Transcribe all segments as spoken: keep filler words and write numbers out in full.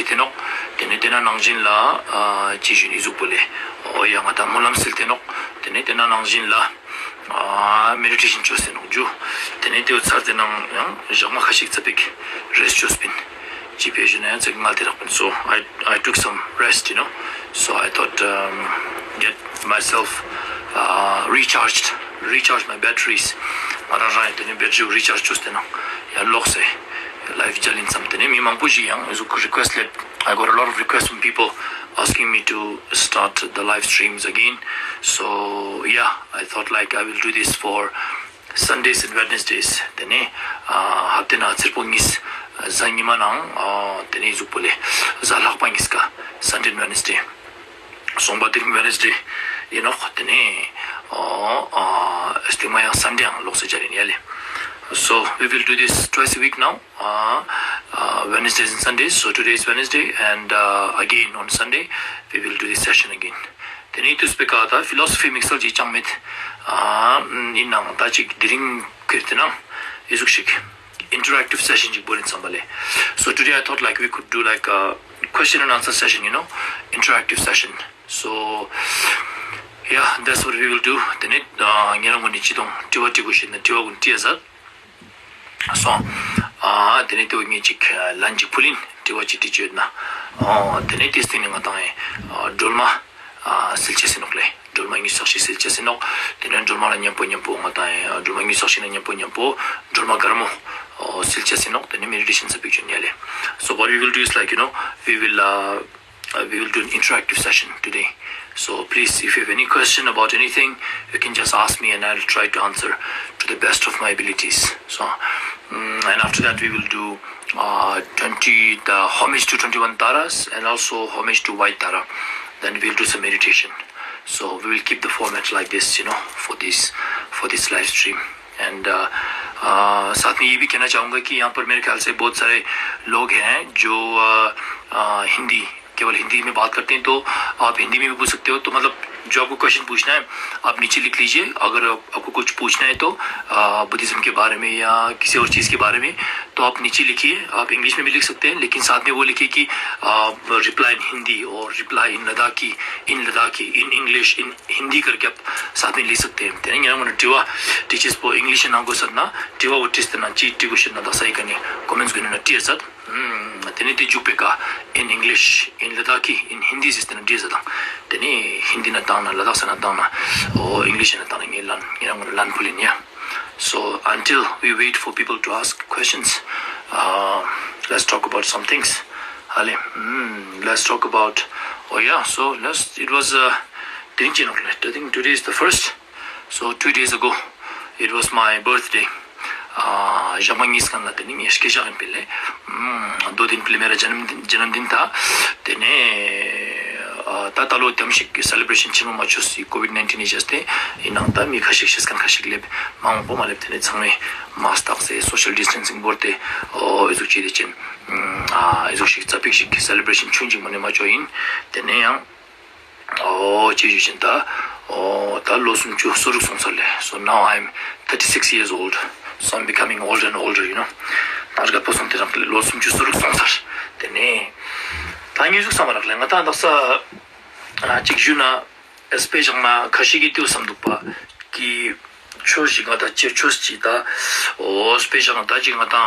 ཏེ་ནོག། ཏེ་ནེ་ཏེ་ན་ནང་བཞིན་ལ་ཨ་ཅི་ཞུ་ནི་ཟུག་པོ་ལེ། འོ་ཡ་ང་ཏང་སྨོན་ལམ་སིལ་ཏེ་ནོག། ཏེ་ནེ་ཏེ་ན་ནང་བཞིན་ལ་ཨ་མེ་ཌི་ཊེ་ཤན་ཅོས་ཏེ་ནོག་ཇུ། ཏེ་ནེ་ཏེ་བོ་ཚར་ཏེ་ནང་ཡང་ཞག་མ་ཁ་ཤིག་ཙ་པིག་རེསྚ་ཅོས་པིན། ཅི་ཕིའ་ཞུ་ན་ཡང་ཙིག་ངལ་ཏེ་རག་པིན། So I, I took some rest, you know. So I thought, um, get myself uh, recharged, recharge my batteries. ང་རང་རང་ཡང་ཏེ་ནེ་བེ་ཊ་རི་རི་ཅར་ཇི་ཅོས་ཏེ་ནང་ཡང་ལོགས་སེ་ལའིབ་མཇལ་ཡིན་བསམ། ཏེ་ནེ་མི་མང་པོ་ཞིག་ཡང་འི་ཟུག་རི་ཀུ་ཨེསྚ་ལེབ། I got a lot of requests from people asking me to start the live streams again. So yeah, I thought like I will do this for Sundays and Wednesdays. ཏེ་ནེ་ཨ་ཧབ་ཏེ་ནང་ཚེར་པོ་གཉིས་གཟའ་ཉི་མ་ནང་ཨ་ཏེ་ནེ་འི་ཟུག་པོ་ལེ་གཟའ་ལྷག་པ་གཉིས་ཀ་Sunday and Wednesday། སོང་པ་དེ་རིང་Wednesday ཡིན་ནོག། ཏེ་ནེ་ཨ་ཨ་སྟིང་མ་ཡང་Sunday ཡང་ལོགས་སེ་མཇལ་ཡིན་ཡ་ལེ། So we will do this twice a week now. Uh, uh, Wednesdays and Sundays. So today is Wednesday, and uh, again on Sunday, we will do this session again. ཏེ་ནེ་ཏུས་པེ་ཀ་ད་ཕི་ལོ་སོ་ཕི་དམིགས་བསལ་ཅིག་ཅང་མེད། ཨ་ཡིན་ནའང་ད་ཅིག་དེ་རིང་ཁེར་ཏེ་ནང་འི་ཟུག་ཞིག་interactive session ཅིག་བོར་ཡིན་བསམ་པ་ལེ། So today I thought like we could do like a question and answer session, you know, interactive session. So yeah, that's what we will do. ཏེ་ནེ་ཨ་ཉེ་རང་ངོ་ནེ་ཅི་དང་དྲི་བ་དྲི་དགོས་ཤེས་ན་དྲི་བ་ཀུན་དྲི་ཡ་ཟད། སོང་། ཨ་ཏེ་ནེ་ཏེ་བོ་ངེ་ཅིག་ལན་ཅིག་ཕུལ་ཡིན། དྲི་བ་ཅི་དྲི་ཅོ་ཡོད་ན། ཨ་ཏེ་ནེ་ཏེ་སྟིང་ནེ་ང་ཏང་ཨ་སྒྲོལ་མ་ཨ་སིལ་ཅེས་ཡིན་ནོག་ལེ། སྒྲོལ་མ་ཉིས་བརྩེགས་ཤིག་སིལ་ཅེས་ཡིན་ནོག། ཏེ་ནེ་སྒྲོལ་མ་ལ་མཉམ་པོ་མཉམ་པོ་ང་ཏང་ཨ་སྒྲོལ་མ་ཉིས་བརྩེགས་ཤིག་ན་མཉམ་པོ་མཉམ་པོ་སྒྲོལ་མ་དཀར་མོ་ཨ་སིལ་ཅེས་ཡིན་ནོག། ཏེ་ནེ་མེ་ཌི་ཊེ་ཤན་ཙ་པིག་ཅོ་ཡིན་ཡ་ལེ། So what we will do is like, you know, we will uh, Uh, we will do an interactive session today. So please, if you have any question about anything, you can just ask me and I'll try to answer to the best of my abilities. So, mm, and after that we will do uh, twenty, the homage to twenty-one Taras and also homage to White Tara. Then we'll do some meditation. So we will keep the format like this, you know, for this, for this live stream. And uh, uh, साथ में ये भी कहना चाहूँगा कि यहाँ पर मेरे ख्याल से बहुत सारे लोग हैं जो uh, uh, हिंदी केवल हिंदी में बात करते हैं, तो आप हिंदी में भी पूछ सकते हो। तो मतलब, जो आपको क्वेश्चन पूछना है, आप नीचे लिख लीजिए। अगर आप, आपको कुछ पूछना है तो बुद्धिज्म के बारे में या किसी और चीज़ के बारे में, तो आप नीचे लिखिए। आप इंग्लिश में भी लिख सकते हैं, लेकिन साथ में वो लिखिए कि reply in Hindi और reply in Ladakhi, in Ladakhi, in English, in Hindi करके आप साथ में लिख सकते हैं. ཏེ་ནེ་ཉེ་རང་ངོ་ནེ་དྲི་བ་དྲི་ཅེས་པོ་ཨིང་ལིཤ་ནང་གོས་ཟེར་ན་དྲི་བ་བོ་དྲིས་ཏེ་ན་ཅི་དྲི་དགོས་ཤེས་ན་དག་ས་ཡི་ཀ་ནེ་ཀོ་མེནྚ་གུན་ནེ་དྲི་ཟེར། ཏེ་ནེ་ཏེ་མཇུག་པེ་ཀ་in English, in Ladakhi, in Hindi ཟེར་ཏེ་ན་དྲི་ཟེར་དང་། ཏེ་ནེ་ཧིན་དི་ནེ་བཏང་ན་ལ་དྭགས་ས་ནེ་བཏང་ན་འོ་ཨིང་ལིཤ་ནེ་བཏང་ན་ངའེ་ལན་ཉེ་རང་ངོ་ལན་ཕུལ་ཡིན་ཡ། So until we wait for people to ask questions, uh, let's talk about some things. ཧ་ལེ། ཨམ། Let's talk about, oh yeah, so let's, it was, uh, དེ་རིང་ཅི་ནོག་ལེ། I think today is the first. So two days ago, it was my birthday. ཨ་ཞག་མ་གཉིས་སྔུན་ལ་ཏེ་ནེ་ངའེ་སྐྱེས་ཞག་ཨིན་པིན་ལེ། ཨམ། दो दिन पहले मेरा जन्म जन्मदिन था. ཏེ་ནེ་ཨ་ད་ད་ལོ་དམ་ཞིག་སེ་ལེ་བྲེ་ཤན་ཆེན་མོ་མ་ཅོས་སི་ཀོ་ཝིཌ་ནའིན་ཊིན་ནི་ཇས་ཏེ་ཨིན་ནའང་ད་མི་ཁ་ཤིག་ཤེས་ཁན་ཁ་ཤིག་ལེབ་མང་པོ་མ་ལེབ། ཏེ་ནེ་ཚང་མའེ་མཱསཀ་ཏགས་སེ་སོ་ཤལ་ཌིས་ཊེན་སིང་བོར་ཏེ་འོ་འི་ཟུག་ཅིག་ཏེ་ཅན་ཨ་འི་ཟུག་ཞིག་ཙ་པིག་ཞིག་སེ་ལེ་བྲེ་ཤན་ཆུང་ཅིག་མ་ནེ་མ་ཅོ་ཨིན། ཏེ་ནེ་ཡང་འོ་ཅི་ཞུ་ཅེན་ད་འོ་ད་ལོ་སུམ་ཅུ་སོ་དྲུག་སོང་ཚར་ལེ། So now I'm thirty-six years old. So I'm becoming older and older, you know. ད་རྒད་པོ་སོང་སྟེ་རག་ལེ། ལོ་སུམ་ཅུ་སོ་དྲུག་སོང་ཚར། ཏེ་ནེ་ད་ངའེ་ཟུག་སམ་མ་རག་ལེ། ང་ད་དག་ས་ཨ་ཅིག་ཞུ་ན་སྤེ་ཞག་ན་ཁ་ཤིག་གི་ཏེ་བོ་སམ་དུག་པ་ཀི་ཆོས་ཤིག་ང་ད་ཅི་ཆོས་ཅིག་ད་འོ་སྤེ་ཞག་ན་ད་ཅིག་ང་ད་ཨ་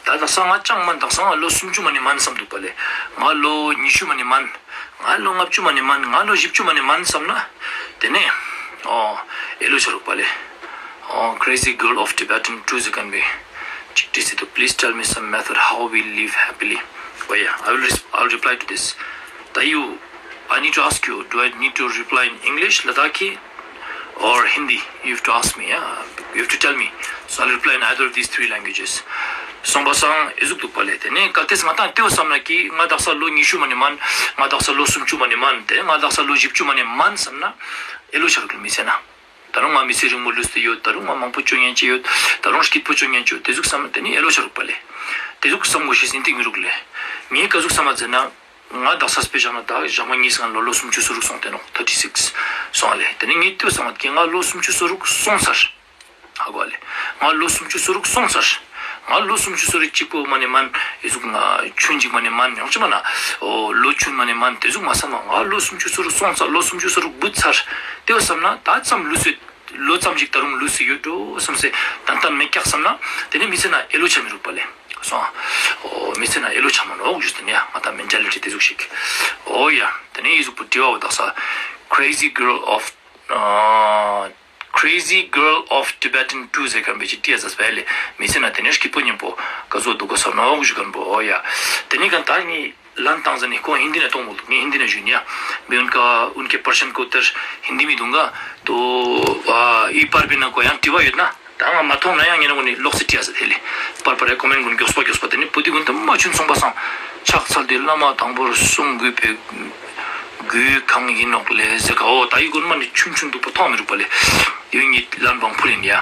ད་དག་ས་ང་ཅང་མན་དག་ས་ང་ལོ་སུམ་ཅུ་མ་ནེ་མན་སམ་དུག་པ་ལེ། ང་ལོ་ཉི་ཤུ་མ་ནེ་མན། ང་ལོ་ལྔ་བཅུ་མ་ནེ་མན། ང་ལོ་བཞི་བཅུ་མ་ནེ་མན་སམ་ན། ཏེ་ནེ་འོ་ཨེ་ལོ་ཆ་རུག་པ་ལེ། འོ་crazy girl of Tibetan two second way. ཅིག་དྲིས་སེ་དུག. Please tell me some method how we live happily. Oh yeah, I will res- I will reply to this. ད་ཡུ I need to ask you, do I need to reply in English, Ladakhi, or Hindi? You have to ask me, yeah? You have to tell me. So I'll reply in either of these three languages. སོང་པ་སང་འི་ཟུག་དུག་པ་ལེ། ཏེ་ནེ་གལ་ཏེ་ང་ཏང་ཏེ་བོ་སམ་ན་ཀི་ང་དག་ས་ལོ་ཉི་ཤུ་མ་ནེ་མན། ང་དག་ས་ལོ་སུམ་ཅུ་མ་ནེ་མན། ཏེ་ང་དག་ས་ལོ་བཞི་བཅུ་མ་ནེ་མན་སམ་ན་ཨེ་ལོ་ཆ་རུག་ལེ་མི་ཚེ་ན། ད་རུང་ང་མི་ཚེ་རིང་མོ་ལུས་ཏེ་ཡོད། ད་རུང་ང་མང་པོ་ཅོ་ཉན་ཅེས་ཡོད། ད་རུང་སྐྱིད་པོ་ཅོ་ཉན་ཅེས་ཡོད། ཏེ་ཟུག་སམ་ན་ཏེ་ནེ་ཨེ་ལོ་ཆ་རུག་པ་ལེ། ཏེ་ཟུག་སམ་གོས་ཤེས་ཨིན་ཏེ་མི་རུག་ལེ། ངའེ་ཀ་ཟུག་སམ་མ་ཟེར་ན། ང་དག་ས་སྤེ་ཞག་ན་ད་ཞག་མ་གཉིས་སྔུན་ལོ་ལོ་སུམ་ཅུ་སོ་དྲུག་སོང་སྟེ་ནོག། thirty-six སོང་ལེ། ཏེ་ནེ་ངའེ་ཏེ་བོ་སམ་མ་ཀི་ང་ལོ་སུམ་ཅུ་སོ་དྲུག་སོང་ཚར། ཧ་གོ་ལེ། ང་ལོ་སུམ་ཅུ་སོ་དྲུག་སོང་ཚར། ང་ལོ་སུམ་ཅུ་སོ་རེ་གཅིག་པོ་མ་ནེ་མན། ཨེ་ཟུག་ང་ཆུན་ཅིག་མ་ནེ་མན་ཡང་ཅི་མ་ན། འོ་ལོ་ཆུན་མ་ནེ་མན་ཏེ་ཟུག་མ་བསམ་ན། ང་ལོ་སུམ་ཅུ་སོ་རུ་སོང་ཚར། ལོ་སུམ་ཅུ་སོ་རུ་བུད་ཚར། ཏེ་བོ་བསམ་ན་ད་ཙམ་ལུས་སེ་ལོ་ཙམ་ཞིག་ད་རུང་ལུས་སེ་ཡོད་འགྲོ་བསམ་སེ་ཏན་ཏན་མེད་ཀྱག་བསམ་ན། ཏེ་ནེ་མི་ཚེ་ན་ཨེ་ལོ་ཆ་མི་རུག་པ་ལེ། སོང་། འོ་མི་ཚེ་ན་ཨེ་ལོ་ཆ་མ་ནོག་ཞུས་ཏེ་ནེ་ཡ། ང་ད་མེན་ཊ་ལི་ཊི་ཏེ་ཟུག་ཞིག་འོ་ཡ། ཏེ་ནེ་ཨེ་ཟུག་པོ་དྲི་བ་བོ་དག་ས། Crazy Girl of ཨ། Crazy Girl of Tibetan Two ཟེར་ཁན་པོ་ཅིག་ཏི་ཡ་ཟ་སྤེ་ལེ། མི་ཚེ་ན་ཏེ་ནེ་སྐྱིད་པོ་ཉམ་པོ་ཀ་ཟུག་དུག་ག་ས་ནོག་ཞུ་ཁན་པོ། འོ་ཡ། ཏེ་ནེ་གན་ད་ངི་ལན་ཏང་ཟ་ནེ་ཁོ་ཧིན་དི་ནེ་ཏོང་མོལ་དུག་ངས་ཧིན་དི་ནེ་ཞུ་ནི་ཡ། བི་ཨུན་ཀ་ཨུན་ཀེ་པར་ཤན་ཀོ་ཏར་ཧིན་དི་མི་དུང་ག་ཏོ། ཨ་ཨི་པར་བི་ན་ཁོ་ཡང་དྲི་བ་ཡོད་ན། ད་ང་མ་ཐོང་ན་ཡང་ཉེ་རང་གུན་ནི་ལོག་སེ་དྲི་ཡ་ས་ཐེ་ལེ། པར་པར་ཡ་ཀོ་མེན་ཊ་གུན་གྱོགས་པ་གྱོགས་པ་ཏེ་ནེ་པོ་ཏི་གུན་ད་མ་ཆུན་སོང་པ་སང་། ཕྱག་འཚལ་ཏེ་བླ་མ་དང་པོར་གསུང་དགོས་པའི་དགོས་གང་ཡིན་ནོག་ལེ་ཟེར་ག་འོ་ད་ཡི་གུན་མ་ནེ་ཆུན་ཆུན་དུག་པ་ཐོང་མི་རུག་པ་ལེ། ཡུན་ངི་ལན་བང་ཕུལ་ཡིན་ཡ།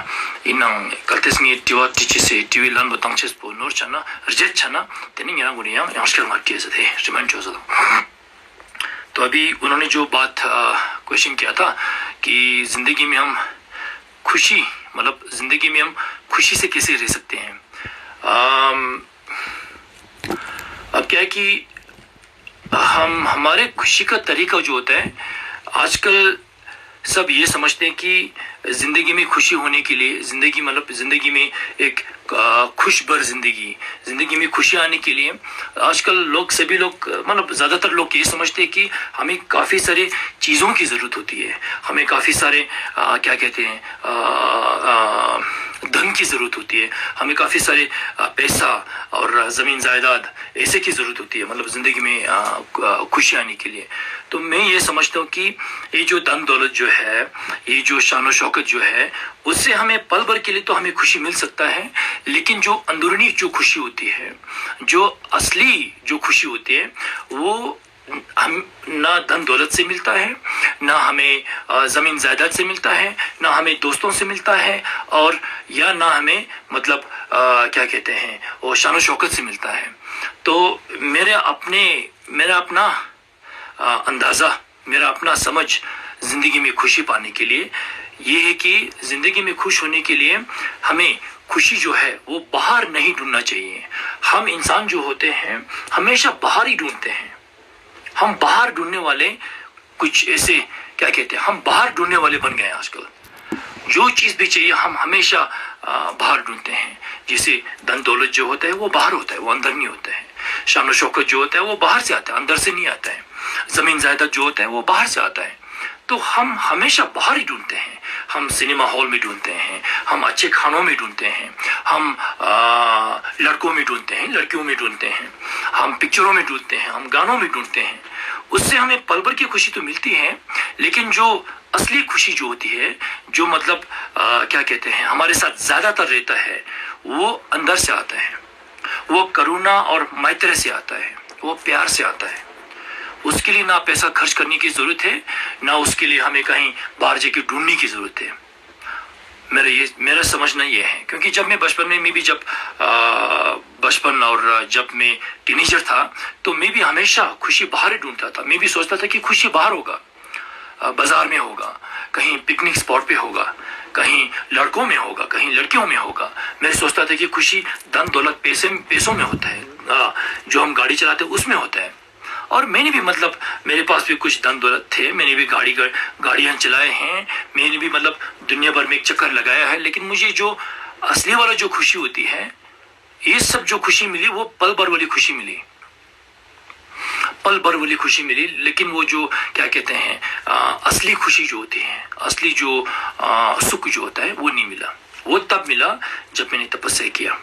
ཡིན་ནང་གལ་ཏེ་ངས་དྲི་བ་དྲི་ཅེས་སེ་དྲི་བའི་ལན་བོ་ཏང་ཅེས་པོ་ནོར་ཆ་ན་རྗེད་ཆ་ན་ཏེ་ནེ་ཉེ་རང་གུན་ནི་ཡང་ཡང་སྐྱར་ང་དྲི་ཡ་ས་ཐེ་རི་མན་ཌ་ཅོ་ས་དང་། तो अभी उन्होंने जो बात क्वेश्चन किया था कि जिंदगी में हम खुशी, मतलब जिंदगी में हम खुशी से कैसे रह सकते हैं। अम, अब क्या है कि हम, हमारे खुशी का तरीका जो होता है, आजकल सब ये समझते हैं कि जिंदगी में खुशी होने के लिए, जिंदगी मतलब जिंदगी में एक अ, खुशबर जिंदगी, जिंदगी में खुशी आने के लिए आजकल लोग, सभी लोग, मतलब ज्यादातर लोग ये समझते हैं कि हमें काफी सारे चीजों की जरूरत होती है, हमें काफी सारे अ, क्या कहते हैं, अ, अ, धन की जरूरत होती है, हमें काफी सारे अ, पैसा और जमीन जायदाद ऐसे की जरूरत होती है, मतलब जिंदगी में अ, खुशी आने के लिए। तो मैं ये समझता हूँ कि ये जो धन दौलत जो है, ये जो शान और शौकत जो है, उससे हमें पल भर के लिए तो हमें खुशी मिल सकता है, लेकिन जो अंदरूनी जो खुशी होती है, जो असली जो खुशी होती है, वो हम ना धन दौलत से मिलता है, ना हमें अ, जमीन जायदाद से मिलता है, ना हमें दोस्तों से मिलता है, और या ना हमें मतलब अ, क्या कहते हैं, वो शान शौकत से मिलता है। तो मेरे अपने मेरा अपना अ, अंदाज़ा, मेरा अपना समझ जिंदगी में खुशी पाने के लिए ये है कि जिंदगी में खुश होने के लिए हमें खुशी जो है वो बाहर नहीं ढूंढना चाहिए। हम इंसान जो होते हैं हमेशा बाहर ही ढूंढते हैं। हम बाहर ढूंढने वाले कुछ ऐसे, क्या कहते हैं, हम बाहर ढूंढने वाले बन गए हैं आजकल। जो चीज भी चाहिए हम हमेशा अ, बाहर ढूंढते हैं। जैसे धन दौलत जो होता है वो बाहर होता है, वो अंदर नहीं होता है। शान और शौकत जो होता है वो बाहर से आता है, अंदर से नहीं आता है। जमीन जायदाद जो होता है वो बाहर से आता है। तो हम हमेशा बाहर ही ढूंढते हैं। हम सिनेमा हॉल में ढूंढते हैं, हम अच्छे खानों में ढूंढते हैं, हम अ, लड़कों में ढूंढते हैं, लड़कियों में ढूंढते हैं, हम पिक्चरों में ढूंढते हैं, हम गानों में ढूंढते हैं। उससे हमें पल भर की खुशी तो मिलती है, लेकिन जो असली खुशी जो होती है, जो मतलब अ, क्या कहते हैं, हमारे साथ ज्यादातर रहता है, वो अंदर से आता है। वो करुणा और मैत्री से आता है, वो प्यार से आता है। उसके लिए ना पैसा खर्च करने की जरूरत है, ना उसके लिए हमें कहीं बाहर जाके ढूंढने की जरूरत है। मेरा ये, मेरा समझना ये है, क्योंकि जब मैं बचपन में, मैं भी जब अ, बचपन और जब मैं टीनेजर था, तो मैं भी हमेशा खुशी बाहर ही ढूंढता था। मैं भी सोचता था कि खुशी बाहर होगा, अ, बाजार में होगा, कहीं पिकनिक स्पॉट पे होगा, कहीं लड़कों में होगा, कहीं लड़कियों में होगा। मैं सोचता था कि खुशी धन दौलत, पैसे, पैसों में होता है, अ, जो हम गाड़ी चलाते हैं उसमें होता है। और मैंने भी, मतलब, मेरे पास भी कुछ धन दौलत थे, मैंने भी गाड़ी, गाड़ियां चलाए हैं, मैंने भी, मतलब, दुनिया भर में एक चक्कर लगाया है, लेकिन मुझे जो असली वाला जो खुशी होती है, ये सब जो खुशी मिली वो पल भर वाली खुशी मिली, पल भर वाली खुशी मिली। लेकिन वो जो, क्या कहते हैं, अ, असली खुशी जो होती है, असली जो अ, सुख जो होता है वो नहीं मिला। वो तब मिला जब मैंने तपस्या किया।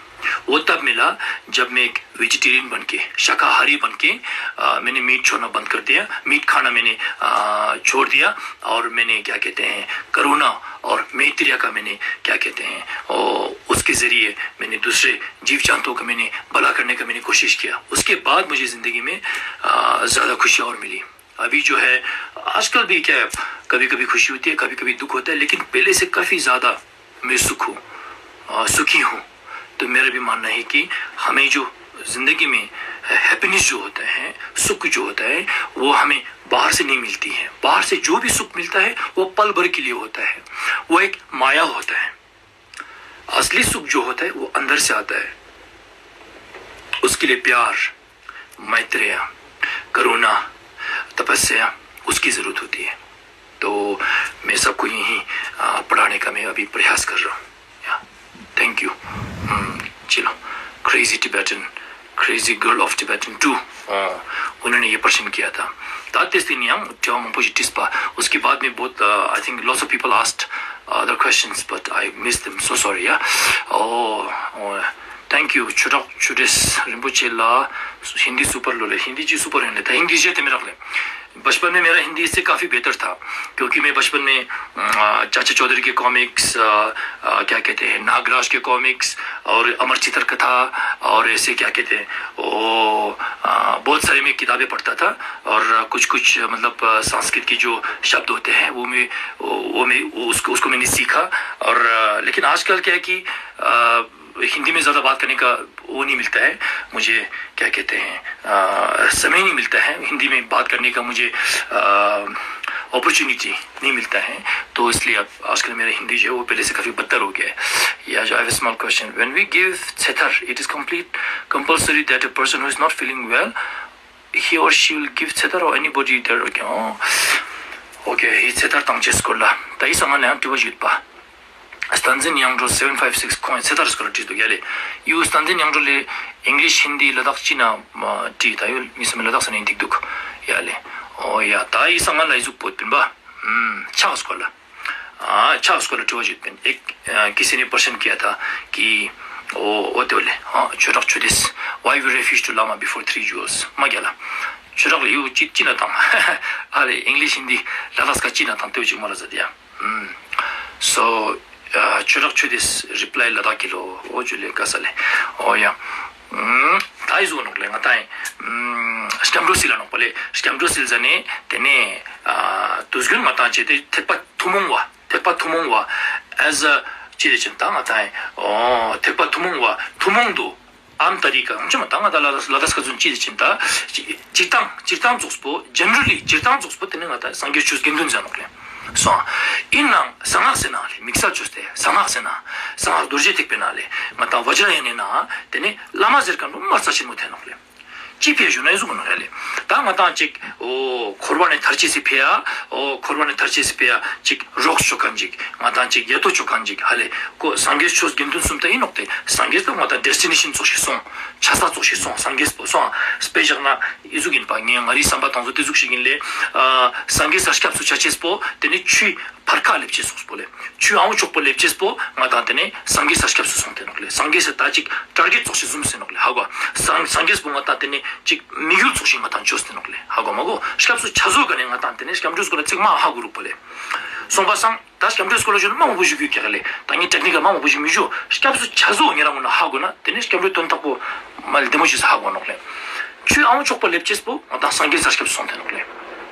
वो तब मिला जब मैं एक वेजिटेरियन बन के, शाकाहारी बन के, अ, मैंने मीट छोड़ना बंद कर दिया, मीट खाना मैंने अ, छोड़ दिया। और मैंने, क्या कहते हैं, करुणा और मैत्रिया का मैंने, क्या कहते हैं, ओ, उसके जरिए मैंने दूसरे जीव जंतुओं का मैंने भला करने का मैंने कोशिश किया। उसके बाद मुझे जिंदगी में अ, ज्यादा खुशी और मिली। अभी जो है, आजकल भी क्या है, कभी कभी खुशी होती है, कभी कभी दुख होता है, लेकिन पहले से काफी ज्यादा मैं सुख हूँ, अ, सुखी हूँ। तो मेरा भी मानना है कि हमें जो जिंदगी में हैप्पीनेस जो होता है, सुख जो होता है, वो हमें बाहर से नहीं मिलती है। बाहर से जो भी सुख मिलता है वो पल भर के लिए होता है, वो एक माया होता है। असली सुख जो होता है वो अंदर से आता है। उसके लिए प्यार, मैत्रेय, करुणा, तपस्या, उसकी जरूरत होती है। तो मैं सबको यही, आ, पढ़ाने का मैं अभी प्रयास कर रहा हूँ। या, thank you। हम्म, चलो। Crazy Tibetan, Crazy Girl of Tibetan too। उन्होंने ये प्रश्न किया था। ताते स्थिति नियम, उसके बाद में बहुत, uh, I think lots of people asked other questions, but I missed them. So sorry, yeah। Oh, oh, thank you, Chodak Chodes Rinpoche la, Hindi सुपर लो ले, हिंदी जी सुपर है ले, हिंदी जे ते मेरा ले। बचपन में मेरा हिंदी इससे काफ़ी बेहतर था, क्योंकि मैं बचपन में, अ, चाचा चौधरी के कॉमिक्स, अ, अ, क्या कहते हैं, नागराज के कॉमिक्स और अमर चित्र कथा और ऐसे, क्या कहते हैं, वो, अ, बहुत सारे मैं किताबें पढ़ता था। और कुछ कुछ, मतलब, अ, संस्कृत के जो शब्द होते हैं, वो मैं, वो, वो मैं, वो उसको, उसको मैंने सीखा। और, अ, लेकिन आजकल क्या है कि, अ, हिंदी में ज़्यादा बात करने का वो नहीं मिलता है मुझे, क्या कहते हैं, अ, समय नहीं मिलता है हिंदी में बात करने का मुझे, अपॉर्चुनिटी नहीं मिलता है। तो इसलिए अब आजकल मेरा हिंदी जो है वो पहले से काफ़ी बदतर हो गया है। या जो, I have a small question। When we give chetar, it is complete compulsory that a person who is not feeling well, he or she will give chetar or anybody there? Okay, oh, okay, ཧི་ཚེ་ཐར་བཏང་ཅེས་སྐོར་ལ་ད་ཡི་སང་ང་ལ་ཡང་དྲི་བ་ཞུས་པ། བསྟན་འཛིན་དབྱངས་སྒྲོལ་seven five six ཁོང་ཚེ་ཐར་སྐོར་ལ་དྲིས་འདུག་ཡ་ལེ། ཡུ་བསྟན་འཛིན་དབྱངས་སྒྲོལ་ལེ་ཨིང་ལིཤ་ཧིན་དི་ལ་དྭགས་ཅི་ན་དྲིས་ད་ཡོད་མི་སེམས་ལ་དྭགས་ས་ནས་འདུག་འདུག་ཡ་ལེ། ཨོ་ཡ་ད་ཡི་སང་ང་ལ་ཡི་ཟུག་པོ་པིན་པ། ཆག་སྐོར་ལ། ཨ་ཆག་སྐོར་ལ་དྲི་བ་ཞུས་པིན། एक किसी ने प्रश्न किया था कि ओ ओ तो ले हाँ छोटा छोटे। Why we refuse to Lama before three jewels? མ་རྒྱལ་ལ། ཆོས་གྲགས་ལ་ཡུ་ཅི་ཅི་ན་དང་། ཨ་ལེ་ཨིང་ལིཤ་ཧིན་དི་ལ་དྭགས་ཀ་ཅི་ན་དང་ཏེ་བོ་ཅིག་མ་ལ་ཟ་དེ་ཡ། So ཆོས་གྲགས་ཆོས་དེ་རི་པ་ལའི་ལ་དྭགས་ཀྱི་ལོ། འོ་ཇུ་ལེ་ག་ས་ལེ། འོ་ཡ། ད་ཡི་ཟུག་ནོག་ལེ་ང་ཏང་ཡི་སྐྱབས་འགྲོ་སིལ་ལ་ནོག་པ་ལེ། སྐྱབས་འགྲོ་སིལ་ཟ་ནེ་ཏེ་ནེ་དུས་རྒྱུན་ང་ཏང་ཅེ་ཏེ་ཐེག་པ་ཐུན་མོང་བ། ཐེག་པ་ཐུན་མོང་བ། as a ཅི་རེ་ཅན་ད་ང་ཏང་ཡི་ཐེག་པ་ཐུན་མོང་བ་ཐུན་མོང་དུ། ཨམ་ཏ་རི་ཀ་ཨམ་ཅི་མ་ད་ང་ཏང་ལ་ལ་དྭགས་ཀ་ཚུན་ཅི་རེ་ཅན་ད། སྤྱིར་བཏང་སྤྱིར་བཏང་ཙོགས་པོ་ཇེ་ནེ་རལ་ལི་སྤྱིར་བཏང་ཙོགས་པོ་ཏེ་ནེ་ང་ཏང་སངས་རྒྱས་ཆོས་དགེ་འདུན་ཟེར་ནོག་ལེ། སོང་། ཨིན་ནའང་གསང་སྔགས་ཟེར་ན་ལེ་དམིགས་བསལ་ཆོས་ཏེ་གསང་སྔགས་ཟེར་ན། གསང་སྔགས་རྡོ་རྗེ་ཐེག་པའི་ནང་ལེ་ང་ཏང་བཛྲ་ཡ་ན་ནེ་ན་ཏེ་ནེ་བླ་མ་ཟེར་ཁན་བོ་མ་རྩ་ཆེན་མོ་ཐེ་ནོག་ལེ། ཅི་ཕི་ཡ་ཞུ་ན་ཨི་ཟུག་ནོག་ཡ་ལེ། ད་ང་ཏང་ཅིག་འོ་འཁོར་བ་ནེ་ཐར་ཅེས་སི་ཕི་ཡ། འོ་འཁོར་བ་ནེ་ཐར་ཅེས་སི་ཕི་ཡ་ཅིག་རོགས་ཅོ་ཁན་ཅིག་ང་ཏང་ཅིག་ཡ་ཏོ་ཅོ་ཁན་ཅིག་ཧ་ལེ་ཀོ་སངས་རྒྱས་ཆོས་དགེ་འདུན་གསུམ་ད་ཨིན་ནོག་ཏེ། སངས་རྒྱས་ད་ང་ཏང་ཌེ་སི་ཊི་ནེ་ཤན་ཙོགས་ཤིག་སོང་། ཆ་ས་ཙོགས་ཤིག་སོང་སངས་རྒྱས་པོ་སོང་། དཔེ་བཞག་ན་ཨི་ཟུག་ཨིན་པ། ངའི་ང་རའི་བསམ་པ་ཏང་ཙོགས་ཏེ་ཟུག་ཤིག་ཨིན་ལེ། ཨ་སངས་རྒྱས་ས་སྐྱབས་སུ་ཆ་ཅེས་པོ་ཏེ་ནེ་ཆུའི་ཕར་ཁ་ལེབ་ཅེས་ཙོགས་པོ་ལེ། ཆུའི་ཨ་བོ་ཅོག་པོ་ལེབ་ཅེས་པོ་ང་ཏང་ཏེ་ནེ་སངས་རྒྱས་ས་སྐྱབས་སུ་སོང་ཏེ་ནོག་ལེ། སངས་རྒྱས་ས་ད་ཅིག་ཊར་གེཊ་ཙོགས་ཤིག་ཟུམ་སེ་ནོག་ལེ། ཧ་གོ། སངས་སངས་རྒྱས་པོ་ང་ཏང་ཏེ་ནེ་ཅིག་དམིགས་ཡུལ་ཙོགས་ཤིག་ང་ཏང་ཅོས་ཏེ་ནོག་ལེ། ཧ་གོ་མ་གོ། སྐྱབས་སུ་ཆ་ཟོ་ག་ནེ་ང་ཏང་ཏེ་ནེ་སྐྱབས་འགྲོའི་སྐོར་ལ་ཚིག་མ་ཧ་གོ་རུག་པོ་ལེ། སོང་པ་སང་ད་སྐྱབས་འགྲོའི་སྐོར་ལ་ཞུ་ན་མ་མང་པོ་ཞུ་རྒྱུ་ཀྱག་ལེ། ད་ངས་ཊེག་ནི་ཀལ་མ་མང་པོ་ཞིག་མི་ཞུ། སྐྱབས་སུ་ཆ་ཟོ་ཉེ་རང་ངོ་ན་ཧ་གོ་ན་ཏེ་ནེ་སྐྱབས་འགྲོའི་དོན་དག་པོ་མ་ལེ་བདེ་མོ་ཞིག་ཧ་གོ་ནོག་ལེ། ཆུའི་ཨ་བོ་ཅོག་པོ་ལེབ་ཅེས་པོ་ང་ཏང་སངས་རྒྱས་ས་སྐྱབས་སུ་སོང་ཏེ་ནོག་ལེ།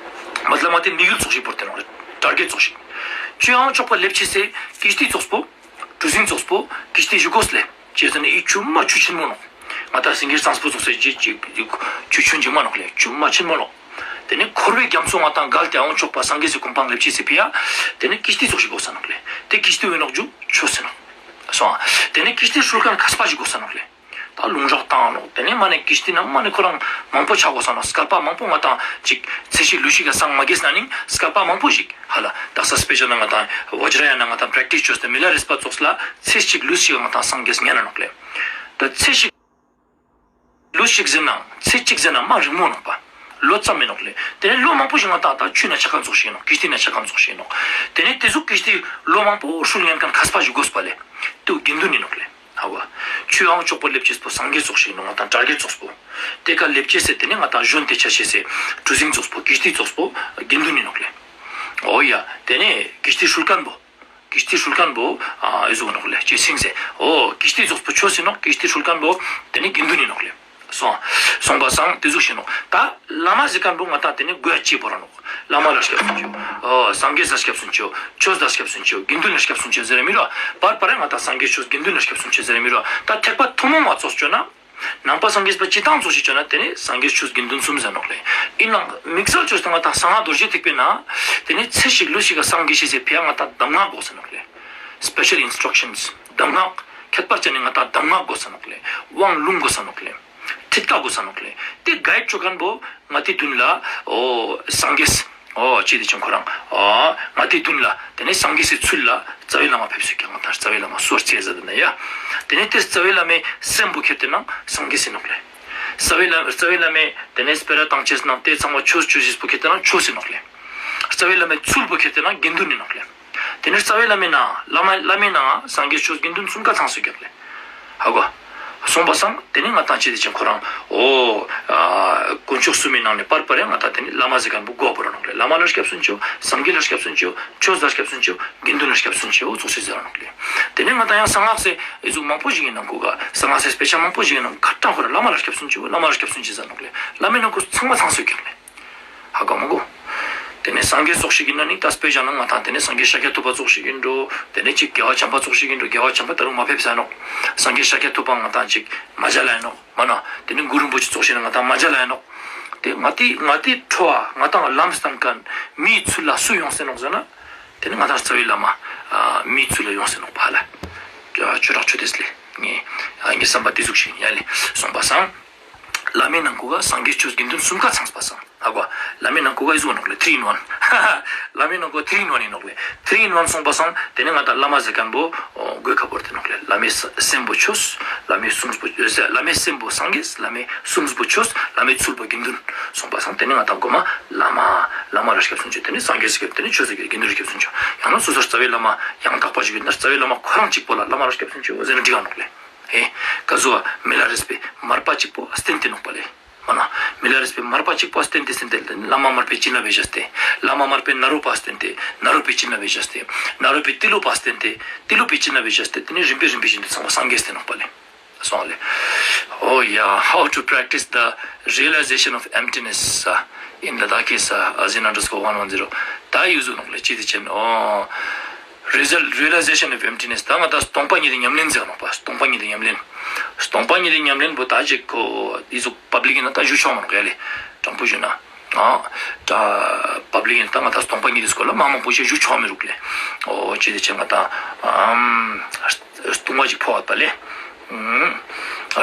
མ་ཏེ་དམིགས་ཡུལ་ཙོགས་ཤིག་བོར་ཏེ་ནོག་ལེ། ཊར་གེཊ་ཙོགས་ཤིག། ཆུའི་ཨ་བོ་ཅོག་པོ་ལེབ་ཅེས་སི་ཀིཤྟི་ཙོགས་པོ། གྲུ་གཟིངས་ཙོགས་པོ་ཀིཤྟི་ཞིག་དགོས་ལེ། ཅི་ཟེར་ན་ཨི་ཆུ་མ་ཆུ་ཆེན་མོ་ནོག། ང་ཏང་སེང་གེ་གཙང་པོ་ཙོགས་སེ་ཅི་ཅི་ཆུ་ཆུན་ཅིག་མ་ནོག་ལེ། ཆུ་མ་ཆེན་མོ་ནོག། ཏེ་ནེ་འཁོར་བའི་རྒྱ་མཚོ་ང་ཏང་བརྒལ་ཏེ་ཨ་བོ་ཅོག་པ་སངས་རྒྱས་སི་གོ་འཕང་ལེབ་ཅེས་སི་ཕི་ཡ། ཏེ་ནེ་ཀིཤྟི་ཙོགས་ཤིག་དགོས་ས་ནོག་ལེ། ཏེ་ཀིཤྟི་བོའི་ནོག་ཇུ་ཆོས་ཟེར་ནོག། སོང་། ཏེ་ནེ་ཀིཤྟི་ཧྲུལ་ཁན་མཁས་པ་ཞིག་དགོས་ས་ནོག་ལེ། ད་ལུང་རག་བཏང་ནོག། ཏེ་ནེ་མ་ནེ་ཀིཤྟི་ན་མ་ནེ་ཁོ་རང་མང་པོ་ཆ་དགོས་ས་ནོག། སྐལ་པ་མང་པོ་ང་ཏང་ཅིག་ཚེ་ཞིག་ལུས་ཤིག་ག་སངས་མ་རྒྱས་ན་ནིང་སྐལ་པ་མང་པོ་ཞིག་ཧ་ལ་དག་ས་དཔེ་ཆ་ན་ང་ཏང་བཛྲ་ཡ་ན་ང་ཏང་པྲེག་ཊིས་ཅོས་ཏེ་མི་ལ་རས་པ་ཙོགས་ལ་ཚེ་ཞིག་ལུས་ཤིག་ག་ང་ཏང་སངས་རྒྱས་ཉན་ན་ནོག་ལེ། ད་ཚེ་ཞིག་ལུས་ཤིག་ཟེར་ན་ཚེ་གཅིག་ཟེར་ན་མ་རིང་མོ་ནོག་པ། ལོ་ཙམ་མེ་ནོག་ལེ། ཏེ་ནེ་ལོ་མང་པོ་ཞིག་ང་ཏང་ད་ཆུ་ན་ཆ་ཁན་ཙོགས་ཤིག་ནོག། ཀིཤྟི་ན་ཆ་ཁན་ཙོགས་ཤིག་ནོག། ཏེ་ནེ་ཏེ་ཟུག་ཀིཤྟི་ལོ་མང་པོ་ཧྲུལ་ཉན་ཁན་མཁས་པ་ཞིག་དགོས་པ་ལེ། ཏེ་བོ་དགེ་འདུན་ནི་ནོག་ལེ། ཧ་གོ། ཆུའི་ཨ་བོ་ཅོག་པོ་ལེབ་ཅེས་པོ་སངས་རྒྱས་ཙོགས་ཤིག་ནོག། ང་ཏང་ཊར་གེཊ་ཙོགས་པོ། ཏེ་ཀ་ལེབ་ཅེས་སི་ཏེ་ནེ་ང་ཏང་ཞོན་ཏེ་ཆ་ཅེས་སི་གྲུ་གཟིངས་ཙོགས་པོ་ཀིཤྟི་ཙོགས་པོ་དགེ་འདུན་ནི་ནོག་ལེ། འོ་ཡ། ཏེ་ནེ་ཀིཤྟི་ཧྲུལ་ཁན་བོ། ཀིཤྟི་ཧྲུལ་ཁན་བོ་ཨ་ཨི་ཟུག་ནོག་ལེ། ཅི་སིང་སེ། འོ་ཀིཤྟི་ཙོགས་པོ་ཆོས་སི་ནོག། ཀིཤྟི་ཧྲུལ་ཁན་བོ་ཏེ་ནེ་དགེ་འདུན་ནི་ནོག་ལེ། སོང་། སོང་པ་སང་ཏེ་ཟུག་ཤིག་ནོག། ད་བླ་མ་ཟེར་ཁན་བོ་ང་ཏང་ཏེ་ནེ་དགོས་ཡ་ཅི་བོར་ར་ནོག། བླ་མ་ལ་སྐྱབས་སུ་མཆིའོ། འོ་སངས་རྒྱས་ལ་སྐྱབས་སུ་མཆིའོ། ཆོས་ལ་སྐྱབས་སུ་མཆིའོ། དགེ་འདུན་ལ་སྐྱབས་སུ་མཆིའོ་ཟེར་ར་མི་རུ། བར་བར་ང་ཏང་སངས་རྒྱས་ཆོས་དགེ་འདུན་ལ་སྐྱབས་སུ་མཆིའོ་ཟེར་ར་མི་རུ། ད་ཐེག་པ་ཐུན་མོང་བ་ཙོགས་ཅོ་ན། ནང་པ་སངས་རྒྱས་པ་སྤྱིར་བཏང་ཙོགས་ཤིག་ཅོ་ན་ཏེ་ནེ་སངས་རྒྱས་ཆོས་དགེ་འདུན་གསུམ་ཟེར་ནོག་ལེ། ཨིན་ནའང་དམིགས་བསལ་ཅོས་ཏེ་ང་ཏང་གསང་སྔགས་རྡོ་རྗེ་ཐེག་པའི་ནང་ཏེ་ནེ་ཚེ་ཞིག་ལུས་ཤིག་ག་སངས་རྒྱས་ཤེས་སི་ཕི་ཡ་ང་ཏང་གདམས་ངག་དགོས་ས་ནོག་ལེ། སྤེ་ཤལ་ཨིན་སི་ཊྲག་ཤན། གདམས་ངག་ཁྱད་པར་ཅན་ནི་ང་ཏང་གདམས་ངག་དགོས་ས་ནོག་ལེ། དབང་ལུང་དགོས་ས་ནོག་ལེ། ཁྲིད་ཀ་དགོས་ས་ནོག་ལེ། དེ་གའིཌ་ཅོ་མཁན་པོ་ང་ཏི་དུན་ལ་འོ་སངས་རྒྱས། འོ་ཅི་དེ་ཅན་ཁོ་རང་འོ་ང་ཏི་དུན་ལ་དེ་ནས་སངས་རྒྱས་སི་ཚུལ་ལ་རྩ་བའི་བླ་མ་ཕེབས་སུ་ཀྱང་ང་ཏང་རྩ་བའི་བླ་མ་སུ་བར་ཚེ་ཟ་དེ་ན་ཡ། དེ་ནས་དེ་རྩ་བའི་བླ་མའི་སེམས་པོ་ཁྱེར་ཏེ་ན་སངས་རྒྱས་སི་ནོག་ལེ། རྩ་བའི་བླ་རྩ་བའི་བླ་མའི་དེ་ནས་སྤེ་ར་བཏང་ཅེས་ནང་དེ་ཚང་མ་ཆོས་ཆོས་ཞིག་པོ་ཁྱེར་ཏེ་ན་ཆོས་སི་ནོག་ལེ། རྩ་བའི་བླ་མའི་ཚུལ་པོ་ཁྱེར་ཏེ་ན་དགེ་འདུན་ནི་ནོག་ལེ། དེ་ནས་རྩ་བའི་བླ་མའི་ནང་བླ་མ་བླ་མའི་ནང་སངས་རྒྱས་ཆོས་དགེ་འདུན་གསུམ་ཀ་ཚང་སུ་རྒྱག་ལེ། ཧ་གོ། སོང་པ་སང་དེ་ནས་ང་ཏང་ཅི་དེ་ཅན་ཁོ་རང་འོ་ཨ་དཀོན་མཆོག་གསུམ་མི་ནང་ནས་པར་པར་ཡང་ང་ཏང་དེ་ནས་བླ་མ་ཟེར་མཁན་པོ་གོ་བོར་ར་ནོག་ལེ། བླ་མ་ལ་སྐྱབས་སུ་མཆིའོ། སངས་རྒྱས་ལ་སྐྱབས་སུ་མཆིའོ། ཆོས་ལ་སྐྱབས་སུ་མཆིའོ། དགེ་འདུན་ལ་སྐྱབས་སུ་མཆིའོ། ཙོགས་སེ་ཟེར་ར་ནོག་ལེ། དེ་ནས་ང་ཏང་ཡང་གསང་སྔགས་སི་ཨི་ཟུག་མང་པོ་ཞིག་གི་ནང་ཁུ་ག་གསང་སྔགས་སི་དཔེ་ཆ་མང་པོ་ཞིག་གི་ནང་ཁ་ཏང་ཁོ་ར་བླ་མ་ལ་སྐྱབས་སུ་མཆིའོ། བླ་མ་ལ་སྐྱབས་སུ་མཆི་ཟེར་ནོག་ལེ། བླ་མའི་ནང་ཁུ་ཚང་མ་ཚང་སུ་རྒྱག་ལེ། ཧ་གོ་མ་གོ། དེ་ནས་སངས་རྒྱས་ཙོགས་ཤིག་ཡིན་ན་ནི་ད་དཔེ་བཞག་ན་ང་ཏང་དེ་ནས་སངས་རྒྱས་ཤཱཀྱ་ཐུབ་པ་ཙོགས་ཤིག་ཡིན་འགྲོ། དེ་ནས་ཅིག་རྒྱལ་བ་བྱམས་པ་ཙོགས་ཤིག་ཡིན་འགྲོ། རྒྱལ་བ་བྱམས་པ་ད་རུང་མ་ཕེབས་ས་ནོག། སངས་རྒྱས་ཤཱཀྱ་ཐུབ་པ་ང་ཏང་ཅིག་མ་མཇལ་ལ་ཡིན་ནོག། མ་ན། དེ་ནས་གུ་རུ་རིན་པོ་ཆེ་ཙོགས་ཤིག་ན་ང་ཏང་མ་མཇལ་ལ་ཡིན་ནོག། དེ་ང་ཏི་ང་ཏི་ཁྲོ་བ་ང་ཏང་ལམ་སྟན་མཁན་མིའི་ཚུལ་ལ་སུ་ཡོང་སེ་ནོག་ཟེར་ན། དེ་ནས་ང་ཏང་རྩ་བའི་བླ་མ་ཨ་མིའི་ཚུལ་ལ་ཡོང་སེ་ནོག་པ་ལ། ཨ་ཆོས་གྲགས་ཆོས་དེས་ལེ། ངས་ཨ་ངའི་བསམ་པ་དེ་ཟུག་ཞིག་ཡིན་ཡ་ལེ། སོང་པ་སང་། བླ་མའི་ནང་ཁུ་ག་སངས་རྒྱས་ཆོས་དགེ་འདུན་གསུམ་ཀ་ཚང་པ་སང་། ཧ་གོ། བླ་མའི་ནང་ཁུ་ག་ཨི་ཟུག་ནོག་ལེ། three in one། བླ་མའི་ནང་ཁུ་three in one ཡིན་ནོག་ལེ། three in one སོང་པ་སང་དེ་ནས་ང་ཏང་བླ་མ་ཟེར་མཁན་པོ་འོ་གོས་ཁ་བོར་ཏེ་ནོག་ལེ། བླ་མའི་ས་སེམས་པོ་ཆོས། བླ་མའི་གསུང་པོ་བླ་མའི་སེམས་པོ་སངས་རྒྱས། བླ་མའི་གསུང་པོ་ཆོས། བླ་མའི་ཚུལ་པོ་དགེ་འདུན། སོང་པ་སང་དེ་ནས་ང་ཏང་གོ་མ་བླ་མ་བླ་མ་ལ་སྐྱབས་སུ་མཆིའོ། དེ་ནས་སངས་རྒྱས་སུ་སྐྱབས། དེ་ནས་ཆོས་སུ་སྐྱབས། དགེ་འདུན་ལ་སྐྱབས་སུ་མཆིའོ། ཡང་ན་སོ་སོ་རྩ་བའི་བླ་མ་ཡང་དག་པ་ཞིག་ཡོད་ན་རྩ་བའི་བླ་མ་ཁོ་རང་གཅིག་པོ་ལ་བླ་མ་ལ་སྐྱབས་སུ་མཆིའོ་ཟེར་ན་འགྲིག་ག་ནོག་ལེ། ཧེ། ཀ་ཟུག་མི་ལ་རས་པའི་མར་པ་གཅིག་པོ་བསྟེན་ཏེ་ནོག་པ་ལེ། མ་ན། མི་ལ་རས་པའི་མར་པ་གཅིག་པོ་བསྟེན་ཏེ་བསྟེན་ཏེ་བླ་མ་མར་པའི་བྱིན་རླབས་བཞག་སྟེ། བླ་མ་མར་པའི་ནཱ་རོ་པ་བསྟེན་ཏེ་ནཱ་རོ་པའི་བྱིན་རླབས་བཞག་སྟེ། ནཱ་རོ་པའི་ཏི་ལོ་པ་བསྟེན་ཏེ་ཏི་ལོ་པའི་བྱིན་རླབས་བཞག་སྟེ། དེ་ནས་རིམ་པས་རིམ་པས་བཞིན་དུ་ཚང་མ་སངས་རྒྱས་ཏེ་ནོག་པ་ལེ། སོང་ལེ། Oh yeah, how to practice the realization of emptiness, uh, in Ladakhi is, uh, Azin underscore one one zero. ད་ཡུ་ཟུག་ནོག་ལེ་ཅི་དེ་ཅན། Oh, result, realization of emptiness. ད་ང་ཏང་སྟོང་པ་ཉིད་དི་ཉམས་ལེན་ཟེར་ནོག་པ། སྟོང་པ་ཉིད་དི་ཉམས་ལེན། སྟོང་པ་ཉིད་དི་ཉམས་ལེན་པོ་ད་ཅིག་ཁོ་ཨི་ཟུག་པབ་ལིག་ཡིན་ན་ད་ཞུ་ཆོག་མ་ནོག་ཡ་ལེ། དྲང་པོ་ཞུ་ན། ཨ། ད་པབ་ལིག་ཡིན་ན་ད་ང་ཏང་སྟོང་པ་ཉིད་དི་སྐོར་ལ་མང་མང་པོ་ཞིག་ཞུ་ཆོག་མི་རུག་ལེ། འོ་ཅི་དེ་ཅན་ང་ཏང་ཨམ། ལྟུང་བ་ཞིག་ཕོག་པ་ལེ། ཨུམ།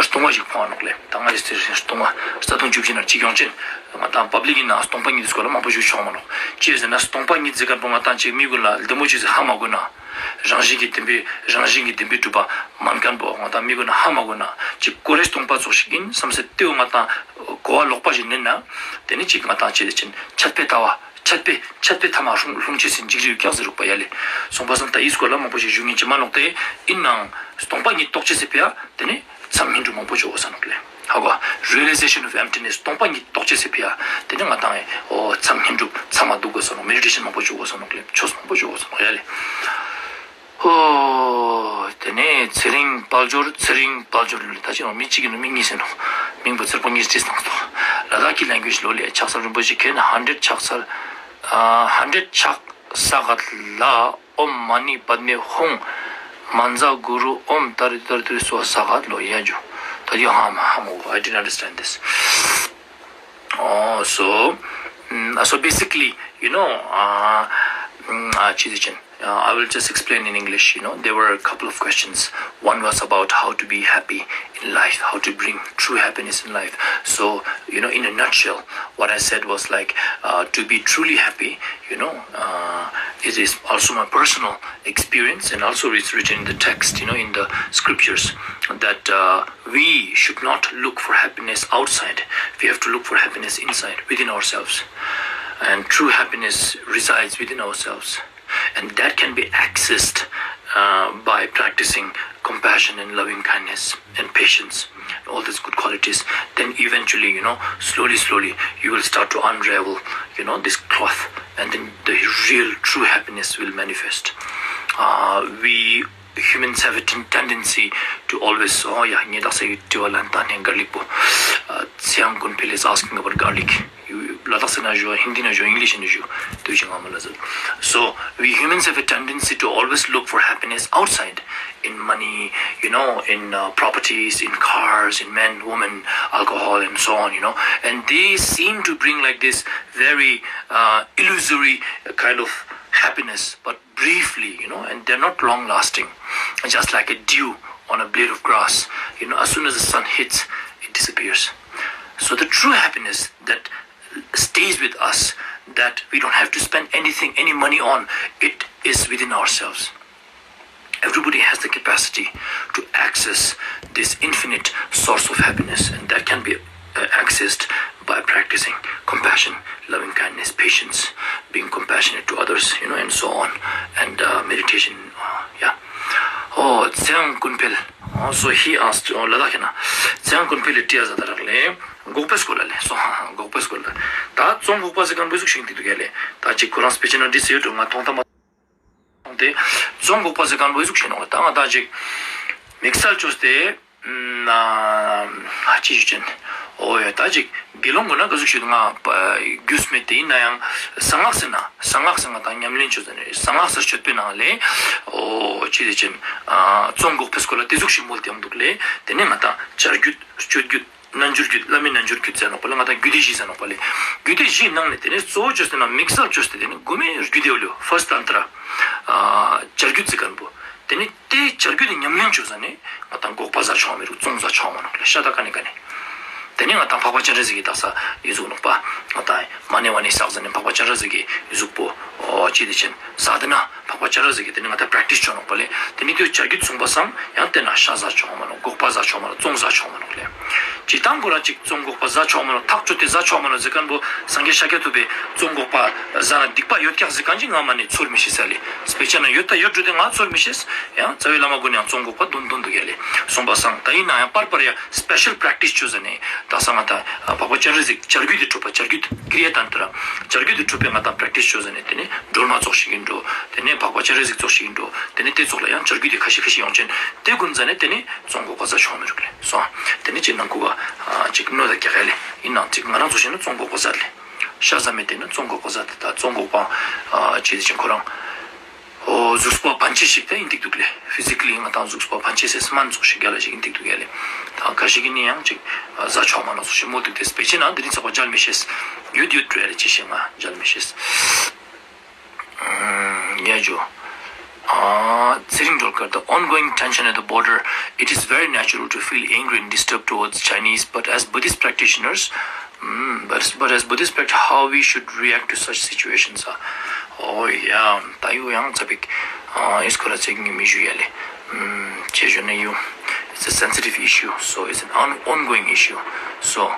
ལྟུང་བ་ཞིག་ཕོག་ནོག་ལེ། ད་ང་ཡི་ལྟུང་བ་རྩ་ལྟུང་བཅུ་བཞི་ནང་གཅིག་ཡོང་ཅན། ང་ཏང་པབ་ལིག་ཡིན་ན་སྟོང་པ་ཉིད་དི་སྐོར་ལ་མང་པོ་ཞུ་ཆོག་མ་ནོག། ཅི་ཟེར་ན་སྟོང་པ་ཉིད་ཟེར་མཁན་པོ་ང་ཏང་ཅིག་མི་ཀུན་ལ་བདེ་མོ་ཅིག་ཟེར་ཧ་མ་གོ་ན། རང་བཞིན་གྱིས་བདེན་པའི་རང་བཞིན་གྱིས་བདེན་པའི་གྲུབ་པ་མན་མཁན་པོ་ང་ཏང་མི་ཀུན་ལ་ཧ་མ་གོ་ན། ཅིག་ཀོ་རེ་སྟོང་པ་ཙོགས་ཤིག་ཡིན་བསམ་སེ་ལྟེ་བོ་ང་ཏང་གོ་བ་ལོག་པ་ཞིག་ནེན་ན། དེ་ནི་ཅིག་ང་ཏང་ཅི་དེ་ཅན་ཆད་པའི་ལྟ་བ། ཆད་པའི་ཆད་པའི་ཐ་མ་ལྷུང་ལྷུང་ཅེས་སི་འཇིགས་རི་ཡོད་ཀྱག་ཟེར་རུག་པ་ཡ་ལེ། སོང་པ་སང་ད་ཡིད་སྐོར་ལ་མང་པོ་ཞིག་ཞུ་ངེས་ཅི་མ་ནོག་སྟེ། ཡིན་ནའང་སྟོང་པ་ཉིད་རྟོགས་ཅེས་སི་ཕི་ཡ་དེ་ནི་མཚམས་བསྙེན་སྒྲུབ་མང་པོ་ཅོ་དགོས་ས་ནོག་ལེ། ཧ་གོ། Realization of emptiness སྟོང་པ་ཉིད་རྟོགས་ཅེས་སི་ཕི་ཡ་དེ་ནི་ང་ཏང་ཨེ་འོ་མཚམས་བསྙེན་སྒྲུབ་མཚམས་མ་འདུག་དགོས་ས་ནོག། མེ་ཌི་ཊེ་ཤན་མང་པོ་ཅོ་དགོས་ས་ནོག་ལེ། ཆོས་མང་པོ་ཅོ་དགོས་ས་ནོག་ཡ་ལེ། ཨོ། དེ་ནས་ཚེ་རིང་དཔལ་འབྱོར། ཚེ་རིང་དཔལ་འབྱོར་ལོ་ལེ། ད་ཅི་ནོག་མི་གཅིག་གི་ནོག་མི་གཉིས་ཟེར་ནོག། མིང་པོ་ཚེར་པོ་གཉིས་བྲིས་བཏང་སྟོ། ལ་དྭགས་ཀྱི་ལེང་གུ་ཨེཇ་ལོ་ལེ། ཕྱག་འཚལ་རིན་པོ་ཆེ་མཁྱེན། ཧན་ཌྲེཌ་ཕྱག་འཚལ། ཨ་ཧན་ཌྲེཌ་ཕྱག་འཚལ་ལ། ཨོཾ་མ་ཎི་པདྨེ་ཧཱུྃ། མཉྫ་གུ་རུ་ཨོཾ་ཏཱ་རེ་ཏཱ་རེ་ཏུ་རེ་སྭཱ་ཧཱ་ལོ་ཡ་ཇུ། ད་ཡོ་ཧ་མ་ཧ་མ་གོ། I didn't understand this. Oh, so, mm, so basically, you know, uh, mm, uh, ཅི་ཟེར་ཅན། Uh, I will just explain in English. You know, there were a couple of questions. One was about how to be happy in life, how to bring true happiness in life. So, you know, in a nutshell, what I said was like, uh, to be truly happy, you know, uh, it is also my personal experience, and also it's written in the text, you know, in the scriptures, that, uh, we should not look for happiness outside. We have to look for happiness inside, within ourselves. And true happiness resides within ourselves. And that can be accessed, uh, by practicing compassion and loving kindness and patience, all these good qualities. Then eventually, you know, slowly, slowly, you will start to unravel, you know, this cloth, and then the real, true happiness will manifest. Uh, we humans have a ten- tendency to always, oh yeah, ངས་དག་ས་ཡི་དྲི་བ་ལན་ད་ནས་གར་ལིག་པོ། ཨ་ཚེ་ཡང་ཀུན་འཕེལ་is asking about garlic. ལ་དྭགས་སི་ན་ཞུ་ཧིན་དི་ན་ཞུ་ཨིང་ལིཤ་ན་ཞུ་དུས་ཅི་ང་མ་ལ་ཟེར། So we humans have a tendency to always look for happiness outside, in money, you know, in, uh, properties, in cars, in men, women, alcohol, and so on, you know. And they seem to bring like this very, uh, illusory kind of happiness, but briefly, you know, and they're not long lasting. Just like a dew on a blade of grass, you know, as soon as the sun hits, it disappears. So the true happiness that stays with us, that we don't have to spend anything, any money on, it is within ourselves. Everybody has the capacity to access this infinite source of happiness, and that can be uh, accessed by practicing compassion, loving kindness, patience, being compassionate to others, you know, and so on, and uh, meditation. Uh, yeah. Oh, Tseng Kunpil. Oh, so he asked, oh, Ladakh na. Tseng Kunpil le ཏེ་ཟ་ད་རག་ལེ། འགོག་པའི་སྐོར་ལ་ལེ། སོ་འགོག་པའི་སྐོར་ལ། ད་བཙོན་འགོག་པ་ཟེར་མཁན་པོ་ཟུག་ཤིག་འདི་འདུག་ཡ་ལེ། ད་ཅིག་ཁོ་རང་སྤེ་ཆ་ན་འདི་ཟེར་ཡོད་འགྲོ་ང་མཐོང་ཐ་མ། དེ་བཙོན་འགོག་པ་ཟེར་མཁན་པོ་ཟུག་ཤིག་ནོག་ད་ང་ད་ཅིག་དམིགས་བསལ་བཅོས་ཏེ། ན་ཅི་ཞུ་ཅན། འོ་ཡ་ད་ཅིག་དགེ་སློང་གུན་ན་ག་ཟུག་ཞུ་ང་རྒྱུས་མེད་དེ་ཡིན་ནའང་གསང་སྔགས་ཟེར་ན་གསང་སྔགས་ཟེར་ང་ད་ཉམས་ལེན་བཅོས་ཟེར་ནས་གསང་སྔགས་ཟེར་སྤྱོད་པའི་ནང་ལས། འོ་ཅི་ཟེར་ཅན། བཙོན་འགོག་པའི་སྐོར་ལ་དེ་ཟུག་ཤིག་མོལ་ཏེ་ཡོང་འདུག་ལེ། དེ་ནས་ང་ད་བྱ་རྒྱུད་སྤྱོད་རྒྱུད། རྣལ་འབྱོར་རྒྱུད། བླ་མེད་རྣལ་འབྱོར་རྒྱུད་ཟེར་ནོག་པ་ལེ། ང་ད་རྒྱུད་སྡེ་བཞི་ཟེར་ནོག་པ་ལེ། རྒྱུད་སྡེ་བཞིའི་ནང་ནས་དེ་ནས་གཙོ་བོ་བཅོས་ཏེ་ན་དམིགས་བསལ་བཅོས་ཏེ་དེ་ནས་དགུ་མའི་རྒྱུད་སྡེ་ཡོད་ལེ། ཕར་སྟ་ཏྲ། བྱ་རྒྱུད་ཟེར་མཁན་པོ། དེ་ནས་དེ་བྱ་རྒྱུད་དེ་ཉམས་ལེན་བཅོས་ཟ་ནས་ང་ད་འགོག་པ་ཟ་ཆོག་མི་རུག་བཙོན་ཟ་ཆོག་མ་ནོག་ལེ། ཤ་ད་ཀ་ནས་ཀ་ནས། དེ་ནས་ང་ད་འཕགས་པ་སྤྱན་རས་གཟིགས་ཀྱི་དག་ས་ཡི་ཟུག་ནོག་པ། ང་ད་མ་ཎི་བ་ཎི་བསགས་ཟ་ནས་འཕགས་པ་སྤྱན་རས་གཟིགས་ཀྱི་ཡི་ཟུག་པོ། འོ་ཅི་དེ་ཅན་ཟ་དེ་ན། འཕགས་པ་སྤྱན་རས་གཟིགས་ཀྱིས་དེ་ནི་ང་ད་པྲེག་ཊིས་བཅོ་ནོག་པ་ལེ། དེ་ནི་དེ་བྱ་རྒྱུད་མཚུངས་པ་སང་ཡང་དེ་ན་ཤ་ཟ་ཆོག་མ་ནོག་འགོག་པ་ཟ་ཆོག་མ་ནོག་བཙོན་ཟ་ཆོག་མ་ནོག་ལེ། ཅི་དང་གུ་ར་ཅིག་བཙོན་འགོག་པ་ཟ་ཆོག་མ་ནོག་ཐག་ཆོད་དེ་ཟ་ཆོག་མ་ནོག་ཟེར་མཁན་པོ་སངས་རྒྱས་ཤཱཀྱ་ཐུབ་པས་བཙོན་འགོག་པ་ཟ་ན་སྡིག་པ་ཡོད་ཀྱག་ཟེར་མཁན་ཅིག་ང་མ་ནི་ཚོར་མི་ཤེས་ས་ལེ། སྤེ་ཆ་ན་ཡོད་ད་ཡོད་འགྲོ་དེ་ང་ཚོར་མི་ཤེས། ཡང་རྩ་བའི་བླ་མ་གུན་ནི་ཡང་བཙོན་འགོག་པ་འདོན་འདོན་འདུག་ཡ་ལེ། སོང་པ་སང་ད་ཡིན་ན་ཡང་པར་པར་ཡ་སྤེ་ཤལ་པྲེག་ཊིས་བཅོས་ཟ་ནས་ད་ས་ང་ད་འཕགས་པ་སྤྱན་རས་གཟིགས་བྱ་རྒྱུད་དེ་གྲུབ་པ་བྱ་རྒྱུད་ཀྲི་ཡ་ཏན་ཏྲ། བྱ་རྒྱུད་དེ་གྲུབ་པའི་ང་ད་པྲེག་ཊིས་བཅོས་ཟ་ནས་དེ་ནི་སྒྲོལ་མ་ཙོགས་ཤིག་ཡིན་འགྲོ། དེ་ནི་འཕགས་པ་སྤྱན་རས་གཟིགས་ཙོགས་ཤིག་ཡིན་འགྲོ། དེ་ནི་དེ་ཙོགས་ལ་ཡང་བྱ་རྒྱུད་དེ་ཁ་ཤས་ཁ་ཤས་ཡོང་ཅན་དེ་གུན་ཟ་ནས་དེ་ནི་བཙོན་འགོག་པ་ཟ་ཆོག་མི་རུག་ལེ། སོང་། དེ་ནི་ཅི་ནང་ཁུ་ག་ཅིག་གནོད་ད་རྒྱག་ཡ་ལེ། ཡིན་ནང་ཅིག་ང་རང་ཚོ་ཤེས་ན་བཙོན་འགོག་པ་ཟ་ལེ། ཤ་ཟ་མེད་དེ་ནི་བཙོན་འགོག་པ་ཟ་དེ་ད་བཙོན་འགོག་པ་ཅི་དེ་ཅན་ཁོ་རང་། འོ་གཟུགས་པོ་ཕན་ཆེ་ཞིག་ད་ཡིན་འདུག་འདུག་ལེ། ཕི་ཟི་ཀ་ལི་ང་ད་གཟུགས་པོ་ཕན་ཆེ་སེ་སྨན་ཙོགས་ཤིག་རྒྱལ་ལ་ཞིག་ཡིན་འདུག་འདུག་ཡ་ལེ། ད་ཁ་ཤས་ཀྱི་ནི་ཡང་ཅིག་ཟ་ཆོག་མ་ནོག་ཙོགས་ཤིག་མོལ་འདུག་དེ་སྤེ་ཆ་ན་འདི་རིང་ཚག་པ་མཇལ་མི་ཤེས། ཡོད་ཡོད་འགྲོ་ཡ་ལེ་ཅི་ཤེས་ང་མཇལ་མི་ཤེས། ཡ་ཇོ། ཚེ་རིང་སྒྲོལ་དཀར། The ongoing tension at the border, it is very natural to feel angry and disturbed towards Chinese, but as Buddhist practitioners, mm, but, but as Buddhist practice, how we should react to such situations? Oh yeah, ད་ཡོ་ཡང་ཙ་པིག་ཨིས་ཁོ་ར་ཚེ་གི་མི་ཞུ་ཡ་ལེ། ཅེ་ཞུ་ན་ཡོ། It's a sensitive issue, so it's an on- ongoing issue. So,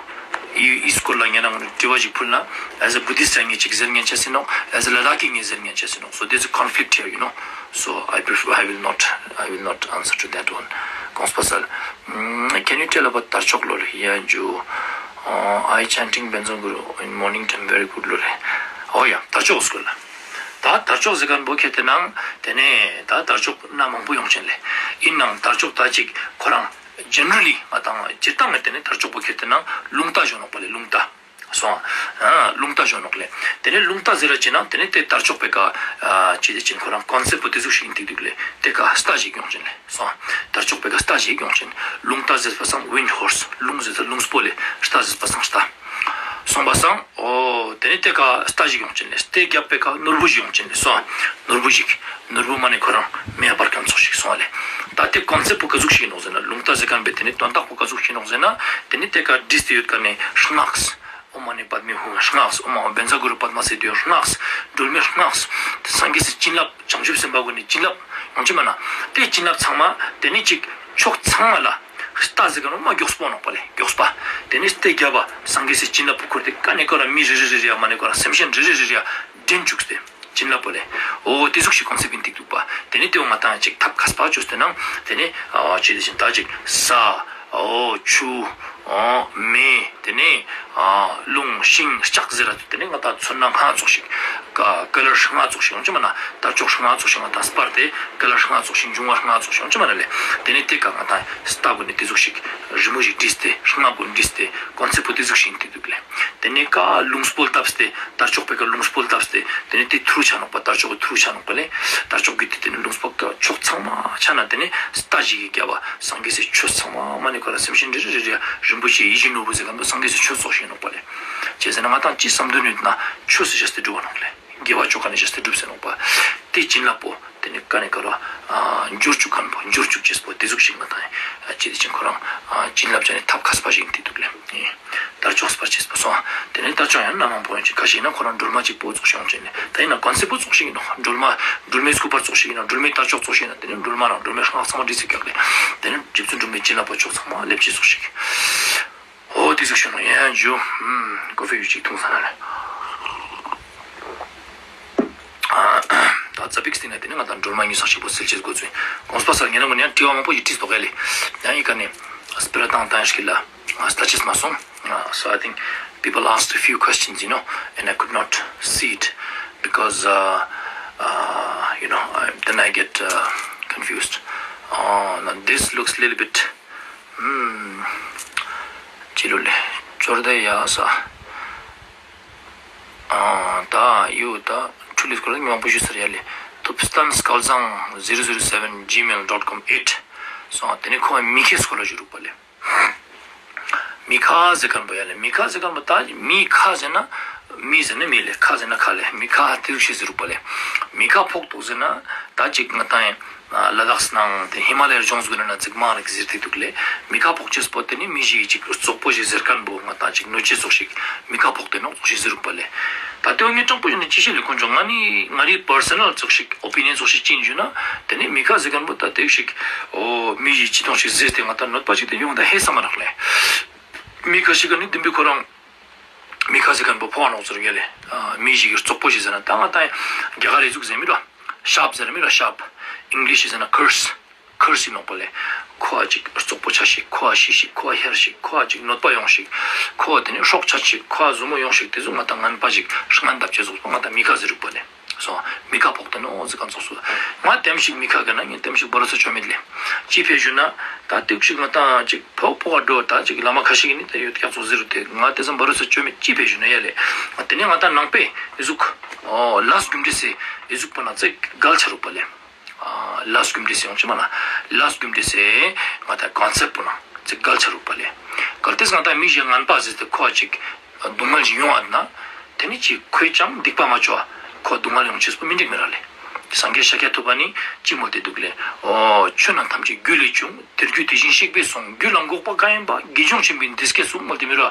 ཨི་ཨིས་ཁོ་ལ་ཉེ་རང་དྲི་བ་ཞིག་ཕུལ་ན། As a Buddhist ཡང་ངས་ཅིག་ཟེར་ཉན་ཆ་སི་ནོག as a Ladakhi ངས་ཟེར་ཉན་ཆ་སི་ནོག So there's a conflict here, you know. So I prefer, I will not, I will not answer to that one. གོང་སྤ་སལ། Can you tell about དར་ལྕོག་ལོ་ལེ། ཡ་ཇོ། I chanting Benzon Guru in morning time very good ལོ་ལེ། འོ་ཡ་དར་ལྕོག་སྐོར་ལ། ད་དར་ལྕོག་ཟེར་མཁན་པོ་ཁྱེར་ཏེ་ནང་དེ་ནས་ད་དར་ལྕོག་སྣ་མང་པོ་ཡོང་ཅན་ལེ། ཡིན་ནང་དར་ལྕོག་ད་ཅིག་ཁོ་རང་ཇེ་ནེ་རལ་ལི་ང་དང་སྤྱིར་བཏང་ང་དེ་ནས་དར་ལྕོག་པོ་ཁྱེར་ཏེ་ནང་རླུང་རྟ་ཞུ་ནོག་པ་ལེ། རླུང་རྟ། སོང་། ཨ་རླུང་རྟ་ཞུ་ནོག་ལེ། དེ་ནས་རླུང་རྟ་ཟེར་ར་ཅི་ན་དེ་ནས་དེ་དར་ལྕོག་པའི་ཀ་ཅི་ཟེར་ཅན་ཁོ་རང་ཀོན་སེབ་པོ་དེ་ཟུག་ཤིག་ཡིན་ཏིག་ཏིག་ལེ། དེ་ཀ་རྟ་ཞིག་ཡོང་ཅན་ལེ། སོང་། དར་ལྕོག་པའི་ཀ་རྟ་ཞིག་ཡོང་ཅན། རླུང་རྟ་ཟེར་པ་སང་ཝིན་ཌི་ཧོར་སི། རླུང་ཟེར་ས་རླུང་སྤོ་ལེ། རྟ་ཟེར་པ་སང་རྟ། སོང་པ་སང་། འོ། དེ་ནས་དེ་ཀ་རྟ་ཞིག་ཡོང་ཅན་ལེ། དེ་རྒྱབ་པའི་ཀ་ནོར་བུ་ཞིག་ཡོང་ཅན་ལེ། སོང་། ནོར་བུ་ཞིག་ནོར་བུ་མ་ནི་ཁོ་རང་མེ་འབར་མཁན་ཙོགས་ཤིག་སོང་ལེ། ད་དེ་ཀོན་སེབ་པོ་ཀ་ཟུག་ཤིག་ནོག་ཟེར་ན། རླུང་རྟ་ཟེར་མཁན་པོའི་དེ་ནས་དོན་དག་པོ་ཀ་ཟུག་ཤིག་ནོག་ཟེར་ན། དེ་ནས་དེ་ཀ་བྲིས་ཏེ་ཡོད་མཁན་ནི་སྔགས། ཨོཾ་མ་ཎི་པདྨེ་ཧཱུྃ། སྔགས། ཨོཾ་བཛྲ་གུ་རུ་པདྨ་སིདྡྷི་ཡོད། སྔགས། སྒྲོལ་མའི་སྔགས། སངས་རྒྱས་སི་བྱིན་རླབས། བྱང་ཆུབ་སེམས་དཔའ་གུན་ནི་བྱིན་རླབས་ཡོང་ཅི་མ་ན། དེ་བྱིན་རླབས་ཚང་མ་དེ་ནི་ཅིག་ཕྱོགས་ཚང་མ་ལ། རྟ་ཟེར་མཁན་ནི་མ་མགྱོགས་པོ་ནོག་པ་ལེ། མགྱོགས་པ། དེ་ནི་དེ་རྒྱབ་པ་སངས་རྒྱས་སི་བྱིན་རླབས་པོ་ཁུར་ཏེ་ཀ་ནས་ཀ་ར་མི་རེ་རེ་རེ་རེ་ཡ་མ་ནི་ཀ་ར་སེམས་ཅན་རེ་རེ་རེ་རེ་ཡ་འདྲེན་བཅུག་སྟེ། བྱིན་རླབས་པོ་ལེ། འོ་དེ་ཟུག་ཤིག་ཀོན་སེབ་ཡིན་ཏིག་འདུག་པ། དེ་ནི་དེ་བོ་ང་དང་ཅིག་ཐབས་མཁས་པ་བཅོས་ཏེ་ནང་དེ་ནི་ཨ་ཅི་དེ་བཞིན་ད་ཅིག་ས། འོ་ཆུ། འོ་མེ། དེ་ནས་ཨ་རླུང་ཤིང་ལྕགས་ཟེར་ར་དེ་ནས་ང་དང་མཚོན་ན་ལྔ་ཙོགས་ཤིག་ཀ་ཀ་ལར་ལྔ་ཙོགས་ཤིག་ཡོང་ཅི་མ་ན། དར་ལྕོག་ལྔ་ཙོགས་ཤིག་ང་དང་སྤར་ཏེ་ཀ་ལར་ལྔ་ཙོགས་ཤིག་འབྱུང་བ་ལྔ་ཙོགས་ཤིག་ཡོང་ཅི་མ་ན་ལེ། དེ་ནས་དེ་ཀ་ང་དང་རྟ་གུན་ནི་དེ་ཟུག་ཤིག་རི་མོ་ཞིག་བྲིས་ཏེ་ལྔ་གུན་བྲིས་ཏེ་ཀོན་སེབ་པོ་དེ་ཟུག་ཤིག་ཡིན་ཏིག་འདུག་ལེ། དེ་ནས་ཀ་རླུང་སྤོལ་བཏབ་སྟེ་དར་ལྕོག་པའི་ཀ་རླུང་སྤོལ་བཏབ་སྟེ་དེ་ནས་དེ་ཐུརུ་ཆ་ནོག་པ། དར་ལྕོག་གི་ཐུརུ་ཆ་ནོག་པ་ལེ། དར་ལྕོག་གི་དེ་དེ་ནས་རླུང་སྤོལ་ཀ་ཕྱོགས་ཚང་མ་ཆ་ན་དེ་ནས་རྟ་ཞིག་གི་རྒྱབ་པ་སངས་རྒྱས་སི་ཆོས་ཚང་མ་མ་ནི་ཁོ་ར་སེམས་ཅན་རེ་རེ་རེ་རེ་རིན་པོ་ཆེ་ཡིད་བཞིན་ནོར་བུ་ཟེར་མཁན་པོ་སངས་རྒྱས་སི་ཆོས་ཙོགས་ཤིག་ནོག་པ་ལེ། ཅི་ཟེར་ན་ང་དང་ཅི་བསམ་དོན་ཡོད་ན་ཆོས་སི་ཞེས་ཏེ་སྒྲུབ་པ་ནོག་ལེ། དགེ་བ་ཅོ་མཁན་ནི་ཞེས་ཏེ་སྒྲུབ་ཟེར་ནོག་པ། དེ་བྱིན་རླབས་པོ་དེ་ནི་ཀ་ནེ་ཀ་རུ་འབྱོར་བཅུག་ཁན་པོ་འབྱོར་བཅུག་ཅེས་པོ་དེ་ཟུག་ཞིག་ང་དང་ཅི་དེ་ཅིག་ཁོ་རང་བྱིན་རླབས་ཅན་ནི་ཐབས་མཁས་པ་ཞིག་དེ་འདུག་ལེ། དར་ལྕོག་སྤར་ཅེས་པོ་སོང་། དེ་ནི་དར་ལྕོག་ཡང་སྣ་མང་པོ་ཡོང་ཅིག་ཁ་ཤས་ན་ཁོ་རང་སྒྲོལ་མ་གཅིག་པོ་ཙོགས་ཤིག་ཡོང་ཅེས་ནི་ད་ཡིན་ན་གོན་སེ་པོ་ཙོགས་ཤིག་ཡིན་ནོག་སྒྲོལ་མ་སྒྲོལ་མའི་སྐུ་པར་ཙོགས་ཤིག་ཡིན་ན་སྒྲོལ་མའི་དར་ལྕོག་ཙོགས་ཤིག་ཡིན་ན་དེ་ནི་སྒྲོལ་མ་རང་སྒྲོལ་མའི་སྔགས་ཚང་མ་བྲིས་སེ་བཀག་ལེ། དེ་ནི་རྗེ་བཙུན་སྒྲོལ་མའི་བྱིན་རླབས་པོ་ཕྱོགས་ཚང་མ་སླེབས་ཅེས་ཙོགས་ཤིག་འོ་དེ་ཟུག་ཤོད་ནོག་ཡང་ཇུ། ཀོ་ཧྥི་ཡུ་ཅིག་འཐུང་ས་ན་ལེ། ད་ཙ་པིག་སྟེང་ན་དེ་ནི་ང་དང་སྒྲོལ་མ་ཉུང་ས་ཞིག་པོ་སེལ་ཅེས་དགོས་ཚུལ་གོང་སྤ་སར་ངེ་རང་ངོ་ནས་ཡང་དྲི་བ་མང་པོ་ཞིག་དྲིས་ཏོག་ག་ལེ། ཡང་ཡི་ག་ནས་སྤེ་ར་བཏང་བཏང་ཞིག་ལ་ལྟ་ཅེས་མ་སོང་། So I think people asked a few questions, you know, and I could not see it because, uh, uh, you know, I, then I get uh, confused. Uh, now this looks a little bit Hmm. ཅི་ལོ་ལེ། ཅོར་དེ་ཡ་ས། ཨ་ད་ཡུ་ད་ཁྲུ་ལིས་ཁོ་རང་མང་པོ་ཞུ་སར་ཡ་ལེ། ཐུབ་སྟན་སྐལ་བཟང་zero zero seven gmail dot com eight སོང་། དེ་ནི་ཁོ་མི་ཁའི་སྐོར་ལ་ཞུ་རུག་པ་ལེ། མི་ཁ་ཟེར་ཁན་པོ་ཡ་ལེ། མི་ཁ་ཟེར་ཁན་པོ་ད་མི་ཁ་ཟེར་ན་མི་ཟེར་ན་མི་ལེ། ཁ་ཟེར་ན་ཁ་ལེ། མི་ཁ་དེ་རུ་ཤེས་ཟེར་རུག་པ་ལེ། མི་ཁ་ཕོག་ཏོག་ཟེར་ན་ད་ཅིག་ང་དང་ཡིན། ལ་དྭགས་ནང་དེ་ཧི་མ་ལ་ཡའི་ལྗོངས་ཀུན་ན་ཙིག་མང་རིག་ཟེར་ཏེ་འདུག་ལེ། མི་ཁ་ཕོག་ཅེས་པོ་དེ་ནི་མི་ཞིག་ཅིག་རྩོག་པོ་ཞིག་ཟེར་ཁན་པོ་ང་དང་ཅིག་གནོད་ཅེས་ཙོགས་ཤིག་མི་ཁ་ཕོག་སྟེ་ནོག་ཙོགས་ཤིག་ཟེར་རུག་པ་ལེ། ད་དེ་བོ་ངས་དྲང་པོ་ཞུ་ན་ཅི་ཤེས་ལེ་དཀོན་མཆོག་ང་ནི་ང་རི་པར་སོ་ནལ་ཙོགས་ཤིག་ཨོ་པི་ནི་ཡན་ཙོགས་ཤིག་ཅིག་ཞུ་ན་དེ་ནི་མི་ཁ་ཟེར་ཁན་པོ་ད་དེ་ཞིག་འོ་མི་ཞིག་ཅི་ཏོང་ཞིག་ཟེར་ཏེ་ང་དང་གནོད་པ་ཞིག་དེ་ཡོང་ད་ཧེ་ས་མ་རག་ལེ། མི་ཁ་ཤིག་ག་ནི་དེ་བོ་ཁོ་རང་མི་ཁ་ཟེར་ཁན་པོ་ཕོག་ནོག་ཟེར་ག་ལེ། མི་ཞིག་གི་རྩོག་པོ་ཞིག་ཟེར་ན་ད་ང་དང་རྒྱ་གར་རི་ཟུག་ཟེར་མི་ར། ཤབ་ཟེར་མི་ར་ཤབ། ཨིང་ལིཤ་ཟེར་ན་ཁར་སི། ཁར་སི་ནོག་པ་ལེ། ཁོ་ཅིག་རྩོག་པོ་ཆ་ཞིག་ཁོ་ཤི་ཞིག་ཁོ་ཤར་ཞིག་ཁོ་ཅིག་གནོད་པ་ཡོང་ཞིག་ཁོ་དེ་ནི་སྲོག་ཆད་ཞིག་ཁོ་ཟུར་མོ་ཡོང་ཞིག་དེ་ཟུག་ང་དང་ངན་པ་ཞིག་ངན་འདབ་ཅེས་ཟུག་ང་དང་མི་ཁ་ཟེར་རུག་པ་ལེ། སོང་། མི་ཁ་ཕོག་སྟེ་ནོག་ཟེར་ཁན་ཙོགས་སུ། ང་དེམ་ཞིག་མི་ཁ་ག་ན་ངས་དེམ་ཞིག་བ་རོ་ས་ཅོ་མེད་ལེ། ཅི་ཕིའ་ཞུ་ན་ད་དེ་ཞིག་ང་དང་ཅིག་ཕོག་ཕོག་ག་འགྲོ་ད་ཅིག་བླ་མ་ཁ་ཤིག་གི་ནི་དེ་ཡོད་ཀྱག་ཙོགས་ཟེར་རུག་དེ་ང་དེ་ཙམ་བ་རོ་ས་ཅོ་མེད། ཅི་ཕིའ་ཞུ་ན་ཡ་ལེ། དེ་ནི་ང་དང་ནང་པའི་ཨི་ཟུག་ཨོ་ལས་རྒྱུ་འབྲས་སི་ཨི་ཟུག་པོ་ན་ཙིག་གལ་ཆ་རུག་པ་ལེ། ཨ་ལས་རྒྱུ་འབྲས་སི་ཡོང་ཅེས་མ་ན་ལས་རྒྱུ་འབྲས་སི་ང་དང་ཀོན་སེབ་པོ་ན་ཙིག་གལ་ཆ་རུག་པ་ལེ། གལ་ཏེ་ང་དང་མི་ཞིག་ངན་པ་ཟེར་ཏེ་ཁོ་ཅིག་སྡུག་བསྔལ་ཞིག་ཡོང་བ་ན། དེ་ནི་ཅིག་ཁོས་ཅང་སྡིག་པ་མ་ཅོ་བ་ཁོ་སྡུག་བསྔལ་ཡོང་ཅེས་པོ་མི་འགྲིག་མི་རག་ལེ། སངས་རྒྱས་ཤཱཀྱ་ཐུབ་པ་ནི་ཅི་མོལ་ཏེ་འདུག་ལེ། ཨོ་ཆོས་རྣམས་ཐམས་ཅད་རྒྱུ་ལས་བྱུང་། དེ་རྒྱུ་དེ་བཞིན་གཤེགས་པས་གསུངས། རྒྱུ་ལ་འགོག་པ་གང་ཡིན་པ། དགེ་སྦྱོང་ཆེན་པོའི་འདི་སྐད་གསུངས། མོལ་ཏེ་མི་ར།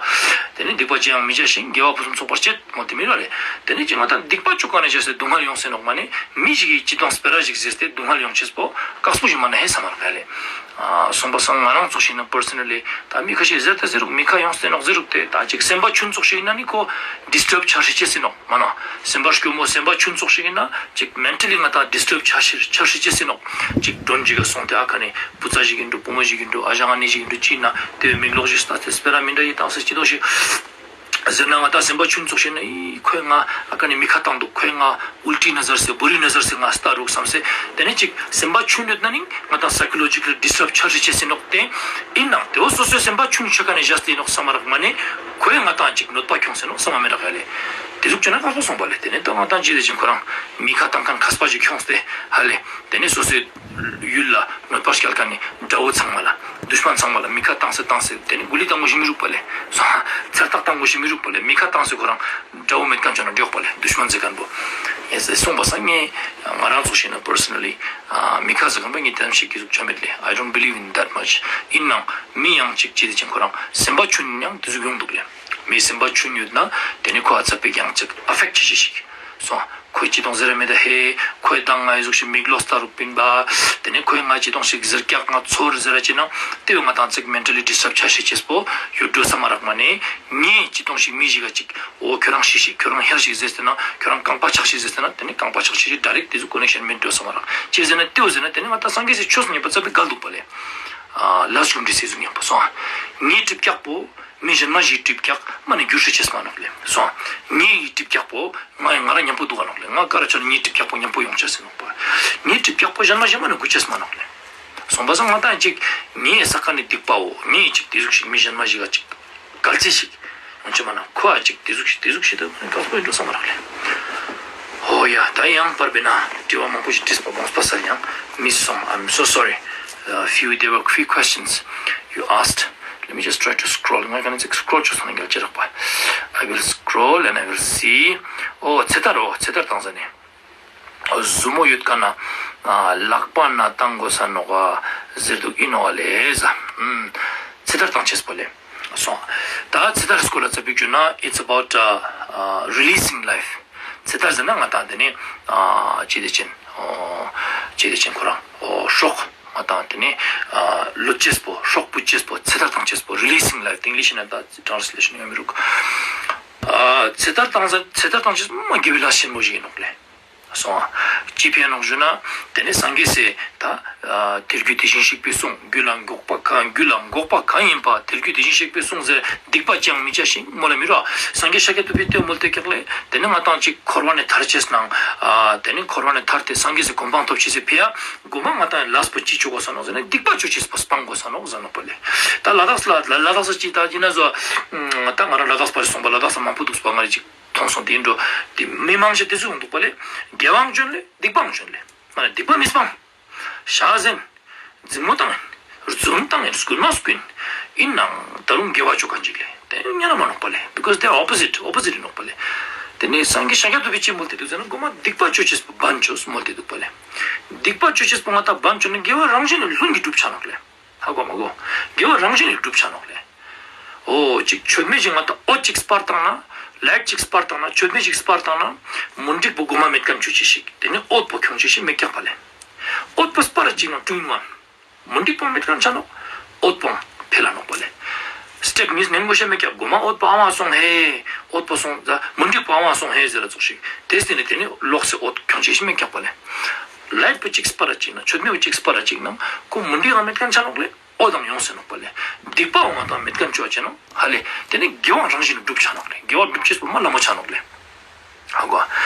དེ་ནི་སྡིག་པ་ཅི་ཡང་མི་བྱ་ཞིང་། དགེ་བ་ཕུན་སུམ་ཚོགས་པར་སྤྱད། མོལ་ཏེ་མི་ར་ལེ། དེ་ནི་ཅི་ང་དང་སྡིག་པ་ཅོ་ག་ནས་བྱས་ཏེ་སྡུག་བསྔལ་ཡོང་སེ་ནོག་མ་ནི་མི་ཞིག་གི་ཅི་དང་སྤེ་ར་ཞིག་ཟེར་ཏེ་སྡུག་བསྔལ་ཡོང་ཅེས་པོ་དཀགས་པོ་ཞིག་མ་ན་ཧེ་ས་མ་རག་ལེ། ཨ་སོང་པ་སང་ང་རང་ཙོགས་ཤིག་ན་པར་སོ་ནལ་ལི་ད་མི་ཁ་ཤས་ཟེར་ཏེ་ཟེར་རུག་མི་ཁ་ཡོང་སེ་ནོག་ཟེར་རུག་དེ་ད་ཅིག་སེམས་པ་ཆུན་ཙོགས་ཤིག་ན་ནི་ཁོ་ཌིས་ཊརབ་ཆ་ཤེས་ཅེས་སེ་ནོག་མ་ན། སེམས་པ་སྐྱོ་མོ་སེམས་པ་ཆུན་ཙོགས་ཤིག་ན་ཅིག་མེན་ཊལ་ལི་ང་དང་ཌིས་ཊརབ་ཆ་ཤེས་ཆ་ཤེས་ཅེས་སེ་ནོག་ཅིག་མགྲོན་ཞིག་ག་སོང་སྟེ་ཨ་ཁ་ནི་བུ་ཚ་ཞིག་ཡིན་འགྲོ་བུ་མོ་ཞིག་ཡིན་འགྲོ་ཨ་ཞང་ཨ་ནེ་ཞིག་ཡིན་འགྲོ་ཅི་ན་དེ་བས་མིག་ལོག་ཞིག་ལྟ་སྟེ་སྤེ་ར་མི་འདྲ་ཡི་བཏང་སེ་ཅི་དོ་ཞིག་ཟེར་ན་ང་དང་སེམས་པ་ཆུན་ཙོགས་ཤིག་ན་ཨི་ཁོས་ང་ཨ་ཁ་ནི་མི་ཁ་བཏང་འདུག་ཁོས་ང་ཨུལ་ཊི་ནཛར་སེ་བུ་རི་ནཛར་སེ་ང་ལྟ་རུག་བསམ་སེ། དེ་ནས་ཅིག་སེམས་པ་ཆུན་ཡོད་ན་ནི་ང་དང་སའི་ཀོ་ལོ་ཇི་ཀལ་ཌིས་ཊརབ་ཆ་ཤེས་ཅེས་སེ་ནོག་དེ་ཡིན་ནང་དེ་བོ་སོ་སོའི་སེམས་པ་ཆུན་ཆ་ཁ་ནས་བཞག་སྟེ་ནོག་བསམ་མ་རག་མ་ནི་ཁོས་ང་དང་ཅིག་གནོད་པ་ཁྱོངས་སེ་ནོག་བསམ་མ་མི་རག་ཡ་ལེ། དེ་ཟུག་ཅོ་ན་ཁག་པོ་སོང་པ་ལེ། དེ་ནས་ད་ང་དང་ཅི་ལེ་ཅིག་ཁོ་རང་མི་ཁ་བཏང་མཁན་མཁས་པ་ཞིག་ཁྱོངས་ཏེ་ཧ་ལེ། དེ་ནས་སོ་སོའི་ཡུལ་ལ་གནོད་པ་སྐྱལ་མཁན་ནི་དགྲ་བོ་ཚང་མ་ལ་དུཤ་མན་ཚང་མ་ལ་མི་ཁ་བཏང་སེ་བཏང་སེ་དེ་ནི་གུ་ལི་བཏང་དགོས་ཤེས་མི་རུག་པ་ལེ། སོང་ཚེར་ཐག་བཏང་དགོས་ཤེས་མི་རུག་པ་ལེ། མི་ཁ་བཏང་སེ་ཁོ་རང་དགྲ་བོ་མེད་མཁན་ཅོ་ན་འགྲིག་པ་ལེ། དུཤ་མན་ཟེར་མཁན་པོ། ཡིན་སེ་སོང་པ་སང་ངས་ང་རང་ཙོགས་ཤིག་ན་པར་སོ་ནལ་ལི་མི་ཁ་ཟེར་མཁན་པོ་ངས་དེ་ཙམ་ཞིག་གི་ཟུག་ཆ་མེད་ལེ། I don't believe in that much. ཡིན་ནང་མི་ཡང་ཅིག་ཅི་ལེ་ཅིག་ཁོ་རང་སེམས་པ་ཆུན་ཡང་དེ་ཟུག་ཡོང་འདུག་ལེ། མི་སེམས་པ་ཆུན་ཡོད་ན་དེ་ནི་ཁོ་ཨ་ཙ་པིག་ཡང་ཅིག་ཨ་ཕེག་ཊ་ཆ་ཤེས་ཤིག་སོང་། ཁོས་ཅི་དང་ཟེར་ར་མེད་ད་ཧེ། ཁོས་ད་ང་ཨི་ཟུག་ཤིག་མིག་ལོག་ལྟ་རུག་པིན་པ། དེ་ནས་ཁོས་ང་ཅི་དང་ཞིག་ཟེར་ཀྱག་ང་ཚོར་ཟེར་ར་ཅི་ན་དེ་བས་ང་དང་ཅིག་མེན་ཊལ་ལི་ཌིས་ཊརབ་ཆ་ཤེས་ཅེས་པོ་ཡོད་འགྲོ་བསམ་མ་རག་མ་ནི་ངས་ཅི་དང་ཞིག་མི་ཞིག་ག་ཅིག་འོ་ཁྱོ་རང་ཤི་ཤིག་ཁྱོ་རང་ཧེར་ཤིག་ཟེར་ཏེ་ན་ཁྱོ་རང་རྐང་པ་ཆག་ཤིག་ཟེར་ཏེ་ན་དེ་ནི་རྐང་པ་ཆག་ཤིག་ཌའི་རེཀ་དེ་ཟུག་ཀོ་ནེག་ཤན་མེད་འགྲོ་བསམ་མ་རག་ཅི་ཟེར་ན་དེ་བོ་ཟེར་ན་དེ་ནི་ང་དང་སངས་རྒྱས་སི་ཆོས་སུ་ངེས་པ་ཙ་པིག་འགལ་འདུག་པ་ལེ། ལས་རྒྱུ་འབྲས་སི་ཟུག་ཉམ་པོ་སོང་། ངའི་གྲིབ་ཀྱག་པོ། མི་གཞན་མ་ཞིག་གྲིབ་ཀྱག་མ་ནི་རྒྱུ་ཧྲི་ཅེས་མ་ནོག་ལེ། སོང་། ངའི་གྲིབ་ཀྱག་པོ་ང་ཡང་ང་རང་ཉམ་པོ་འདུག་ག་ནོག་ལེ། ང་ཀ་ར་ཆ་ནི་ངའི་གྲིབ་ཀྱག་པོ་ཉམ་པོ་ཡོང་ཅེས་སེ་ནོག་པ། ངའི་གྲིབ་ཀྱག་པོ་གཞན་མ་ཞིག་མ་ནི་འགུལ་ཅེས་མ་ནོག་ལེ། སོང་པ་སང་ང་དང་ཅིག་ངའི་ས་ཀ་ནི་སྡིག་པའོ་ངའི་ཅིག་དེ་ཟུག་ཞིག་མི་གཞན་མ་ཞིག་ག་ཅིག་གལ་ཆེ་ཞིག་ཡོང་ཅེས་མ་ནོག་ཁོ་ཨ་ཅིག་དེ་ཟུག་ཞིག་དེ་ཟུག་ཞིག་དེ་མ་ནི་ཀ་སྤོ་ཡིན་འགྲོ་བསམ་མ་རག་ལེ། ཧོ་ཡ་ད་ཡང་པར་བེ་ན་དྲི་བ་མང་པོ་ཞིག་དྲིས་པ་མོངས་པ་སར་ཡང་མི་སོང་། I'm so sorry. Uh, few, there were few questions you asked. Let me just try to scroll. ང་ག་ནས་ཅིག་སྐྲོལ་ཅོ་སོང་ན་གལ་ཆེ་རག་པ། I will scroll and I will see. ཨོ་ཚེ་ཐར། ཨོ་ཚེ་ཐར་བཏང་ཟ་ནེ། ཟུར་མོ་ཡོད་ཁན་ན་ལག་པ་ན་བཏང་དགོས་ས་ནོག་ཟེར་དུག་ཨིན་ནོག་ལེ་ཟ། ཚེ་ཐར་བཏང་ཅེས་པོ་ལེ། སོང་། ད་ཚེ་ཐར་སྐོར་ལ་ཙ་པིག་ཞུ་ན། It's about uh, uh, releasing life. ཚེ་ཐར་ཟེར་ན་ང་ཏང་དེ་ནི་ཨ་ཅི་དེ་ཅན་ཨོ་ཅི་དེ་ཅན་ཁོ་རང་ཨོ་སྲོག་ང་ཏང་དེ་ནི་ཨ་ལུད་ཅེས་པོ་སྲོག་ཕུད་ཅེས་པོ་ཚེ་ཐར་བཏང་ཅེས་པོ། Releasing life. དེ་ཨིང་ལིཤ་ན་ད་ཊྲན་སི་ལེ་ཤན་ཡོང་མི་རུག་ཨ་ཚེ་ཐར་བཏང་ས་ཚེ་ཐར་བཏང་ཅེས་མ་དགེ་བའི་ལས་ཆེན་མོ་ཞིག་ཨིན་ནོག་ལེ། སོང་ཨ། ཅི་ཕི་ཡ་ནོག་ཞུ་ན། དེ་ནི་སངས་རྒྱས་སི་ད་ཨ་དེ་རྒྱུད་དེ་བཞིན་གཤེགས་པའི་གསུང་། རྒྱུད་ལ་འགོག་པ་གང་རྒྱུད་ལ་འགོག་པ་གང་ཡིན་པ། དེ་རྒྱུད་དེ་བཞིན་གཤེགས་པའི་གསུང་ཟེར། སྡིག་པ་ཅང་མི་བྱ་ཞིང་། མོལ་ལ་མི་རོ། སངས་རྒྱས་ཤཱཀྱ་ཐུབ་པའི་ལྟོས་མོལ་ཏེ་ཀྱག་ལེ། དེ་ནི་ང་ཏང་ཅིག་འཁོར་བ་ནེ་ཐར་ཅེས་ནང་ཨ་དེ་ནི་འཁོར་བ་ནེ་ཐར་ཏེ་སངས་རྒྱས་སི་གོ་འཕང་ཐོབ་ཅེས་སི་ཕི་ཡ་གོ་མ་ང་ཏང་ལས་པོ་ཅི་ཅོ་དགོས་ས་ནོག་ཟེར་ན་སྡིག་པ་ཅོ་ཅེས་པོ་སྤང་དགོས་ས་ནོག་ཟེར་ནོག་པ་ལེ། ད་ལ་དྭགས་ལ་ལ་དྭགས་ལ་ཅི་ད་ཡིན་ན་ཟོ། ད་ང་རང་ལ་དྭགས་པ་རེ་སོང་པ་ལ་དྭགས་ས་མང་པོ་དུག་པ་ང་རེ་ཅིག་མཐོང་སོང་། དེ་འགྲོ་དེ་མི་མང་ཆེ་དེ་ཟུག་འདུག་པ་ལེ། དགེ་བའང་བྱོན་ལེ་སྡིག་པའང་བྱོན་ལེ། མ་ནེ་སྡིག་པ་མི་སྤང་། ཤ་ཟན། འཛིང་མོ་བཏང་ཡིན། རྫུན་བཏང་ཡིན། རྐུན་མ་རྐུན། ཡིན་ནའང་ད་རུང་དགེ་བ་ཅོ་ཁན་ཅིག་ལེ། དེ་ཉན་ན་མ་ནོག་པ་ལེ། Because they are opposite, opposite ཨིན་ནོག་པ་ལེ། དེ་ནེ་སངས་རྒྱས་ཤཱཀྱ་ཐུབ་པས་ཅི་མོལ་ཏེ་དུག་ཟེར་ན་གོ་མ་སྡིག་པ་ཅོ་ཅེས་པོ་བན་ཅོས་མོལ་ཏེ་དུག་པ་ལེ། སྡིག་པ་ཅོ་ཅེས་པོ་ང་ཏང་བན་ཅོས་ན་དགེ་བ་རང་བཞིན་ནི་ལྷུན་གྱིས་གྲུབ་ཆ་ནོག་ལེ། ཧ་གོ་མ་གོ། དགེ་བ་རང་བཞིན་ནི་གྲུབ་ཆ་ནོག་ལེ། འོ་ཅིག་མཆོད་མེ་ཞིག་ང་ཏང་འོད་ཅིག་སྤར་བཏང་ན། ལའིཊ་ཅིག་སྤར་བཏང་ན། མཆོད་མེ་ཞིག་སྤར་བཏང་ན། མུན་དིག་པོ་གོ་མ་མེད་ཁན་ཅོ་ཅེས་ཤིག་དེ་ནེ་འོད་པོ་ཁྱོང་ཅེས་ཤིག་མེད་ཀྱག་པ་ལེ། འོད་པོ་སྤར་ཅིག་ན་ཀྲུང་ངུ་མུན་དིག་པོ་མེད་ཁན་ཆ་ནོག་འོད་པོ་འཕེལ་ལ་ནོག་པ་ལེ། སྟེགས་ཉིས་ནན་པོ་ཤེས་མེད་ཀྱག་གོ་མ་འོད་པོ་ཨ་བ་སོང་ཧེ། འོད་པོ་སོང་ད་མུན་དིག་པོ་ཨ་བ་སོང་ཧེ་ཟེར་ར་ཙོགས་ཤིག་དེ་སྟེང་ནེ་དེ་ནེ་ལོགས་སེ་འོད་ཁྱོང་ཅེས་ཤིག་མེད་ཀྱག་པ་ལེ། ལའིཊ་པོ་ཅིག་སྤར་ར་ཅིག་ན་མཆོད་མེ་པོ་ཅིག་སྤར་ར་ཅིག་ན་ཁོ་མུན་དིག་ཨ་མེད་ཁན་ཆ་ནོག་ལེ། འོད་དང་ཡོངས་སེ་ནོག་པ་ལེ། སྡིག་པའང་ང་ཏང་མེད་ཁན་ཅོ་ཅེས་ནོག་ཧ་ལེ། དེ་ནེ་དགེ་བ་རང་བཞིན་གྲུབ་ཆ་ནོག་ལེ། དགེ་བ་གྲུབ་ཅེས་པོ་མ་ལ་མོ་ཆ་ནོག་ལེ། ཧ་གོ།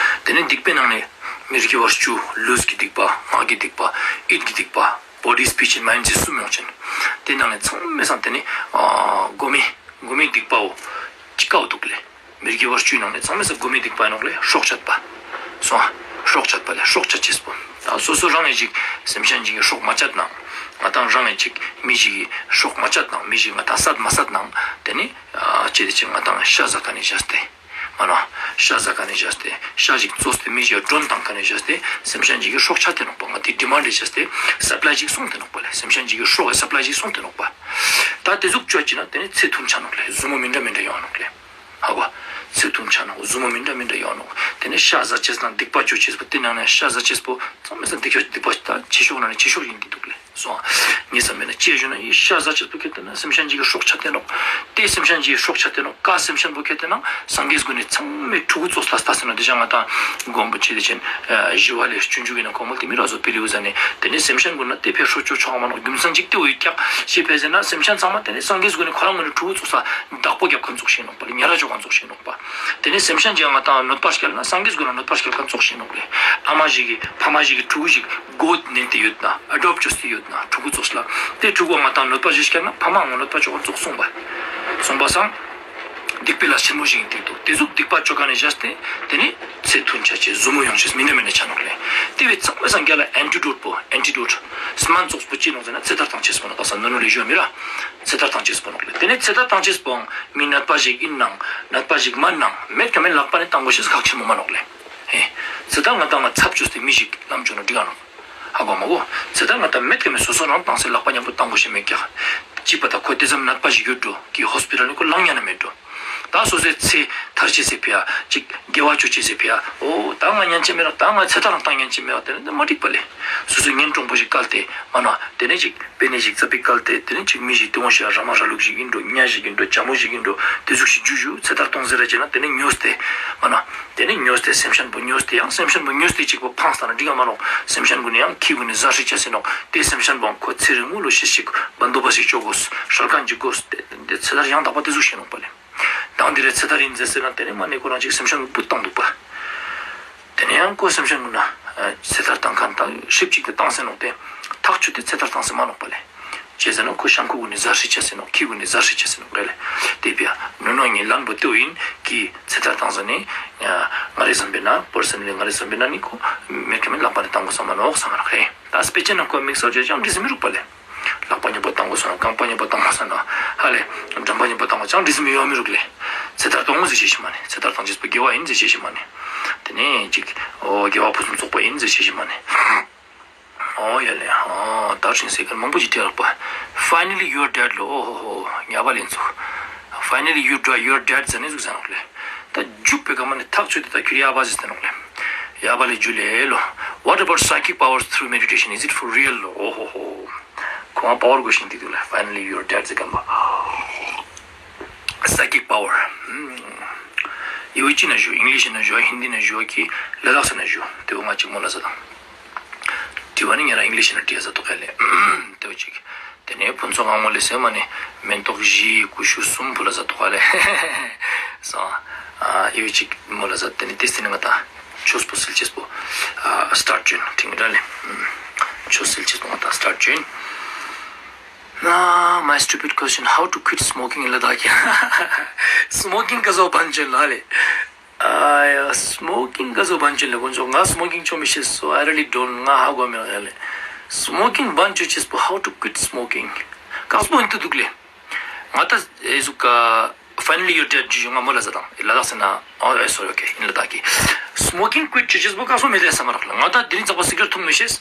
དེ་ནེ་སྡིག་པའི་ནང་ནེ་མི་དགེ་བ་བཅུ། ལུས་ཀྱི་སྡིག་པ། ངག་གི་སྡིག་པ། ཡིད་ཀྱི་སྡིག་པ། Body, speech and mind ཟེར་གསུམ་ཡོང་ཅན། དེ་ནང་ནེ་ཚང་མའི་སང་དེ་ནེ་ཨ་གོ་མའི་གོ་མའི་སྡིག་པའོ་ཅི་ཀའོ་དུག་ལེ། མི་དགེ་བ་བཅུའི་ནང་ནེ་ཚང་མའི་སང་གོ་མའི་སྡིག་པ་ཨིན་ནོག་ལེ། སྲོག་གཅད་པ། སོང་ཨ། སྲོག་གཅད་པ་ལེ། སྲོག་གཅད་ཅེས་པོ། ད་སོ་སོ་རང་ངི་ཅིག་སེམས་ཅན་ཅིག་གི་སྲོག་མ་གཅད་ན། ང་ཏང་རང་ངི་ཅིག་མི་ཞིག་གི་སྲོག་མ་གཅད་ན། མི་ཞིག་ང་ཏང་སད་མ་སད་ན། དེ་ནེ་ཨ་ཅི་དེ་ཅིག་ང་ཏང་ཤ་ཟ་ཁན་ནི་བྱས་ཏེ། མ་ན་ཤ་ཟ་ཁན་ནི་བྱས་ཏེ། ཤ་ཞིག་བཙོས་ཏེ་མི་ཞིག་མགྲོན་བཏང་ཁན་ནི་བྱས་ཏེ། སེམས་ཅན་ཅིག་གི་སྲོག་ཆད་དེ་ནོག་པ། ང་ཏི་ཌི་མཱནཌ་ལེ་བྱས་ཏེ་སབ་ལའི་ཅིག་སོང་སྟེ་ནོག་པ་ལེ། སེམས་ཅན་ཅིག་གི་སྲོག་གི་སབ་ལའི་ཅིག་སོང་སྟེ་ནོག་པ། ད་དེ་ཟུག་ཅོ་ཅེས་ན་དེ་ནེ་ཚེ་ཐུང་ཆ་ནོག་ལེ། ཟུར་མོ་མི་འདྲ་མི་འདྲ་ཡོང་ནོག་ལེ། ཧ་གོ། ཚེ་ཐུང་ཆ་ནོག་ཟུར་མོ་མི་འདྲ་མི་འདྲ་ཡོང་ནོག་དེ་ནེ་ཤ་ཟ་ཅེས་དང་སྡིག་པ་ཅོ་ཅེས་པོ་དེ་ནང་ནེ་ཤ་ཟ་ཅེས་པོ་ཚང་མའི་སང་སྡིག་པ་སྡིག་པ་ད་ཆེ་ཤོས་ནང་ནེ་ཆེ་ཤོས་ཨིན་དེ་དུག་ལེ། སོང་ཨ། ངས་བསམ་ན་ཅི་ཞུ་ན་ཡི་ཤ་ཟ་ཅེས་པོ་ཁྱེར་ཏེ་ན་སེམས་ཅན་ཅིག་གི་སྲོག་ཆད་དེ་ནོག་དེ་སེམས་ཅན་ཅིག་གི་སྲོག་ཆད་དེ་ནོག་ཀ་སེམས་ཅན་པོ་ཁྱེར་ཏེ་ན་སངས་རྒྱས་ཀུན་ནི་ཚང་མའི་ཕྲུ་གུ་ཙོགས་ལ་ལྟས་ཟེར་ན་དེ་ཅང་ང་ཏང་མགོན་པོ་ཆེ་དེ་ཅན་ཞི་བ་ལྷས་སྤྱོད་འཇུག་གི་ནང་ཁོ་མོལ་ཏེ་མི་ར་ཟོ་པི་ལེའུ་ཟ་ནེ་དེ་ནེ་སེམས་ཅན་ཀུན་ན་དེ་ཕེ་སྲོག་ཅོ་ཆོག་མ་ནོག་རྒྱུ་མཚན་ཅིག་དེ་འོ་ཡོད་ཀྱག་ཞེས་པས་ཟེར་ན་སེམས་ཅན་ཚང་མ་དེ་ནེ་སངས་རྒྱས་ཀུན་ནི་ཁོ་རང་ཀུན་ནི་ཕྲུ་གུ་ཙོགས་ས་བདག་པོ་རྒྱབ་ཁན་ཙོགས་ཤིག་ནོག་པ་ལེ། ཉེ་ར་ཅོ་ཁན་ཙོགས་ཤིག་ནོག་དེ་ནེ་སེམས་ཅན་ཅིག་ང་ཏང་གནོད་པ་སྐྱལ་ན་སངས་རྒྱས་ཀུན་ལ་གནོད་པ་སྐྱལ་ཁན་ཙོགས་ཤིག་ནོག་ལེ། ཨ་མ་ཞིག་གི་ཕ་མ་ཞིག་གི་ཕྲུ་གུ་ཞིག་གོ་ནེ་དེ་ཡོད་ན་ཨ་ཌོབ་ཅོས་ཏེ་ཡོད་ན་ཕྲུ་གུ་ཙོགས་ལ་དེ་ཕྲུ་གུ་ང་ཏང་གནོད་པ་ཞིག་སྐྱལ་ན་ཕ་མ་ང་གནོད་པ་ཅོ་ཁན་ཙོགས་སོང་པ། སོང་པ་སང་སྡིག་པའི་ལས་ཆེན་མོ་ཞིག་ཨིན་དེ་དུག་དེ་ཟུག་སྡིག་པ་ཅོ་ཁན་ནི་བྱས་ཏེ་དེ་ནེ་ཚེ་ཐུང་ཆ་ཅེས་ཟུར་མོ་ཡོང་ཅེས་མི་འདྲ་མི་འདྲ་ཆ་ནོག་ལེ། དེ་བས་ཚང་མའི་སང་རྒྱལ་ལ་ཨན་ཊི་ཌོཊ་པོ་ཨན་ཊི་ཌོཊ་སྨན་ཙོགས་པོ་ཅི་ནོག་ཟེར་ན་ཚེ་ཐར་བཏང་ཅེས་པོ་ནོག་ད་ས་ནོ་ནོ་ལེ་ཞུ་མི་ར། ཚེ་ཐར་བཏང་ཅེས་པོ་ནོག་ལེ། དེ་ནེ་ཚེ་ཐར་བཏང་ཅེས་པོའང་མི་ནད་པ་ཞིག་ཨིན་ནའང་ནད་པ་ཞིག་མན་ནའང་མེད་ཀ་མེད་ལག་པ་ནེ་བཏང་དགོས་ཤེས་ཁག་ཆེན་མོ་མ་ནོག་ལེ། ཧེ། ཚེ་ཐར་ང་ཏང་ང་ཚབ་ཅོས་ཏེ་མི་ཞིག་ལམ་ཅོ་ན་འགྲིག་ག་ནོག་ཧ་གོ་མ་གོ། ཚེ་ཐར་ང་ཏང་མེད་ཀ་མེད་སོ་སོ་རང་བཏང་སེ་ལག་པ་ཉམ་པོ་བཏང་དགོས་ཤེས་མེད་ཀྱག་ཅི་པ་ད་ཁོ་དེ་ཙམ་ནད་པ་ཞིག་ཡོད་འགྲོ་གི་ཧོས་པི་ཊལ་ནེ་ཁོ་ལངས་ཉན་ན་མེད་འགྲོ། ད་སོ་སོའི་ཚེ་ཐར་ཅེས་སི་ཕི་ཡ་ཅིག་དགེ་བ་ཅོ་ཅེས་སི་ཕི་ཡ་འོ་ད་ང་ཉན་ཅེས་མེད་ར་ད་ང་ཚེ་ཐར་རང་བཏང་ཉན་ཅེས་མེད་ར་དེ་ནེ་མ་འགྲིག་པ་ལེ། སོ་སོའི་གཉེན་དྲུང་པོ་ཞིག་བཀལ་ཏེ་མ་ན་དེ་ནེ་ཅིག་པེ་ནེ་ཞིག་ཙ་པིག་བཀལ་ཏེ་དེ་ནེ་ཅིག་མི་ཞིག་དེ་འོང་ཞིག་ར་མ་ར་ལུག་ཞིག་ཨིན་འགྲོ་ཉ་ཞིག་ཨིན་འགྲོ་ཇ་མོ་ཞིག་ཨིན་འགྲོ་དེ་ཟུག་ཞིག་ཇུ་ཇུ་ཚེ་ཐར་གཏོང་ཟེར་ར་ཅེ་ན་དེ་ནེ་ཉོས་ཏེ་མ་ན་དེ་ནེ་ཉོས་ཏེ་སེམས་ཅན་པོ་ཉོས་ཏེ་ཡང་སེམས་ཅན་པོ་ཉོས་ཏེ་ཅིག་པོ་ཕངས་ས་ན་འགྲིག་ག་མ་ནོག་སེམས་ཅན་ཀུན་ནི་ཡང་ཁྱི་ཀུན་ནི་ཟ་ཧྲི་ཆ་སེ་ནོག་དེ་སེམས་ཅན་པོའང་ཁོ་ཚེ་རིང་མོ་ལོ་ཤེས་ཤིག་བན་དོ་བ་སི་ཅོ་དགོས་ཧྲལ་ཁན་ཅིག་དགོས་དེ་ཚེ་ཐར་ཡང་དག་པ་དེ་ཟུག་ཤེས་ནོག་པ་ལེ། དང་དེ་རེ་ཚེ་ཐར་ཨིན་ཟེར་ཟེར་ན་དེ་ནེ་མ་ནེ་ཁོ་རང་ཅིག་སེམས་ཅན་ཀུན་བུད་བཏང་འདུག་པ། དེ་ནེ་ཡང་ཁོ་སེམས་ཅན་ཀུན་ན་ཚེ་ཐར་བཏང་ཁན་དང་ཧྲིབ་ཅིག་ཏུ་བཏང་སེ་ནོག་དེ་ཐག་ཆོད་དེ་ཚེ་ཐར་བཏང་སེ་མ་ནོག་པ་ལེ། ཅི་ཟེར་ན་ཁོ་ཤང་ཁུ་ཀུན་ནི་ཟ་ཧྲི་ཆ་སེ་ནོག་ཁྱི་ཀུན་ནི་ཟ་ཧྲི་ཆ་སེ་ནོག་རེ་ལེ། དེ་ཕི་ཡ་ནོ་ནོ་ངའི་ལན་པོ་དེའོ་ཨིན་གི་ཚེ་ཐར་བཏང་ཟ་ནེ་ང་རེ་བསམ་པའི་ན་པར་སོ་ནལ་ལི་ང་རེ་བསམ་པའི་ན་ནི་ཁོ་མེད་ཀ་མེད་ལག་པ་ནེ་བཏང་དགོས་ས་མ་ནོག་བསམ་རག་རེ། ད་སྤེ་ཆ་ན་ཁོ་མིག་སའོ་ཅེ་ཅང་འདྲི་ཟེར་མི་རུག་པ་ལེ། ལག་པ་གཉིས་པོ་བཏང་དགོས་སོང་ན། རྐང་པ་གཉིས་པོ་བཏང་དགོས་སོང་ན། ཧ་ལེ། འགྲམ་པ་གཉིས་པོ་བཏང་དགོས་ཅང་འདྲི་སེམས་ཡོད་མི་རུག་ལེ། ཚེ་ཐར་གཏོང་ཟེར་ཤེས་ཤེས་མ་ནེ། ཚེ་ཐར་གཏོང་ཅེས་པོ་དགེ་བ་ཡིན་ཟེར་ཤེས་ཤེས་མ་ནེ། དེ་ནས་ཅིག་འོ་དགེ་བ་ཕུན་སུམ་ཚོགས་པ་ཡིན་ཟེར་ཤེས་ཤེས་མ་ནེ། འོ་ཡ་ལེ། ཨ་ད་ཤིང་སེ་ཀན་མང་པོ་ཞིག་བྲིས་རག་པ། Finally you're dead ལོ། ཨོ་ཧོ་ཧོ། ཉ་པ་ལེན་ཚུགས། Finally you die, you're dead ཟེར་ནི་ཟུག་ཟེར་ནོག་ལེ། ད་འཇུག་པའི་སྐབས་མ་ནེ་ཐག་ཆོད་དེ་ད་ཁྱོད་ཡ་པ་ཟེར་ཏེ་ནོག་ལེ། ཡ་པ་ལེ་འཇུ་ལེ་ལོ། What about psychic powers through meditation? Is it for real ལོ། ཨོ་ཧོ་ཧོ། ཁོང་པ་ཝར་དགོས་ཤིང་ཏིག་ཏུ་ལེ། Finally you're dead ཟེར་ཁན་པ། Psychic power. ཡོ་ཅི་ན་ཞུ། ཨིང་ལིཤ་ན་ཞུ། ཧིན་དི་ན་ཞུ། ཀི་ལ་དྭགས་ས་ན་ཞུ། དེ་བོ་ང་ཅིག་མོལ་ལ་ཟ་དང་། དྲི་བ་ནི་ཉེ་རང་ཨིང་ལིཤ་ན་དྲི་ཡ་ཟ་ཏོག་ཧ་ལེ། དེ་བོ་ཅིག་དེ་ནས་ཕུན་ཚོགས་ངང་མོ་ལེ་སེ་མ་ནེ་མེན་ཏོག་བཞི་ཀུ་ཤུ་གསུམ་ཕུལ་ལ་ཟ་ཏོག་ཧ་ལེ། སོང་། ཨ་ཡོ་ཅིག་མོལ་ལ་ཟ། དེ་ནས་དེ་སྟེ་ནི་ང་ད་ཆོས་པོ་སིལ་ཅེས་པོ་ཨ་སི་ཊར་ཊ་ཅོ་ཨིན། ཁྲིང་ར་ལེ། ཆོས་སིལ་ཅེས་པོ་ང་ད་སི་ཊར་ཊ་ཅོ་ཨིན། ན། My stupid question, how to quit smoking in Ladakh? སི་མོ་ཀིང་ཀ་ཟོ་བན་ཅོ་ལ་ལེ། ཨ་ཡ། སི་མོ་ཀིང་ཀ་ཟོ་བན་ཅོ་ལེ། དཀོན་མཆོག་ང་སི་མོ་ཀིང་ཅོ་མི་ཤེས་སོ། I really don't. ང་ཧ་གོ་མེད་ཡ་ལེ། སི་མོ་ཀིང་བན་ཅོ་ཅེས་པོ། How to quit smoking? ཀགས་པོ་ཨིན་ཏུ་དུག་ལེ། ང་ད་ཨེ་ཟུག་ག Finally you're dead ཞུ་ང་མོལ་ལ་ཟ་དང་། ལ་དྭགས་ས་ན། ཨོ་ཨེ་སོ་རི། ཨོ་ཁེ། ཨིན་ལ་དྭགས་ཀྱི་སི་མོ་ཀིང་ཀུའིཊ་ཅོ་ཅེས་པོ་ཀགས་པོ་མེད་ལེ་སམ་མ་རག་ལེ། ང་ད་དེ་རིང་ཚག་པ་སི་ག་རེཊ་འཐུང་མི་ཤེས།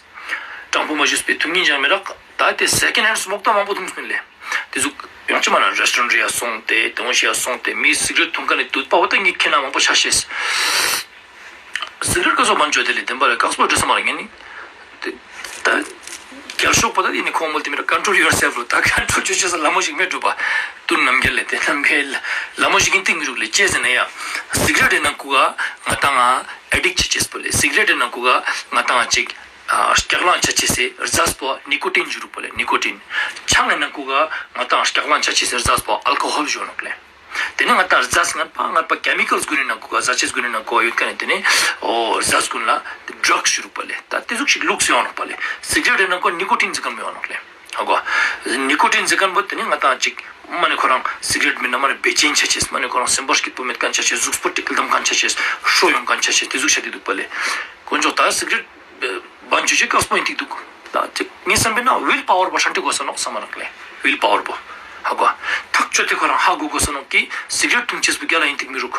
དྲང་པོ་མ་ཞུས་པའི་འཐུང་ཉན་ཅང་མི་རག། ད་དེ་སེ་ཀེན་ཌ་ཧེན་ཌ་སི་མོག་ད་མང་པོ་འཐུང་སྤིན་ལེ། དེ་ཟུག་ཡང་ཅི་མ་ན་རེ་སི་ཊོ་རན་ཊ་རི་ཡ་སོང་སྟེ་དེ་འོ་ཤི་ཡ་སོང་སྟེ་མི་སི་ག་རེཊ་འཐུང་ཁན་ནི་དུད་པ་བོ་ད་ངས་ཁྱེད་ན་མང་པོ་ཆ་ཤེས། སི་ག་རེཊ་ཀ་ཟོ་བན་ཅོ་དེ་ལེ་བདེན་པ་རེད། ཀགས་པོ་འདྲེ་ས་མ་རག་ངས་ནི། དེ་ད་རྒྱལ་ཤོག་པོ་ད་དེ་ནི་ཁོང་མོལ་དེ་མི་ར། Control yourself ལོ། ད་ཀོན་ཊྲོལ་ཅོ་ཅེས་ལ་མོ་ཞིག་མེད་འགྲོ་པ། དུ་རྣམ་རྒྱལ་ལེ། དེ་རྣམ་རྒྱལ་ལ་མོ་ཞིག་ཨིན་ཏིག་མི་རུག་ལེ། ཅི་ཟེར་ན་ཡ། སི་ག་རེཊ་ནང་ཁུ་ག་ང་ད་ང་ཨེ་ཌིག་ཅོ་ཅེས་པོ་ལེ། སི་ག་རེཊ་ནང་ཁུ་ག་ང་ད་ང་ཅིག་ཨ་སྐྱག་ལང་ཆ་ཅེས་སི་རྫས་པོ་ནི་ཀོ་ཊིན་ཞུ་རུག་པ་ལེ། ནི་ཀོ་ཊིན། ཆང་ངི་ནང་ཁུ་ག་ང་ད་སྐྱག་ལང་ཆ་ཅེས་སི་རྫས་པོ་ཨལ་ཀོ་ཧོལ་ཞུ་ནོག་ལེ། དེ་ནས་ང་ད་རྫས་ངན་པ་ངན་པ་ཀེ་མི་ཀལ་གུན་ནི་ནང་ཁུ་ག་ཟ་ཆས་གུན་ནི་ནང་ཁུ་ག་ཡོད་ཁན་ནི་དེ་ནས་འོ་རྫས་གུན་ལ་ཌྲག་ཞུ་རུག་པ་ལེ། ད་དེ་ཟུག་ཞིག་ལུགས་སུ་ཡོང་ནོག་པ་ལེ། སི་ག་རེཊ་ནང་ཁུ་ག་ནི་ཀོ་ཊིན་ཟེར་ཁན་མི་ཡོང་ནོག་ལེ། ཧ་གོ། ནི་ཀོ་ཊིན་ཟེར་ཁན་པོ་དེ་ནི་ང་ད་ཅིག་མ་ནི་ཁོ་རང་སི་ག་རེཊ་མེན་ན་མ་ནི་བེ་ཅེན་ཆ་ཅེས། མ་ནི་ཁོ་རང་སེམས་པ་སྐྱིད་པོ་མེད་ཁན་ཆ་ཅེས། གཟུགས་པོ་ཏིག་ལྡམ་ཁན་ཆ་ཅེས། ཧྲོ་ཡོང་ཁན་ཆ་ཅེས། དེ་ཟུག་ཆ་དེ་དུག་པ་ལེ། དཀོན་མཆོག་ད་སི་ག་རེཊ་བན་ཅོ་ཅེས་ཀགས་པོ་ཨིན་ཏིག་དུག། ད་ཅིག་ངས་བསམ་པའི་ནང་ཝིལ་པ་ཝར་བོ་ཧྲན་ཏེ་དགོས་ས་ནོག་སམ་མ་རག་ལེ། ཝིལ་པ་ཝར་བོ། ཧ་གོ། ཐག་ཆོད་དེ་ཁོ་རང་ཧ་གོ་དགོས་ས་ནོག་གི་སི་ག་རེཊ་འཐུང་ཅེས་པོ་རྒྱལ་ལ་ཨིན་ཏིག་མི་རུག།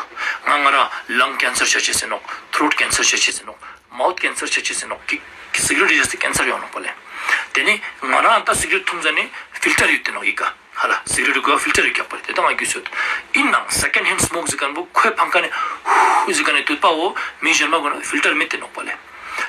ང་ང་རང་ལང་ཀེན་སར་ཆ་ཅེས་ཨིན་ནོག། ཐྲོཊ་ཀེན་སར་ཆ་ཅེས་ཨིན་ནོག། མའུཐ་ཀེན་སར་ཆ་ཅེས་ཨིན་ནོག་གི། སི་ག་རེཊ་རི་ཅེས་ཏེ་ཀེན་སར་ཡོང་ནོག་པ་ལེ། དེ་ནི་ང་རང་ད་སི་ག་རེཊ་འཐུང་ཟ་ནི་ཕིལ་ཊར་ཡོད་དེ་ནོག་ཡི་ག། ཧ་ལ། སི་ག་རེཊ་གོ་ཕིལ་ཊར་རི་རྒྱག་པ་རེད། དེ་ད་ང་རྒྱུས་ཡོད། ཨིན་ནའང་སེ་ཀེན་ཌ་ཧེན་ཌ་སི་མོག་ཟེར་ཁན་པོ་ཁོའི་ཕང་ཁ་ནི་ཧུ་ཟེར་ཁན་ནི་དུད་པ་བོ་མི་ཞན་མ་གོ་ན་ཕིལ་ཊར་མེད་དེ་ནོག་པ་ལེ།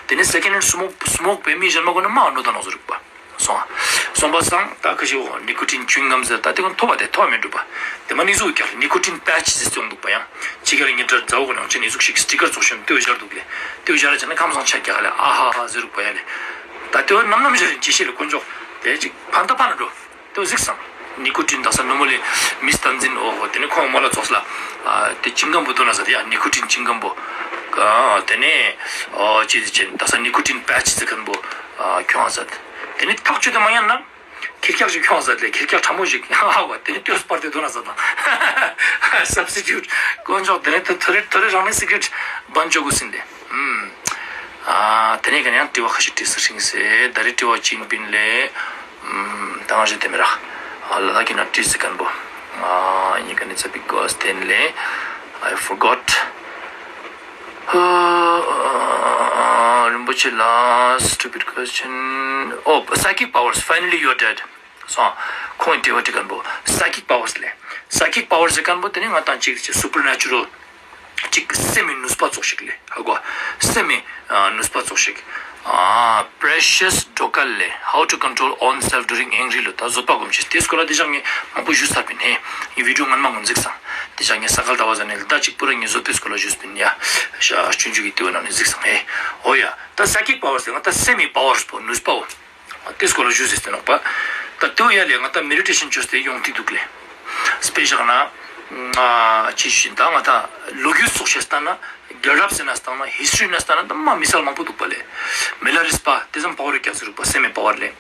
དེ་ནི་སེ་ཀེན་ཌ་ཧེན་ཌ་སི་མོག་སི་མོག་པའི་མི་ཞན་མ་གོ་ན་མ་ནོ་ད་ནོག་ཟེར་རུག་པ། སོང་ཨ། སོང་པ་སང་ད་ཁ་ཤི་འོ་ནི་ཀོ་ཊིན་ཅུ་ཨིང་གམ་ཟེར་ད་དེ་ཀུན་ཐོབ་པ་དེ་ཐོབ་མི་འགྲུབ་པ། དེ་མ་ནི་ཟུག་ཀྱང་ནི་ཀོ་ཊིན་པེ་ཆ་ཟེར་ཡོང་འདུག་པ། ཡང་ཅི་ག་རེ་ངེད་དྲ་མཛའ་བོ་གོ་ནང་ཆེན་ནི་ཟུག་ཞིག་སི་ཊི་ཀར་ཙོགས་ཤིག་དེ་བཞག་འདུག་ལེ། དེ་བཞག་ར་ཅེ་ན་ཁམས་སང་ཆ་རྒྱག་ལེ། ཨ་ཧ་ཧ་ཟེར་རུག་པ་ཡ་ལེ། ད་དེ་བོ་ནམ་ནམ་ཞིག་ཅི་ཤེས་ལེ་དཀོན་མཆོག་དེ་ཅིག་ཕན་ཐོགས་པ་ན་འགྲོ། དེ་བོ་གཟིགས་སང་། ནི་ཀོ་ཊིན་དག་ས་ནོར་མལ་ལི་མི་སྟན་འཛིན་འོ་ཧོ་དེ་ནི་ཁོང་མོལ་ལ་ཙོགས་ལ། ཨ་དེ་ཅིང་གམ་བོ་དོན་ན་ཟ་དེ་ཡ་ནི་ཀོ་ཊིན་ཅིང་གམ་བོ། ཨ་དེ་ནི་ཨོ་ཅི་ཅི་དག་ས་ནི་ཀོ་ཊིན་པེ་ཆ་ཟེར་ཁན་བོ་ཨ་ཁྱོང་ང་ཟ་དེ། དེ་ནི་ཐག་ཆོད་དེ་མ་ཉན་ན། ཁེར་རྐྱང་ཞིག་ཁྱོང་ཟ་དེ་ཁེར་རྐྱང་ཕྲ་མོ་ཞིག་ཧ་གོ། དེ་ནི་ལྟོས་པར་དེ་དོན་ན་ཟ་དང་། སབ་སི་ཊི་ཊུཊ་དཀོན་མཆོག་དེ་ནི་ཐོ་རེ་ཐོ་རེ་རང་ནི་སི་ག་རེཊ་བན་ཅོ་གོས་ཟེར་ཏེ། ཨུམ། ཨ་དེ་ནས་ག་ནས་ཡང་དྲི་བ་ཁ་ཤས་དྲིས་ས་ཤིང་སེ་ད་རེ་དྲི་བ་ཅིན་པིན་ལེ། ཨུམ། ད་ང་ཞེ་དེ་མི་རག། ཨ་ལ་ལ་གི་ན་དྲིས་སི་ཁན་བོ། ཨ་ཉི་ག་ནི་ཚ་པི་གོ་ཨ་སྟེན་ལེ། I forgot. ཨ་རིན་པོ་ཆེ་ལ་stupid question. Oh, psychic powers. Finally, you're dead. སོང་། ཁོང་དྲི་བ་དྲི་ཁན་བོ་སའི་ཀིག་པ་ཝར་སི་ལེ། སའི་ཀིག་པ་ཝར་སི་ཟེར་ཁན་བོ་དེ་ནི་ང་དང་ཅིག་ཅིག་སུ་པར་ནེ་ཅུ་རལ་ཅིག་སེམས་སི་ནུས་པ་ཙོགས་ཤིག་ལེ། ཧ་གོ། སེམས་སི་ནུས་པ་ཙོགས་ཤིག་ཨ་Precious Dokal ལེ། How to control oneself during angry ལོ། ད་བཟོད་པ་སྒོམ་ཤེས་དེ་སྐོར་ལ་དེ་ཞག་ངས་མང་པོ་ཞུས་ཚར་པིན་ཧེ། ངའི་བི་ཌིའོ་སྔན་མ་ངོ་གཟིགས་སང་། དེ་ཞག་ངས་ས་ག་ཟླ་བ་ཟ་ནེ་ཟླ་གཅིག་པུ་ར་ངས་བཟོད་པའི་སྐོར་ལ་ཞུས་པིན་ཡ། ཞག་ཆུང་ཆུང་གི་དེ་བོ་ནང་ནས་གཟིགས་སང་ཧེ། འོ་ཡ། ད་སའི་ཀིག་པ་ཝར་སི་ཟེར་ང་ད་སེམས་སི་པ་ཝར་སི་པོ་ནུས་པའོ། དེ་སྐོར་ལ་ཞུས་ཟེར་ཏེ་ནོག་པ། ད་དེ་བོ་ཡ་ལེ་ང་ད་མེ་ཌི་ཊེ་ཤན་ཅོས་ཏེ་ཡོང་ཐིག་འདུག་ལེ། དཔེ་བཞག་ན། ང་ཅི་ཞུ་ད་ང་ད་ལོ་རྒྱུས་ཙོགས་ཤིག་ལྟ་ན། རྒྱལ་རབས་ཟེར་ན་ལྟ་ན་ཧིས་ཊོ་རི་ན་ལྟ་ན་ད་མ་མི་སལ་མང་པོ་འདུག་པ་ལེ། མི་ལ་རིས་པ་དེ་ཙམ་པ་ཝར་རྒྱག་ཟེར་རུག་པ་སེམས་སི་པ་ཝར་ལེ།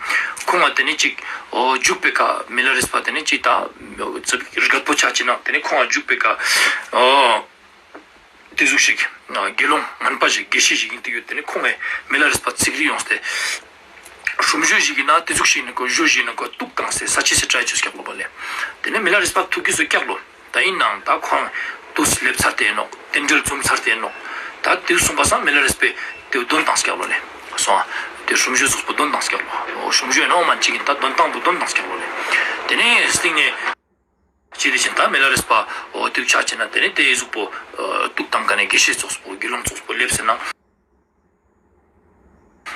ཁོང་ང་དེ་ནི་ཅིག་འོ་རྒྱུག་པའི་ཀ་མི་ལ་རིས་པ་དེ་ནི་ཅིག་ད་རྒད་པོ་ཆ་ཅི་ན་དེ་ནི་ཁོང་ང་རྒྱུག་པའི་ཀ་འོ། དེ་ཟུག་ཞིག་དགེ་སློང་ངན་པ་ཞིག་དགེ་བཤེས་ཤིག་ཡིན་དེ་ཡོད། དེ་ནི་ཁོང་ངི་མི་ལ་རིས་པ་ཚིག་རིས་ཡོངས་ཏེ་ ཧྲུམ་ཞོ་ཞིག་གི་ན་ཏེ་ཟུག་ཤིག་ནི་ཀོ་ཞོ་ཞིག་ནི་ཀོ་ཏུག་ཏང་སེ་ས་ཆི་སེ་ཊྲའི་ཅོས་ཀྱག་ལོ་པ་ལེ། ཏེ་ནེ་མི་ལ་རས་པ་ཐུག་གི་སོ་ཀྱག་ལོ། ད་ཨིན་ནའང་ད་ཁོང་ཏུས་ལེབ་ཚར་ཏེ་ཨིན་ནོག། རྟེན་འབྲེལ་ཚུམ་ཚར་ཏེ་ཨིན་ནོག། ད་ཏེ་སུངས་པ་སང་མི་ལ་རས་པའི་ཏེ་དོན་ཏང་སྐྱག་ལོ་ལེ། སོང་ཨ། ཏེ་ཧྲུམ་ཞོ་ཟུགས་པོ་དོན་ཏང་སྐྱག་ལོ། ཧྲུམ་ཞོ་ཨིན་ནོག་མན་ཅིག་ཨིན་ད་དོན་ཏང་པོ་དོན་ཏང་སྐྱག་ལོ་ལེ། ཏེ་ནེ་སྟིང་ནེ་ཅི་ཏེ་ཅིན་ད་མི་ལ་རས་པ་འོ་ཏེ་ཆ་ཅེ་ན་ཏེ་ནེ་ཏེ་ཟུགས་པོ་ཏུག་ཏང་ཀ་ནེ་དགེ་བཤེས་ཙོགས་པོ་དགེ་སློང་ཙོགས་པོ་ལེབ་སེ་ན།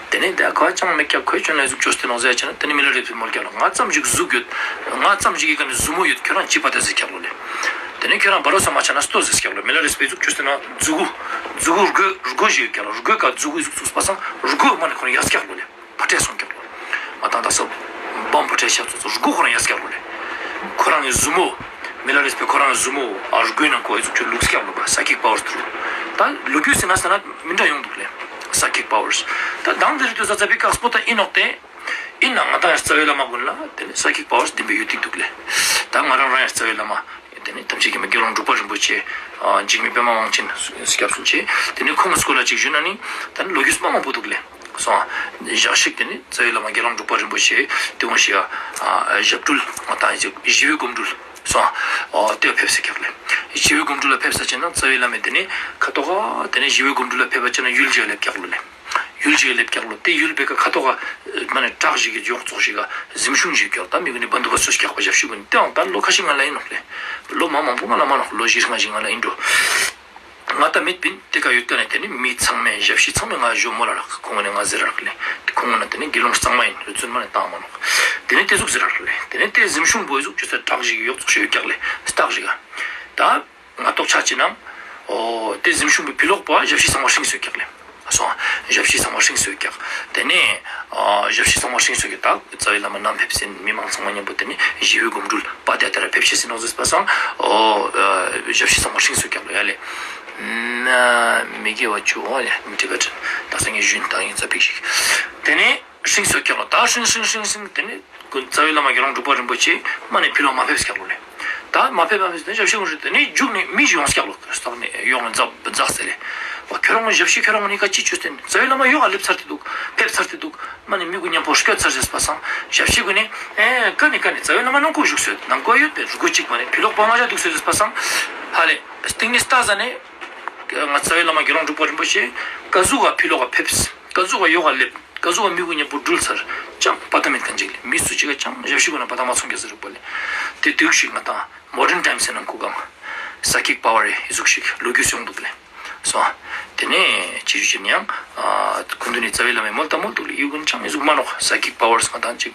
ཏེ་ནེ་ཏེ་ཁོ་ཅང་མེད་ཀྱག། ཁོའི་ཅོ་ན་ཟུག་ཅོས་ཏེ་ནོག་ཟེར་ཅེ་ན་ཏེ་ནེ་མི་ལ་རས་པའི་མོལ་ཀྱག་ལོ། ང་ཙམ་ཞིག་ཟུག་ཡོད། ང་ཙམ་ཞིག་གི་ཀ་ནེ་ཟུ་མོ་ཡོད། ཁྱོ་རང་ཅི་པ་ཏེ་ཟེར་ཀྱག་ལོ་ལེ། ཏེ་ནེ་ཁྱོ་རང་བ་རོ་ས་མ་ཆ་ན་ལྟོས་ཟེར་ཀྱག་ལོ། མི་ལ་རས་པའི་ཟུག་ཅོས་ཏེ་ན་ཟུ་གུ་ཟུ་གུ་རྒོད་རྒོད་ཞིག་ཡོད་ཀྱག་ལོ། རྒོད་ཀ་ཟུ་གུ་ཟུག་ཚུགས་པ་སང་རྒོད་མ་ནེ་ཁོ་རང་ཡས་ཀྱག་ལོ་ལེ། ཕ་ཏྲེ་སོང་ཀྱག་ལོ། མ་ཏང་ད་ས་བམ་ཕ་ཏྲེ་ཤ་ཚོ་ཚོ་རྒོད་ཁོ་རང་ཡས་ཀྱག་ལོ་ལེ། ཁོ་རང་གི་ཟུ་མོ། མི་ལ་རས་པའི་ཁོ་རང་གི་ཟུ་མོ་ཨ་རྒོད་ནང་ཁོ་ཨི་ཟུག་ཅོ་ལུགས་ཀྱག་ལོ་པ་སའི་ཀིག་པ་ཝར་སི་ཐུ་རུ། ད་ལོ་རྒྱུས་ཟེར་ན་ཟེར་ན་མི་འདྲ་ཡོང་འདུག་ལེ། སའི་ཀིག་པ་ཝར་སི། ད་དང་དེ་རིང་ཏུས་ས་ཙ་པིག་ཀགས་པོ་ད་ཨིན་ནོག་ཏེ། ཨིན་ན་ང་ཏང་ཡང་རྩ་བའི་བླ་མ་ཀུན་ལ་ཏེ་ནེ་སའི་ཀིག་པ་ཝར་སི་ལྡན་པའི་ཡོད་ཏིག་འདུག་ལེ། ད་ང་རང་རང་ཡང་རྩ་བའི་བླ་མ། ཏེ་ནེ་ཐམས་ཅད་མཁྱེན་པ་དགེ་སློང་འབྲུག་པ་རིན་པོ་ཆེ། ཨ་འཇིགས་མེད་པད་མ་དབང་ཆེན་སྐྱབས་གསུམ་ཆེ། ཏེ་ནེ་ཁོང་གི་སྐོར་ལ་ཅིག་ཞུས་ན་ནི་ད་ནི་ལོ་རྒྱུས་མ་མང་པོ་འདུག་ལེ། སོང་ཨ། ཞག་ཞིག་ཏེ་ནེ་རྩ་བའི་བླ་མ་དགེ་སློང་འབྲུག་པ་རིན་པོ་ཆེ་ཏེ་བོ་ཞིག་ཨ་ཞབས་སྤྲུལ་ང་ཏང་ཞི་བའི་སྒོམ་སྒྲུབ་སོང་ཨ། ཨོ་ཏེ་ཕེབས་སེ་ཀྱག་ལེ། ཞི་བའི་སྒོམ་སྒྲུབ་ལ་ཕེབས་ས་ཅེ་ན་རྩ་བའི་བླ་མས་ཏེ་ནེ་ཁ་ཐོག་ག་ཏེ་ནེ་ཞི་བའི་སྒོམ་སྒྲུབ་ལ་ཕེབས་པ་ཅེ་ན་ཡུལ་ཅིག་ལེབ་ཀྱག་ལོ་ལེ། ཡུལ་ཅིག་ལེབ་ཀྱག་ལོ། ཏེ་ཡུལ་པེ་ཀ་ཁ་ཐོག་ག་མ་ནེ་བྲག་ཞིག་གི་ཡོག་ཙོགས་ཤིག་ག་གཟིམ་ཆུང་ཞིག་ཀྱག། ད་མི་ཀུན་ནི་བ་འདུག་པ་སོས་ཀྱག་པ་ཞབས་ཕྱི་ཀུན་ནི་ཏེའང་ད་ལོ་ཁ་ཤས་སྔ་ལ་ཨིན་ནོག་ལེ། ལོ་མ་མང་པོ་སྔ་ལ་མ་ནོག་ལོ་བཞི་ལྔ་ཞིག་སྔ་ལ་ཨིན་འགྲོ། ང་ད་མེད་པིན་ཏེ་ཀ་ཡོད་ཀ་ནེ་ཏེ་ནེ་མི་ཚང་མས་ཞབས་ཕྱི་ཚང་མས་ང་ཞོ་མོ་ལ་རག་ཁོང་ནི་ང་ཟེར་རག་ལེ། ཁོང་ན་ཏེ་ནེ་དགེ་སློང་གཙང་མ་ཨིན་རུ་ཙུན་མ་ནེ་བཏང་མ་ནོག། ཏེ་ནེ་ཏེ་ཟུག་ཟེར་རག་ལེ། ཏེ་ནེ་ཏེ་གཟིམ་ཆུང་པོ་ཨི་ཟུག་ཅོས་ས་བྲག་ཞིག་གི་ཡོག་ཙོགས་ཤིག་ཡོད་ཀྱག་ལེ། སྟག་ཞིག་ག། ད་ང་ཏོག་ཆ་ཅེ་ན། ཨོ་ཏེ་གཟིམ་ཆུང་པོའི་ཕི་ལོག་པ་ཞབས་ཕྱི་ཚང་མ་ཧྲིང་སོ་ཀྱག་ལེ། སོང་ཨ། ཞབས་ཕྱི་ཚང་མ་ཧྲིང་སོ་ཀྱག། ཏེ་ནེ་ཨ་ཞབས་ཕྱི་ཚང་མ་ཧྲིང་སོ་ཀྱག། ད་རྩ་བའི་བླ་མ་ནམ་ཕེབས་སེ་མི་མང་ཚང་མ་མཉམ་པོ་ཏེ་ནེ་ཞི་བའི་སྒོམ་སྒྲུབ་པ་ཏེ་ལྟར་ཕེབས་ཤེས་སི་ནོག་ཟེར་པ་སང་ཨོ་ཨ་ཞབས་ཕྱི་ཚང་མ་ཧྲིང་སོ་ཀྱག་ལོ་ཡ་ལེ། ན་མི་དགེ་བ་བཅུ་འོ་ཡ་ཊི་བེ་ཊན་ད་སང་ངས་ཞུན་ཏང་ཡིན་ཙ་པིག་ཞིག། ཏེ་ནེ་ཧྲིང་སོ་ཀྱག་ལོ། ད་ཧྲིང་ཧྲིང་ཧྲིང་ཧྲིང་ཏེ་ནེ་ཀུན་རྩ་བའི་བླ་མ་དགེ་སློང་འབྲུག་པ་རིན་པོ་ཆེ་མ་ནེ་ཕི་ལོག་མ་ཕེབས་ཀྱག་ལོ་ལེ། ད་མ་ཕེབས་མ་ཕེབས་ཏེ་ཞབས་ཕྱི་ཀུན་ཧྲིང་ཏེ་ནེ་རྒྱུག་ནེ་མི་ཞིག་ཡོངས་ཀྱག་ལོ། སྟག་ནེ་ཡོང་ནེ་འཛག་འཛག་སེ་ལེ། བ་ཁྱོ་རང་ཞབས་ཕྱི་ཁྱོ་རང་ནི་ཀ་ཅི་ཅོས་ཏེ་རྩ་བའི་བླ་མ་ཡོག་ག་ལེབ་ཚར་ཏེ་འདུག་ཕེབས་ཚར་ཏེ་འདུག། མ་ནེ་མི་ཀུན་མཉམ་པོ་སྐྱོད་ཚར་ཟེར་པ་སང་ཞབས་ཕྱི་ཀུན་ནི་ཨེ་ཀ་ནེ་ཀ་ནེ་རྩ་བའི་བླ་མ་ནང་ཀོ་བཞུགས་སོད་ནང་ཀོ་ཡོད་པའི་རུ་ཀོ་ཅིག་མ་ནེ་ཕི་ལོག་པ་ང་ཞ་འདུག་སོད་ཟེར་པ་སང་ཧ་ལེ་སྟིང་ནེ་སྟག་ཟ་ནེ་ང་རྩ་བའི་བླ་མ་དགེ་སློང་འབྲུག་པ་རིན་པོ་ཆེ་ཀ་ཟུག་ག་ཕི་ལོག་ག་ཕེབས་ཀ་ཟུག་ག་ཡོག་ག་ལེབ། ཀ་ཟུག་ག་མི་ཀུན་མཉམ་པོ་འགྲུལ་ཚར། ཅང་པ་ཏ་མེད་ཁན་ཅིག་ལེ། མི་སུ་ཅིག་ག་ཅང་ཞབས་ཕྱི་ཀུན་ན་པ་ཏ་མ་ཚོང་ཀྱག་ཟེར་རུག་པ་ལེ། ཏེ་དུག་ཞིག་ང་ཏང་མོ་ཌན་ཊའིམ་སི་ནང་ཁུག་གང་སའི་ཀིག་པ་ཝར་རི་ཨི་ཟུག་ཞིག་ལོ་རྒྱུས་ཡོང་དུག་ལེ། སོང་། ཏེ་ནེ་ཅི་ཞུ་ཅེས་ཡང་ཨ་ཁུ་དུ་ནི་རྩ་བའི་བླ་མའི་མོལ་ཏ་མོལ་དུག་ལེ། ཡུལ་ཀུན་ཅང་ཨི་ཟུག་མ་ནོག། སའི་ཀིག་པ་ཝར་སི་ང་ཏང་ཅིག་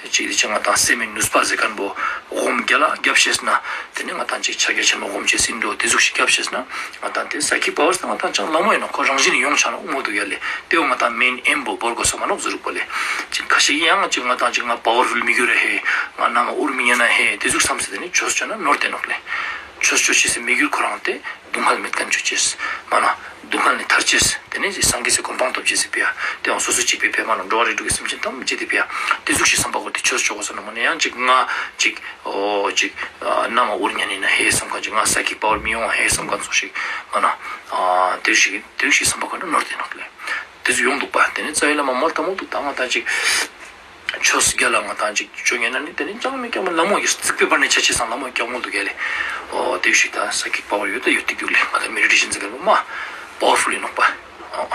ཅིག་ལེ་ཅིག་ང་ཏང་སེམས་མི་ནུས་པ་ཟེར་ཁན་བོ་སྒོམ་རྒྱལ་ལ་རྒྱབ་ཤེས་ན་ཏེ་ནེ་ང་ཏང་ཅིག་ཕྱག་རྒྱ་ཆེན་མོ་སྒོམ་ཅེས་ཨིན་འགྲོ། ཏེ་ཟུག་ཞིག་རྒྱབ་ཤེས་ན་ང་ཏང་ཏེ་སའི་ཀིག་པ་ཝར་སི་ང་ཏང་ཅང་ལ་མོ་ཨིན་ནོག། ཁོ་རང་བཞིན་ཡོང་ཆ་ནོག་མོལ་དུག་ཡ་ལེ། ཏེ་བོ་ང་ཏང་མེན་ཨེམ་བོ་བོར་གོས་ས་མ་ནོག་ཟེར་རུག་པ་ལེ། ཅིག་ཁ་ཤས་ཀྱིས་ཡང་ཅིག་ང་ཏང་ཅིག་ང་པ་ཝར་ཕུལ་མི་གྱུར་ར་ཧེ། ང་ནམ་འུར་མི་ཉན་ན་ཧེ། ཏེ་ཟུག་སམ་སེ་ཏེ་ནེ་ཆོས་ཅོ་ན་ནོར་ཏེ་ནོག་ལེ། ཆོས་ཅོ་ཅེས་སི་མི་གྱུར་ཁོ་རང་ཏེ་སྡུག་བསྔལ་མེད་ཁན་ཅོ་ཅེས་མ་ན་སྡུག་བསྔལ་ནེ་ཐར་ཅེས་ཏེ་ནེ་སངས་རྒྱས་སི་གོ་འཕང་ཐོབ་ཅེས་སི་ཕི་ཡ། ཏེའང་སོ་སོ་ཅིག་པོའི་ཕི་མ་ན་འགྲོ་བ་རིགས་དྲུག་གི་སེམས་ཅན་ཐམས་ཅད་ཏེ་ཕི་ཡ། ཏེ་ཟུག་ཞིག་སམ་པ་གོས་ཏེ་ཆོས་ཅོ་གོས་ས་ན་མ་ནེ་ཡང་ཅིག་ང་ཅིག་ཨོ་ཅིག་ཨ་ནམ་འུར་ཉན་ཨིན་ན་ཧེ་སམ་ཁན་ཅིག་ང་སའི་ཀིག་པ་ཝར་མི་ཡོང་ཧེ་སམ་ཁན་ཙོགས་ཤིག་མ་ན་ཨ་ཏེ་ཞིག་ཏེ་ཞིག་སམ་པ་གོས་ན་ནོར་ཏེ་ནོག་ལེ། ཏེ་ཟུག་ཡོང་དུག་པ། ཏེ་ནེ་རྩ་བའི་བླ་མ་མོལ་ཏ་མོལ་དུག། ད་ང་ཏང་ཅིག་ཆོས་རྒྱལ་ལ་ང་ཏང་ཅིག་ཅོ་ཉན་ན་ནི་ཏེ་ནེ་ཅང་མེད་ཀྱག་མོལ་ལ་མོ་གི་རྩིག་པའི་བར་ནེ་ཆ་ཅེས་སང་ལ་མོ་ཀྱག་མོལ་དུག་ཡ་ལེ། ཨོ་ཏེ་ཞིག་ད་སའི་ཀིག་པ་ཝར་ཡོད་ད་ཡོད་ཏེ་གྱུར་ལེ། ང་ཏང་མེ་ཌི་ཊེ་ཤན་ཟེར་ཁན་བོ་མ་པ་ཝར་ཕུལ་ཨིན་ནོག་པ། ཨོ་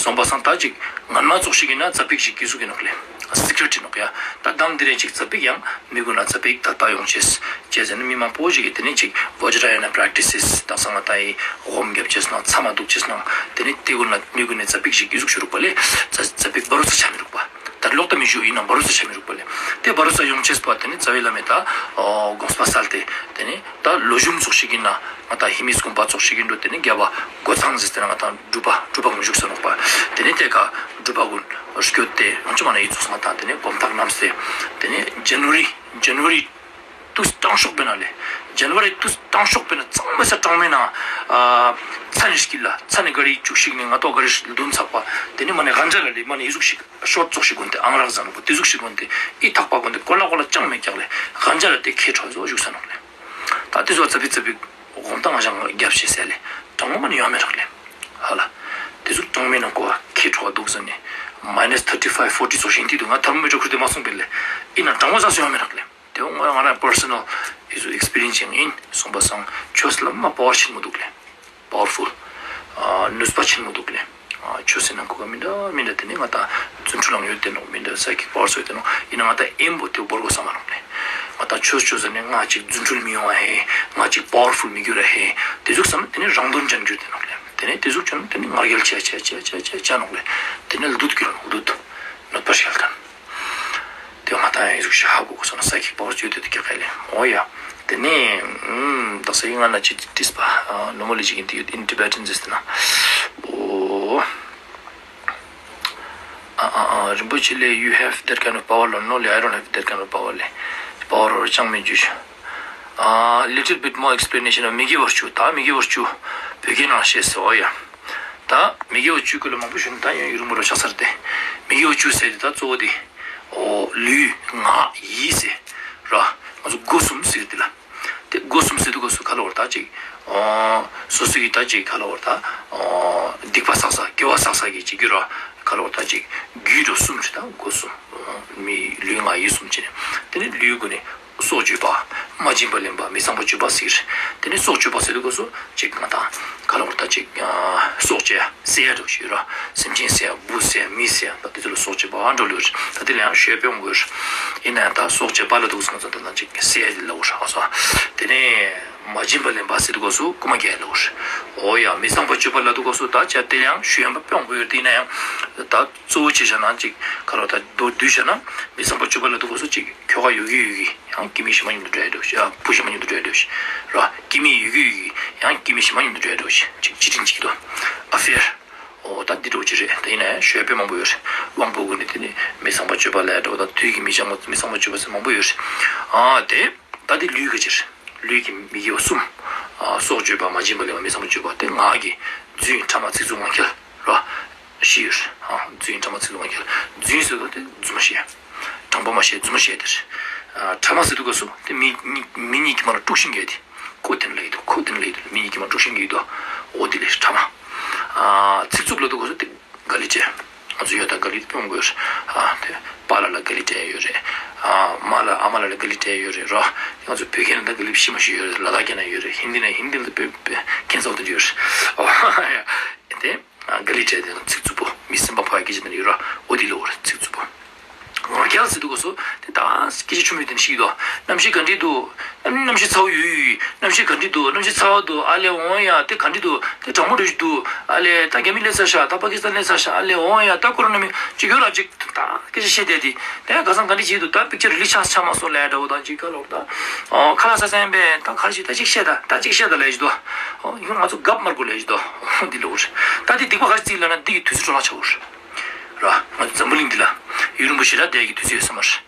སོང་པ་སང་ད་ཅིག་ངན་མ་ཙོགས་ཤིག་ཨིན་ན་ཙ་པིག་ཞིག་གི་ཟུག་ཨིན་ནོག་ལེ། སི་ཀྲེཊ་ཨིན་ནོག་ཡ། ད་དང་དེ་རིང་ཅིག་ཙ་པིག་ཡང་མི་ཀུན་ན་ཙ་པིག་དད་པ་ཡོང་ཅེས། ཅི་ཟེར་ན་མི་མང་པོ་ཞིག་གི་ཏེ་ནེ་ཅིག་བཛྲ་ཡ་ན་པྲེཀ་ཊི་སེས་ད་སང་ང་ཏང་ཨི་སྒོམ་རྒྱབ་ཅེས་ནང་ཚ་མ་དུག་ཅེས་ནང་ཏེ་ནེ་ཏེ་ཀུན་ན་མི་ཀུན་ནི་ཙ་པིག་ཞིག་གི་ཟུག་ཞུ་རུག་པ་ལེ། ཙ་ཙ་པིག་བ་རོ་ས་ཆ་མི་རུག་པ། ད་ལོག་ཏ་མི་ཞུ་ཨིན་ན་བ་རོ་ས་ཆ་མི་རུག་པ་ལེ། ཏེ་བ་རོ་ས་ཡོང་ཅེས་པ་ཏེ་ནེ་རྩ་བའི་བླ་མའི་ད་ཨོ་དགོངས་པ་སལ་ཏེ་ཏེ་ནེ་ད་ལོ་གཞུང་ཙོགས་ཤིག་ཨིན་ན་ང་ཏང་ཧེ་མི་སྐུམ་པ་ཙོགས་ཤིག་ཨིན་འགྲོ། ཏེ་ནེ་རྒྱབ་པ་སྒོ་ཚང་ཟེར་ཏེ་ན་ང་ཏང་སྒྲུབ་པ་སྒྲུབ་པ་ཀུན་བཞུགས་ས་ནོག་པ། ཏེ་ནེ་ཏེ་ཀ་སྒྲུབ་པ་ཀུན་སྐྱོད་དེ་ཡང་ཅི་མ་ན་ཨི་ཙོགས་ང་ཏང་ཏེ་ནེ་སྒོམ་ཐག་ནམ་སེ་ཏེ་ནེ་ཇན་ཝ་རི་ཇན་ཝ་རི་ཏུས་གྲང་ཤོས་པེ་ན་ལེ། ཇན་ཝ་རི་ཏུས་གྲང་ཤོས་པེ་ན་གཙང་མ་ས་གྲང་མེ་ན་ཨ་ཚ་ནེ་སྐྱིད་ལ་ཚ་ནེ་ག་རི་ཅུག་ཤིག་ནེ་ང་ཏོག་ག་རི་ལྡུན་ཚག་པ། ཏེ་ནེ་མ་ནེ་གན་ཇ་ལ་ལེ་མ་ནེ་ཨི་ཟུག་ཤིག་ཤོར་ཙོགས་ཤིག་གོན་ཏེ་ཨང་རག་ཟ་ནོག་པ། ཏེ་ཟུག་ཤིག་གོན་ཏེ་ཨི་ཐག་པ་གོན་ཏེ་ཀོ་ལ་ཀོ་ལ་ཅང་མེད་ཀྱག་ལེ། གན་ཇ་ལ་ཏེ་ཁེ་ཁྲོ་ཟོ་བཞུགས་ས་ནོག་ལེ། ད་ཏེ་ཟོ་ཙ་པིག་ཙ་པིག་གོམ་ཏང་ང་ཞང་རྒྱབ་ཤེས་ཟེར་ལེ། གྲང་མོ་མ་ནེ་ཡོང་མེད་རག་ལེ། ཧ་ལ། ཏེ་ཟུག་གྲང་མེ་ན་ཀོ་ ཁེ་ཁྲོ་བ་འདུག་ཟེར་ནས་མའི་ནས་ཐར་ཊི་ཕའིབ་ཕོར་ཊི་ཙོགས་ཤིག་ཡིན་དུས་ང་ཐར་མོ་མི་ཊར་ཁུར་ཏེ་མ་སོང་པས་ལེ། ཡིན་ན་གྲང་མོ་ཟ་སོང་ཡོད་མེད་རག་ལེ། དེ་ང་ང་རང་པར་སོ་ནལ་ཨེགས་པི་རི་ཡེནས་ཅིག་ཡིན་སོང་པ་སང་ཆོས་ལ་མ་པ་ཝར་ཆེན་མོ་འདུག་ལེ། པ་ཝར་ཕུལ། ཨ་ནུས་པ་ཆེན་མོ་འདུག་ལེ། ཨ་ཆོས་ཟེར་ན་གོ་སྐབས་མི་འདྲ་མི་འདྲ་དེ་ནས་ང་ད་རྫུ་འཕྲུལ་ལའང་ཡོད་དེ་ནོག་མི་འདྲ་སའི་ཀིག་པ་ཝར་སོགས་ཡོད་དེ་ནོག་ཡིན་ན་ང་ད་ཨེམ་པོ་དེ་བོར་གོ་ས་མ་ནོག་ལེ། ང་ད་ཆོས་ཆོས་ཟེར་ནས་ང་ཅིག་རྫུ་འཕྲུལ་མི་ཡོང་བ་ཧེ། ང་ཅིག་པ་ཝར་ཕུལ་མི་འགྱུར་ར་ཧེ། དེ་ཟུག་བསམ་ན་དེ་ནས་རང་དོན་ཅན་འགྱུར་དེ་ནོག་ལེ། དེ་ནས་དེ་ཟུག་ཅན་དེ་ནས་ང་རྒྱལ་ཆེ་ཆེ་ཆེ་ཆེ་ཆེ་ཆེ་ནོག་ལེ། དེ་ནས་ལྡུད་འགྱུར་ནོག་ལྡུད། གནོད་པ་ཞིག་ལ་ཐན། དེ་ང་ད་ཡང་ཟུག་ཤ་ཧ་གོ་གོ་སོང་ན་སའི་ཀིག་པ་ཝར་ཡོད་དེ་དེ་ཀྱག་ལེ། འོ་ཡ། དེ་ནས་ད་སའི་ང་ན་ཅི་ཏིས་པ་ནོ་མོ་ལི་ཅིག་ཡིན་དེ་ཡོད། In Tibetan ཟེར་ཏེ་ན། འོ། ཨ་ཨ་ཨ་རིན་པོ་ཆེ་ལེ། You have that kind of power ལོ། No ལེ། I don't have that kind of power ལེ། པ་ཝར་ཅང་མི་འཇུ། ཨ་little bit more explanation of མི་དགེ་བ་བཅུ། ད་མི་དགེ་བ་བཅུ་བོད་སྐད་ནང་བཤད་སོ་ཡ། ད་མི་དགེ་བ་བཅུ་ཀུན་ལ་མང་པོ་ཞུ་ན་ད་ཡང་ཡུན་རིང་པོ་རོ་ཆགས་ཚར་ཏེ། མི་དགེ་བ་བཅུ་ཟེར་ཏེ་ད་གཙོ་བོ་དེ། འོ་ལུས་ངག་ཡིད་ཟེར། ར། ང་ཚོ་སྒོ་གསུམ་ཟེར་ཏེ་ལ། དེ་སྒོ་གསུམ་ཟེར་དུས་སྐབས་སུ་ག་ལ་བར་ད་ཅིག་འོ་སོ་སོ་གི་ད་ཅིག་ག་ལ་བར་ད་འོ་སྡིག་པ་བསགས་ས་དགེ་བ་བསགས་ས་གི་ཅིག་གི་ར་ག་ལ་བར་ད་ཅིག་རྒྱུད་དོ་གསུམ་ཅིག་ད་སྒོ་གསུམ། མི་ལུས་ངག་ཡིད་གསུམ་ཅིག་ནས་དེ་ནས་ལུས་སྒོ་ནས་སྲོག་གཅོད་པ། མ་བྱིན་པ་ལེན་པ། མི་ཚངས་པ་སྤྱོད་པ་ཟེར། དེ་ནས་སྲོག་གཅོད་པ་ཟེར་དུས་སྐབས་སུ་ཅིག་ང་ད་ག་ལ་བར་ད་ཅིག་སྲོག་གཅོད་ཟེར་ཡ་འདྲ་ཞིག་ཡོད་ར། སེམས་ཅན་ཟེར་ཡ་འབུ་ཟེར་ཡ་མི་ཟེར་ཡ་ད་དེ་ཚོ་ལ་སྲོག་གཅོད་པ་འགྲོ་ལོས། ད་དེ་ལ་ཡང་ཞོལ་པོ་ཡོང་དགོས། ཡིན་ན་ཡང་ད་སྲོག་གཅོད་པ་ལ་འདུག་སེ་ང་ཚོ་ད་ན་ཅིག་ཟེར་ཡ་དེ་ལ་འོ་ཧ་སོ། དེ་ནས་མ་བྱིན་པ་ལེན་པ་ཟེར་དུས་སྐབས་སུ་རྐུ་མ་རྒྱག་ཡ་ལ་འོ། འོ་ཡ་མི་ཚངས་པ་སྤྱོད་པ་ལ་འདུག་སྐབས་སུ་ད་ཅི་དེ་ལ་ཡང་ཞོལ་པོ་ཡོང་དགོས་ཡོད། དེ་ཡིན་ན་ཡང་ད་གཙོ་བོ་ཆེ་ཆ་ན་ཅིག་ག་ལ་བར་ད་མདོར་བསྡུས་བྱས་ན་མི་ཚངས་པ་སྤྱོད་པ་ལ་འདུག་སྐབས་སུ་ཅིག་ཁྱོ་ག་ཡོད་ཀྱི་ཡོད་ཀྱི་ཡང་སྐྱེ་དམན་གཞན་མ་མཉམ་དུ་འགྲོ་ཡ་འདྲ་ཞིག་ཨ་བུ་གཞན་མ་མཉམ་དུ་འགྲོ་ཡ་འདྲ་ཞིག་ར། སྐྱེ་དམན་ཡོད་ཀྱི་ཡོད་ཀྱི་ཡང་སྐྱེ་དམན་གཞན་མ་མཉམ་དུ་འགྲོ་ཡ་འདྲ་ཞིག་ཅིག་ཅི་དྲིན་ཅིག་དོ། ཨ་ཕེར། འོ་ད་འདི་འདྲ་ཅིག་རེད། ད་ཡིན་ན་ཡང་ཞོལ་པོ་མང་པོ་ཡོད་རེད། དབང་པོ་དགུ་ནས་དེ་ནས་མི་ཚངས་པ་སྤྱོད་པ་ལ་འགྲོ་ད་དུས་ཀྱི་མི་འཆང་མི་ཚངས་པ་སྤྱོད་པ་ཟེར་མང་པོ་ཡོད་རེད། ཨ་དེ་ད་འདི་ལུས་ཀྱི་ཕྱིར། ལུས་ཀྱི་མི་དགེ་བ་གསུམ། ཨ་སྲོག་གཅོད་པ། མ་བྱིན་པ་ལེན་པ། མི་ཚངས་པ་སྤྱོད་པ། དེ་ངག་གི་རྫུན་ཕྲ་མ་ཚིག་རྩུབ་ངག་འཁྱལ་ར། བཞི་ཡོད་རེད། ཨ་རྫུན་ཕྲ་མ་ཚིག་རྩུབ་ངག་འཁྱལ། རྫུན་ཟེར་དུས་དེ་རྫུན་མ་བཤད། དྲང་པོ་མ་བཤད། རྫུན་མ་བཤད་དེ་རེད། ཨ་ཕྲ་མ་ཟེར་དུས་སྐབས་སུ་དེ་མི་མི་མི་གཉིས་ཀྱི་བར་ལ་དཀྲུག་ཤིང་རྒྱག་དེ། ཁོ་དེ་ནས་ལབ་ཀྱི་འདུག་ཁོ་དེ་ནས་ལབ་ཀྱི་འདུག་མི་གཉིས་ཀྱི་བར་ལ་དཀྲུག་ཤིང་རྒྱག་གི་འདུག་འོ་དེ་ལས་ཕྲ་མ། ཨ་ཚིག་རྩུབ་ལབ་དུས་སྐབས་སུ་དེ་དགག་ལན་བྱས། ང་ཚོ་ཡོད་ད་དགག་ལན་སྤོང་དགོས། ཨ་དེ་པཱ་ལགས་ལ་དགག་ལན་སྤྲད་ཡོད་རེད། ཨ་མ་ལགས་ཨ་མ་ལགས་ལ་དགག་ལན་སྤྲད་ཡོད་རེད་ར། ང་ཚོ་བོད་སྐད་ནང་ད་དགག་ལན་ཤེས་མ་ཤེས་ཡོད་རེད། ལ་དྭགས་སྐད་ནང་ཡོད་རེད། ཧིན་དི་ནང་ཧིན་དི་ལ་དཔེ་དཔེ་ཁྱད་མཚར་པོ་དེ་འདྲ་ཡོད་རེད། ཨོ་ཡ། དེ་དགག་ལན་སྤྲད་དེ་ཚིག་རྩུབ་པོ་མི་སེམས་པ་ཕོག་ཡ་སྐད་ཆ་དེ་འདྲ་ཡོད་ར། འོ་དེ་ལབ་དགོས་རེད། ཚིག་རྩུབ་པོ། ངག་འཁྱལ་ཟེར་དུས་སྐབས་སུ་དེ་ད་སྐད་ཆ་ཆུང་མོ་དེ་འདྲ་ཞིག་འདུག་གནམ་གཤིས་ག་འདྲ་འདུག་གནམ་གཤིས་ཚ་བོ་ཡོད་ཡོད། གནམ་གཤིས་ག་འདྲ་འདུག་གནམ་གཤིས་ཚ་བ་འདུག་ཨ་ལེ། འོ་ཡ་དེ་ག་འདྲ་འདུག་དེ་གྲང་མོ་འདྲ་ཞིག་འདུག་ཨ་ལེ། ད་རྒྱ་མི་སླེབས་ཚར་ཤག་ད་པ་ཀི་སི་ཐན་སླེབས་ཚར་ཤག་ཨ་ལེ། འོ་ཡ་ད་ཀོ་རོ་ན་མི་ཅིག་ཡོད་ལ་ཅིག་ད་སྐད་ཆ་བཤད་བསྡད་དེ། དེ་ཁ་སང་ག་འདྲ་བྱེད་འདུག་ད་པིག་ཅར་རི་ལིག་ཆགས་ཆགས་མ་སོང་ལབ་འདྲ་བོ་དང་ཅིག་ག་ལོར་ད། ཨོ་ཁ་ལག་ཟ་ས་ཡིན་པས། ད་ག་རེ་ཞིག་ད་ཅིག་བཤད་ད། ད་ཅིག་བཤད་ད་ལབ་ཞིག་འདུག་ཨོ་ཡང་ང་ཚོ་གབ་མར་དགོས་ལབ་ཞིག་འདུག་འོ་འདི་ལོར་ད་དེ་སྡིག་པ་ག་རེ་བརྩིས་ལབ་ན་འདི་གི་དུས་ཚོད་འཕྲོ་བརླག་ཆགས་འོར། ར་ང་ཚོ་འཛམ་བུ་གླིང་འདི་ལ་ཡུན་རིང་པོ་ཞེ་དྲག་བསྡད་ཀྱི་དུས་ཚོད་ཡོད་ས་མ་རེད།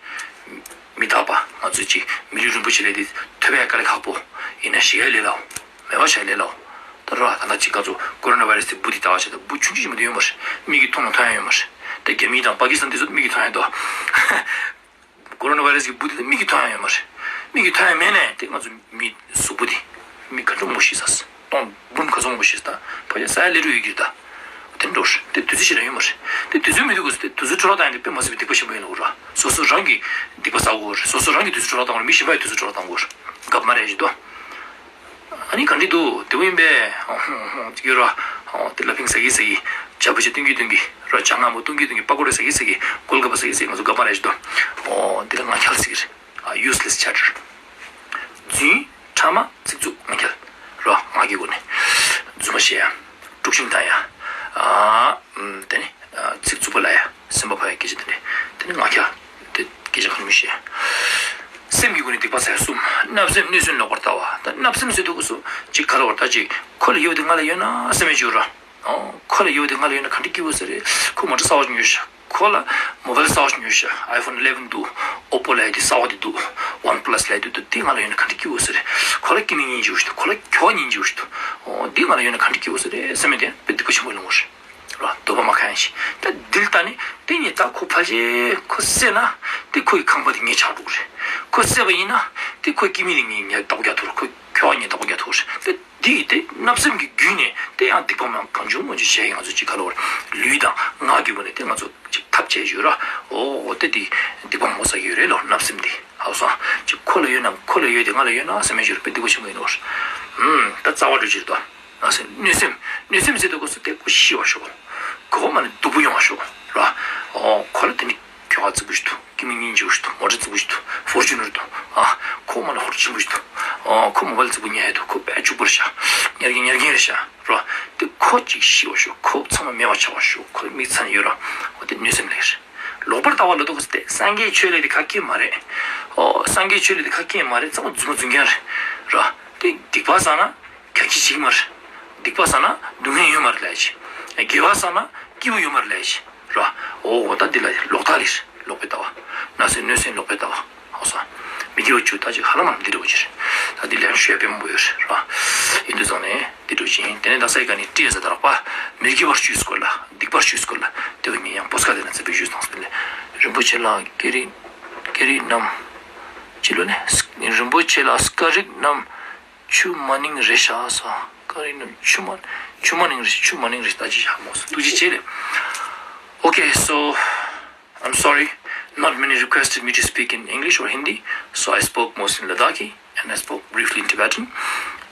མི་རྟག་པ་ང་ཚོ་ཅིག་མི་ལུས་རིན་པོ་ཆེ་ལས་དེ་ཐོབ་ཡ་དཀའ་ལས་ཁག་པོ། ཡིན་ན་ཞིག་ཡ་ལས་སླ་བོ། མེད་པ་བྱ་ཡ་ལས་སླ་བོ། ད་ར་ད་ན་ཅིག་ང་ཚོ་ཀོ་རོ་ན་བྷའི་རེ་སི་དེ་འབུ་དེ་ལྟ་བ་བྱས་ད་འབུ་ཆུང་ཆུང་ཞིག་མ་གཏོགས་ཡོད་མ་རེད། མིག་གིས་མཐོང་ན་མཐོང་ཡ་ཡོད་མ་རེད། ད་རྒྱ་མི་དང་པ་ཀི་སི་ཐན་དེ་ཚོ་མིག་གིས་མཐོང་ཡ་འདུག་ཀོ་རོ་ན་བྷའི་རེ་སི་གི་འབུ་དེ་མིག་གིས་མཐོང་ཡ་ཡོད་མ་རེད། མིག་གིས་མཐོང་ཡ་མེད་ནས་དེ་ང་ཚོ་མི་གཟུགས་པོ་དེ་མི་ག་འདྲ་མོ་ཤི་ས། སྟོང་འབུམ་ག་ཚོད་མང་པོ་ཤི་ས། ད་ཕ་ཡ་ས་ཡ་ལེ་རུ་ཡོད་ཀྱི་རེད་ད། དེ་འདྲ་རེད། དེ་དུས་ཚོད་ཞིག་ལ་ཡོད་མ་རེད། དེ་དུས་ཚོད་མི་འདུག་གོ་ས། དེ་དུས་ཚོད་འཕྲོ་བརླག་བཏང་ཡ་དེ་དཔེ་མ་སྲིད་པའི་སྡིག་པ་ཆེན་པོ་ཡིན་ལ་འོ་ར། སོ་སོ་རང་གིས་སྡིག་པ་བསགས་གོ་ར། སོ་སོ་རང་གིས་དུས་ཚོད་འཕྲོ་བརླག་བཏང་གོ་ར། མི་གཞན་པ་ཡི་དུས་ཚོད་འཕྲོ་བརླག་བཏང་གོ་ར། གབ་མ་རེད་ཞིག་འདུག་ཨ་ནི་ག་འདྲ་འདུག་དེ་བོ་ཡིན་པས། ཡོད་ར། དེ་ལ་ཕིང་ཟ་གི་ཟ་གི། ཇ་བུ་ཆ་བཏུང་གི་བཏུང་གི། ར་ཇ་མངར་མོ་བཏུང་གི་བཏུང་གི། པ་ཀོ་ར་ཟ་གི་ཟ་གི། གོལ་ག་པ་ཟ་གི་ཟ་གི། ང་ཚོ་གབ་མ་རེད་ཞིག་འདུག་འོ་འདི་ལ་ངག་འཁྱལ་ཟེར་གི་རེད། ཨ་ཡུས་ལེ་སི་ཆེ་ཊར། རྫུན། ཕྲ་མ། ཚིག་རྩུབ། ངག་འཁྱལ། ར་ངག་གི་སྒོ་ནས་རྫུན་མ་བཤད་ཡ། དཀྲུག་ཤིང་བཏང་ཡ། ཨ་དེ་ནི་ཚིག་རྩུབ་པོ་ལབ་ཡ། སེམས་པ་ཕམ་ཡ་སྐད་ཆ་དེ་འདྲ། དེ་ནི་ངག་འཁྱལ། དེ་སྐད་ཆ་གང་མི་བཤད། སེམས་ཀྱི་སྒོ་ནས་སྡིག་པ་བསགས་ཡ་གསུམ། བརྣབ་སེམས་གནོད་སེམས་ལོག་པར་ལྟ་བ། ད་བརྣབ་སེམས་ཟེར་དུས་སྐབས་སུ་ཅིག་ག་ལ་བར་ད་ཅིག་ཁོ་ལ་ཡོད་དེ་ང་ལ་ཡོད་ན་བསམ་ཡ་ཅིག་ཡོད་ར། ཨོ་ཁོ་ལ་ཡོད་དེ་ང་ལ་ཡོད་ན་ག་འདྲ་སྐྱིད་པོ་ཟེར་རེད། ཁོ་མོ་ཊ་གསར་པ་ཞིག་ཉོས་ཤག་ཁོ་ལ་མོ་བལ་གསར་པ་ཞིག་ཉོས་ཤག་ཨའི་ཕོན་ཨི་ལེ་ཝན་འདུག་ཨོ་པོ་ལབ་ཡ་དེ་གསར་པ་དེ་འདུག་ཝན་པ་ལ་སི་ལབ་ཡ་དེ་འདུག་དེ་ང་ལ་ཡོད་ན་ག་འདྲ་སྐྱིད་པོ་ཟེར་རེད། ཁོ་ལ་སྐྱིད་སྙིང་རྗེ་པོ་ཞིག་འདུག་ཁོ་ལ་ཁྱོ་ག་སྙིང་རྗེ་པོ་ཞིག་འདུག་ཨོ་འདི་ང་ལ་ཡོད་ན་ག་འདྲ་སྐྱིད་པོ་ཟེར་རེད་བསམ་ཡ་དེ་དཔེ་སྡིག་པ་ཆེན་པོ་ལོང་བ་རེད། ར་འདོད་པ་མ་ཁེངས་ཤིག་ད་འདི་ལ་ལྟ་ནས་དེ་ཉིད་ད་ཁོ་ཕལ་ཆེར་ཁོ་བསད་ན་དེ་ཁོ་ཡི་ཁང་པ་དེ་ངས་ཆགས་འགྲོ་གི་རེད། ཁོ་བསད་པ་ཡིན་ན་དེ་ཁོ་སྐྱེ་དམན་དེ་ངས་ངས་བདག་པོ་རྒྱག་ཐུབ་རེད། ཁོ་ཁྱོ་ག་ངས་བདག་པོ་རྒྱག་ཐུབ་རེད། དེ་ འདི་དེ་བརྣབ་སེམས་ཀྱི་བརྒྱུད་ནས་དེ་ཡང་སྡིག་པ་མང་གང་བྱུང་མང་བྱུང་བྱས་ང་ཚོ་ཅིག་ག་ལོར་ལུས་དང་ངག་གི་སྒོ་ནས་དེ་ང་ཚོ་ཅིག་ཐབས་བྱས་ཡོད་ར། འོ་འོ་དེ་དེ་སྡིག་པ་མང་པོ་བསགས་ཡོད་རེད་ལོ། བརྣབ་སེམས་དེ་ཧ་སོང་ཅིག་ཁོ་ལ་ཡོད་ན་ཁོ་ལ་ཡོད་དེ་ང་ལ་ཡོད་ན་བསམ་ཡས་ཡོད་རེད་པས། སྡིག་པ་ཆེན་པོ་ཡིན་ནོ། ཨུམ་ད་རྩ་བ་འགྲོ་ཅིག་ཏོ། ང་སེ་གནོད་སེམས་གནོད་སེམས་ཟེར་དུས་སྐབས་སུ་དེ་ཁོ་ཤི་བ་ཤོག་ཁོ་མ་ནི་སྡུག་པོ་མྱོང་བ་ཤོག་ར། འོ་ཁོ་ལ་དེ་ནི་ཁྱོ་ག་རྩིག་པོ་ཞིག་འདུག་སྐྱེ་དམན་སྙིང་རྗེ་པོ་ཞིག་འདུག་མོ་ཊ་རྩིག་པོ་ཞིག་འདུག་ཧྥོར་ཅུ་ནར་འདུག་ཨ་ཁོ་མ་ན་ཧོར་ཆེན་པོ་ཞིག་འདུག་ཨ་ཁོ་མོ་བལ་རྩིག་པོ་ཉོ་ཡ་འདུག་ཁོ་དཔེ་ཕྱུག་པོ་རེད་ཤག་ཉར་རྒན་ཉར་རྒན་རེད་ཤག་ར། དེ་ཁོ་ཅིག་ཤི་བ་ཤོག་ཁོ་ཚང་མ་མེད་པ་ཆགས་པ་ཤོག་ཁོ་མིག་ཚ་ནས་ཡོད་ར། འོ་དེ་གནོད་སེམས་ལེ་རེད། ལོག་པར་ལྟ་བ་ལ་འདུག་སྟེ་སངས་རྒྱས་ཆོས་ལས་དེ་ཁ་སྐྱེ་མ་རེད། ཨོ་སངས་རྒྱས་ཆོས་ལས་དེ་ཁ་སྐྱེ་མ་རེད། ཚང་མ་རྫུན་མ་རྫུན་རྐྱང་རེད་ར། དེ་སྡིག་པ་བསགས་ན་ཁ་ཁྱི་ཅིག་མ་རེད། སྡིག་པ་བསགས་ན་སྡུག་བསྔལ་ཡོད་མ་རེད་ལས་ཅི། དགེ་བ་བསགས་ན་སྐྱིད་པོ་ཡོད་མ་རེད་ལས་ཅི། ར། འོ་འོ་ད་འདི་ལ་ལོག་ལྟ་ལེ་རེད། ལོག་པའི་ལྟ་བ། ན་སེ་གནོད་སེམས་ལོག་པའི་ལྟ་བ། ཧ་སོང་། མི་དགེ་བ་བཅུ་ད་ཅིག་ཧ་ལམ་འདི་འདྲ་བོ་ཅིག་རེད། ད་འདི་ལན་ཞུ་ཡ་དཔེ་མང་པོ་ཡོད་རེད་ར། ཡིན་དུས་ཙང་ནས་འདི་འདྲ་བོ་ཅིག་ཡིན། དེ་ནས་ད་ས་ཡི་ག་ནི་ཏྲི་ཡ་ས་ད་རག་པ། མི་དགེ་བ་བཅུའི་སྐོར་ལ་སྡིག་པ་བཅུའི་སྐོར་ལ་དེ་བས་ངས་ཡང་པོ་སྐད་དེ་ན་ཚ་བེད་སྤྱོད་བཏང་སོང་ལེ། རིན་པོ་ཆེ་ལགས་ཀེ་རི་ཀེ་རི་རྣམས། ཅི་ལོ་ནས། རིན་པོ་ཆེ་ལགས་སྐད་རིགས་རྣམས་ཆུ་མ་ནིང་རེད་ཤག་སོ། སྐད་རིགས་རྣམས་ཆུ་མ་ཆུ་མ་ནིང་རེད། ཆུ་མ་ནིང་རེད། ད་ཅི་ཤག་མོ་སོ་ཐུགས་རྗེ་ཆེ་ལེ། Okay, so I'm sorry, not many requested me to speak in English or Hindi, so I spoke mostly in Ladakhi and I spoke briefly in Tibetan.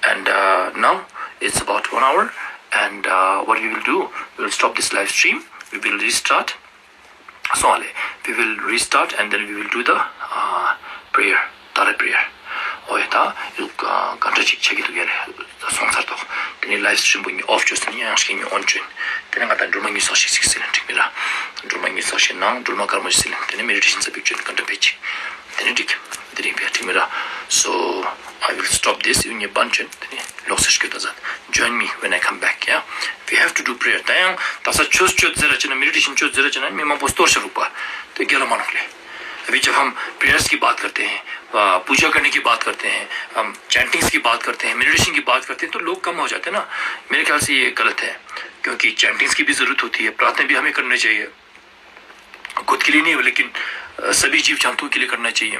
And uh, now it's about one hour, and uh, what we will do, we will stop this live stream, we will restart. So, we will restart and then we will do the uh, prayer, Tara prayer. འོ་ཡ་ད་གང་འདྲ་ཅིག་ཆགས་ཀྱི་འདུག་ཡ་ལེ། སོང་ཚར་ཏོ། དེ་ནས་ལའིབ་སི་ཊི་རིམ་པོ་ཉིད་ཨོཕ་བཅོས་ཏེ་ནི་ཡང་ཞིག་ཉིད་ཨོན་བཅོས། དེ་ནས་ང་དང་སྒྲོལ་མ་ཉུལ་ས་ཞིག་ཞིག་ཟེར་ན་འགྲིག་མི་ར། སྒྲོལ་མ་ཉུལ་ས་ཞིག་ནང་སྒྲོལ་མ་དཀར་མོ་ཞིག་ཟེར་ན་དེ་ནས་མེ་ཌི་ཊེ་ཤན་ཙ་པིག་བཅོས་ན་གང་འདྲ་བེད་ཅིག་དེ་ནས་འགྲིག་དེ་རིང་བེད་འགྲིག་མི་ར། So, I will stop this. ཡུན་ཉེ་བན་བཅོས་དེ་ནས་ལོག་སེ་སྐྱོད་ད་ཟ། Join me when I come back, yeah? We have to do prayer. ད་ཡང་ད་ས་ཆོས་བཅོས་ཟེར་ར་ཅེ་ན་མེ་ཌི་ཊེ་ཤན་བཅོས་ཟེར་ར་ཅེ་ན་མི་མང་པོ་སྟོར་ཤ་རུག་པ། དེ་རྒྱལ་ལ་མ་ནོག་ལེ། अभी जब हम प्रेयर्स की बात करते हैं, आ, पूजा करने की बात करते हैं, हम चैंटिंग्स की बात करते हैं, मेडिटेशन की बात करते हैं, तो लोग कम हो जाते हैं ना। मेरे ख्याल से ये गलत है, क्योंकि चैंटिंग्स की भी ज़रूरत होती है, प्रार्थना भी हमें करनी चाहिए, खुद के लिए नहीं, लेकिन अ, सभी जीव जंतुओं के लिए करना चाहिए।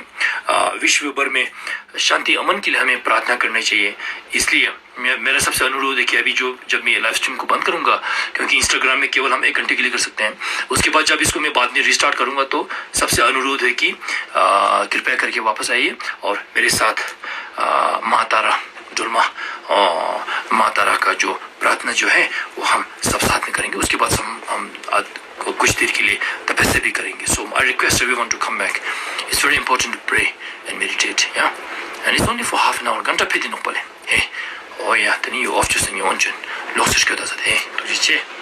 अ, विश्व भर में शांति अमन के लिए हमें प्रार्थना करनी चाहिए। इसलिए मे- मेरा सबसे अनुरोध है कि अभी जो, जब मैं ये लाइव स्ट्रीम को बंद करूंगा, क्योंकि इंस्टाग्राम में केवल हम एक घंटे के लिए कर सकते हैं, उसके बाद जब इसको मैं बाद में रिस्टार्ट करूंगा, तो सबसे अनुरोध है कि, अ, कृपया करके वापस आइए और मेरे साथ, अ, माँ तारा डोलमा, अ, माँ तारा का जो प्रार्थना जो है, वो हम सब साथ में करेंगे। उसके बाद हम, हम आ, कु- कुछ देर के लिए तपस्या भी करेंगे। So I request everyone to come back. It's very important to pray and meditate, yeah? And it's only for half an hour. घंटा फेरि दिनु पर्यो। हे, ओ या, तनी यो अफ चुस, तनी यो अन चुन। लोग सिर्फ क्यों दसत, हे, तुझे चे।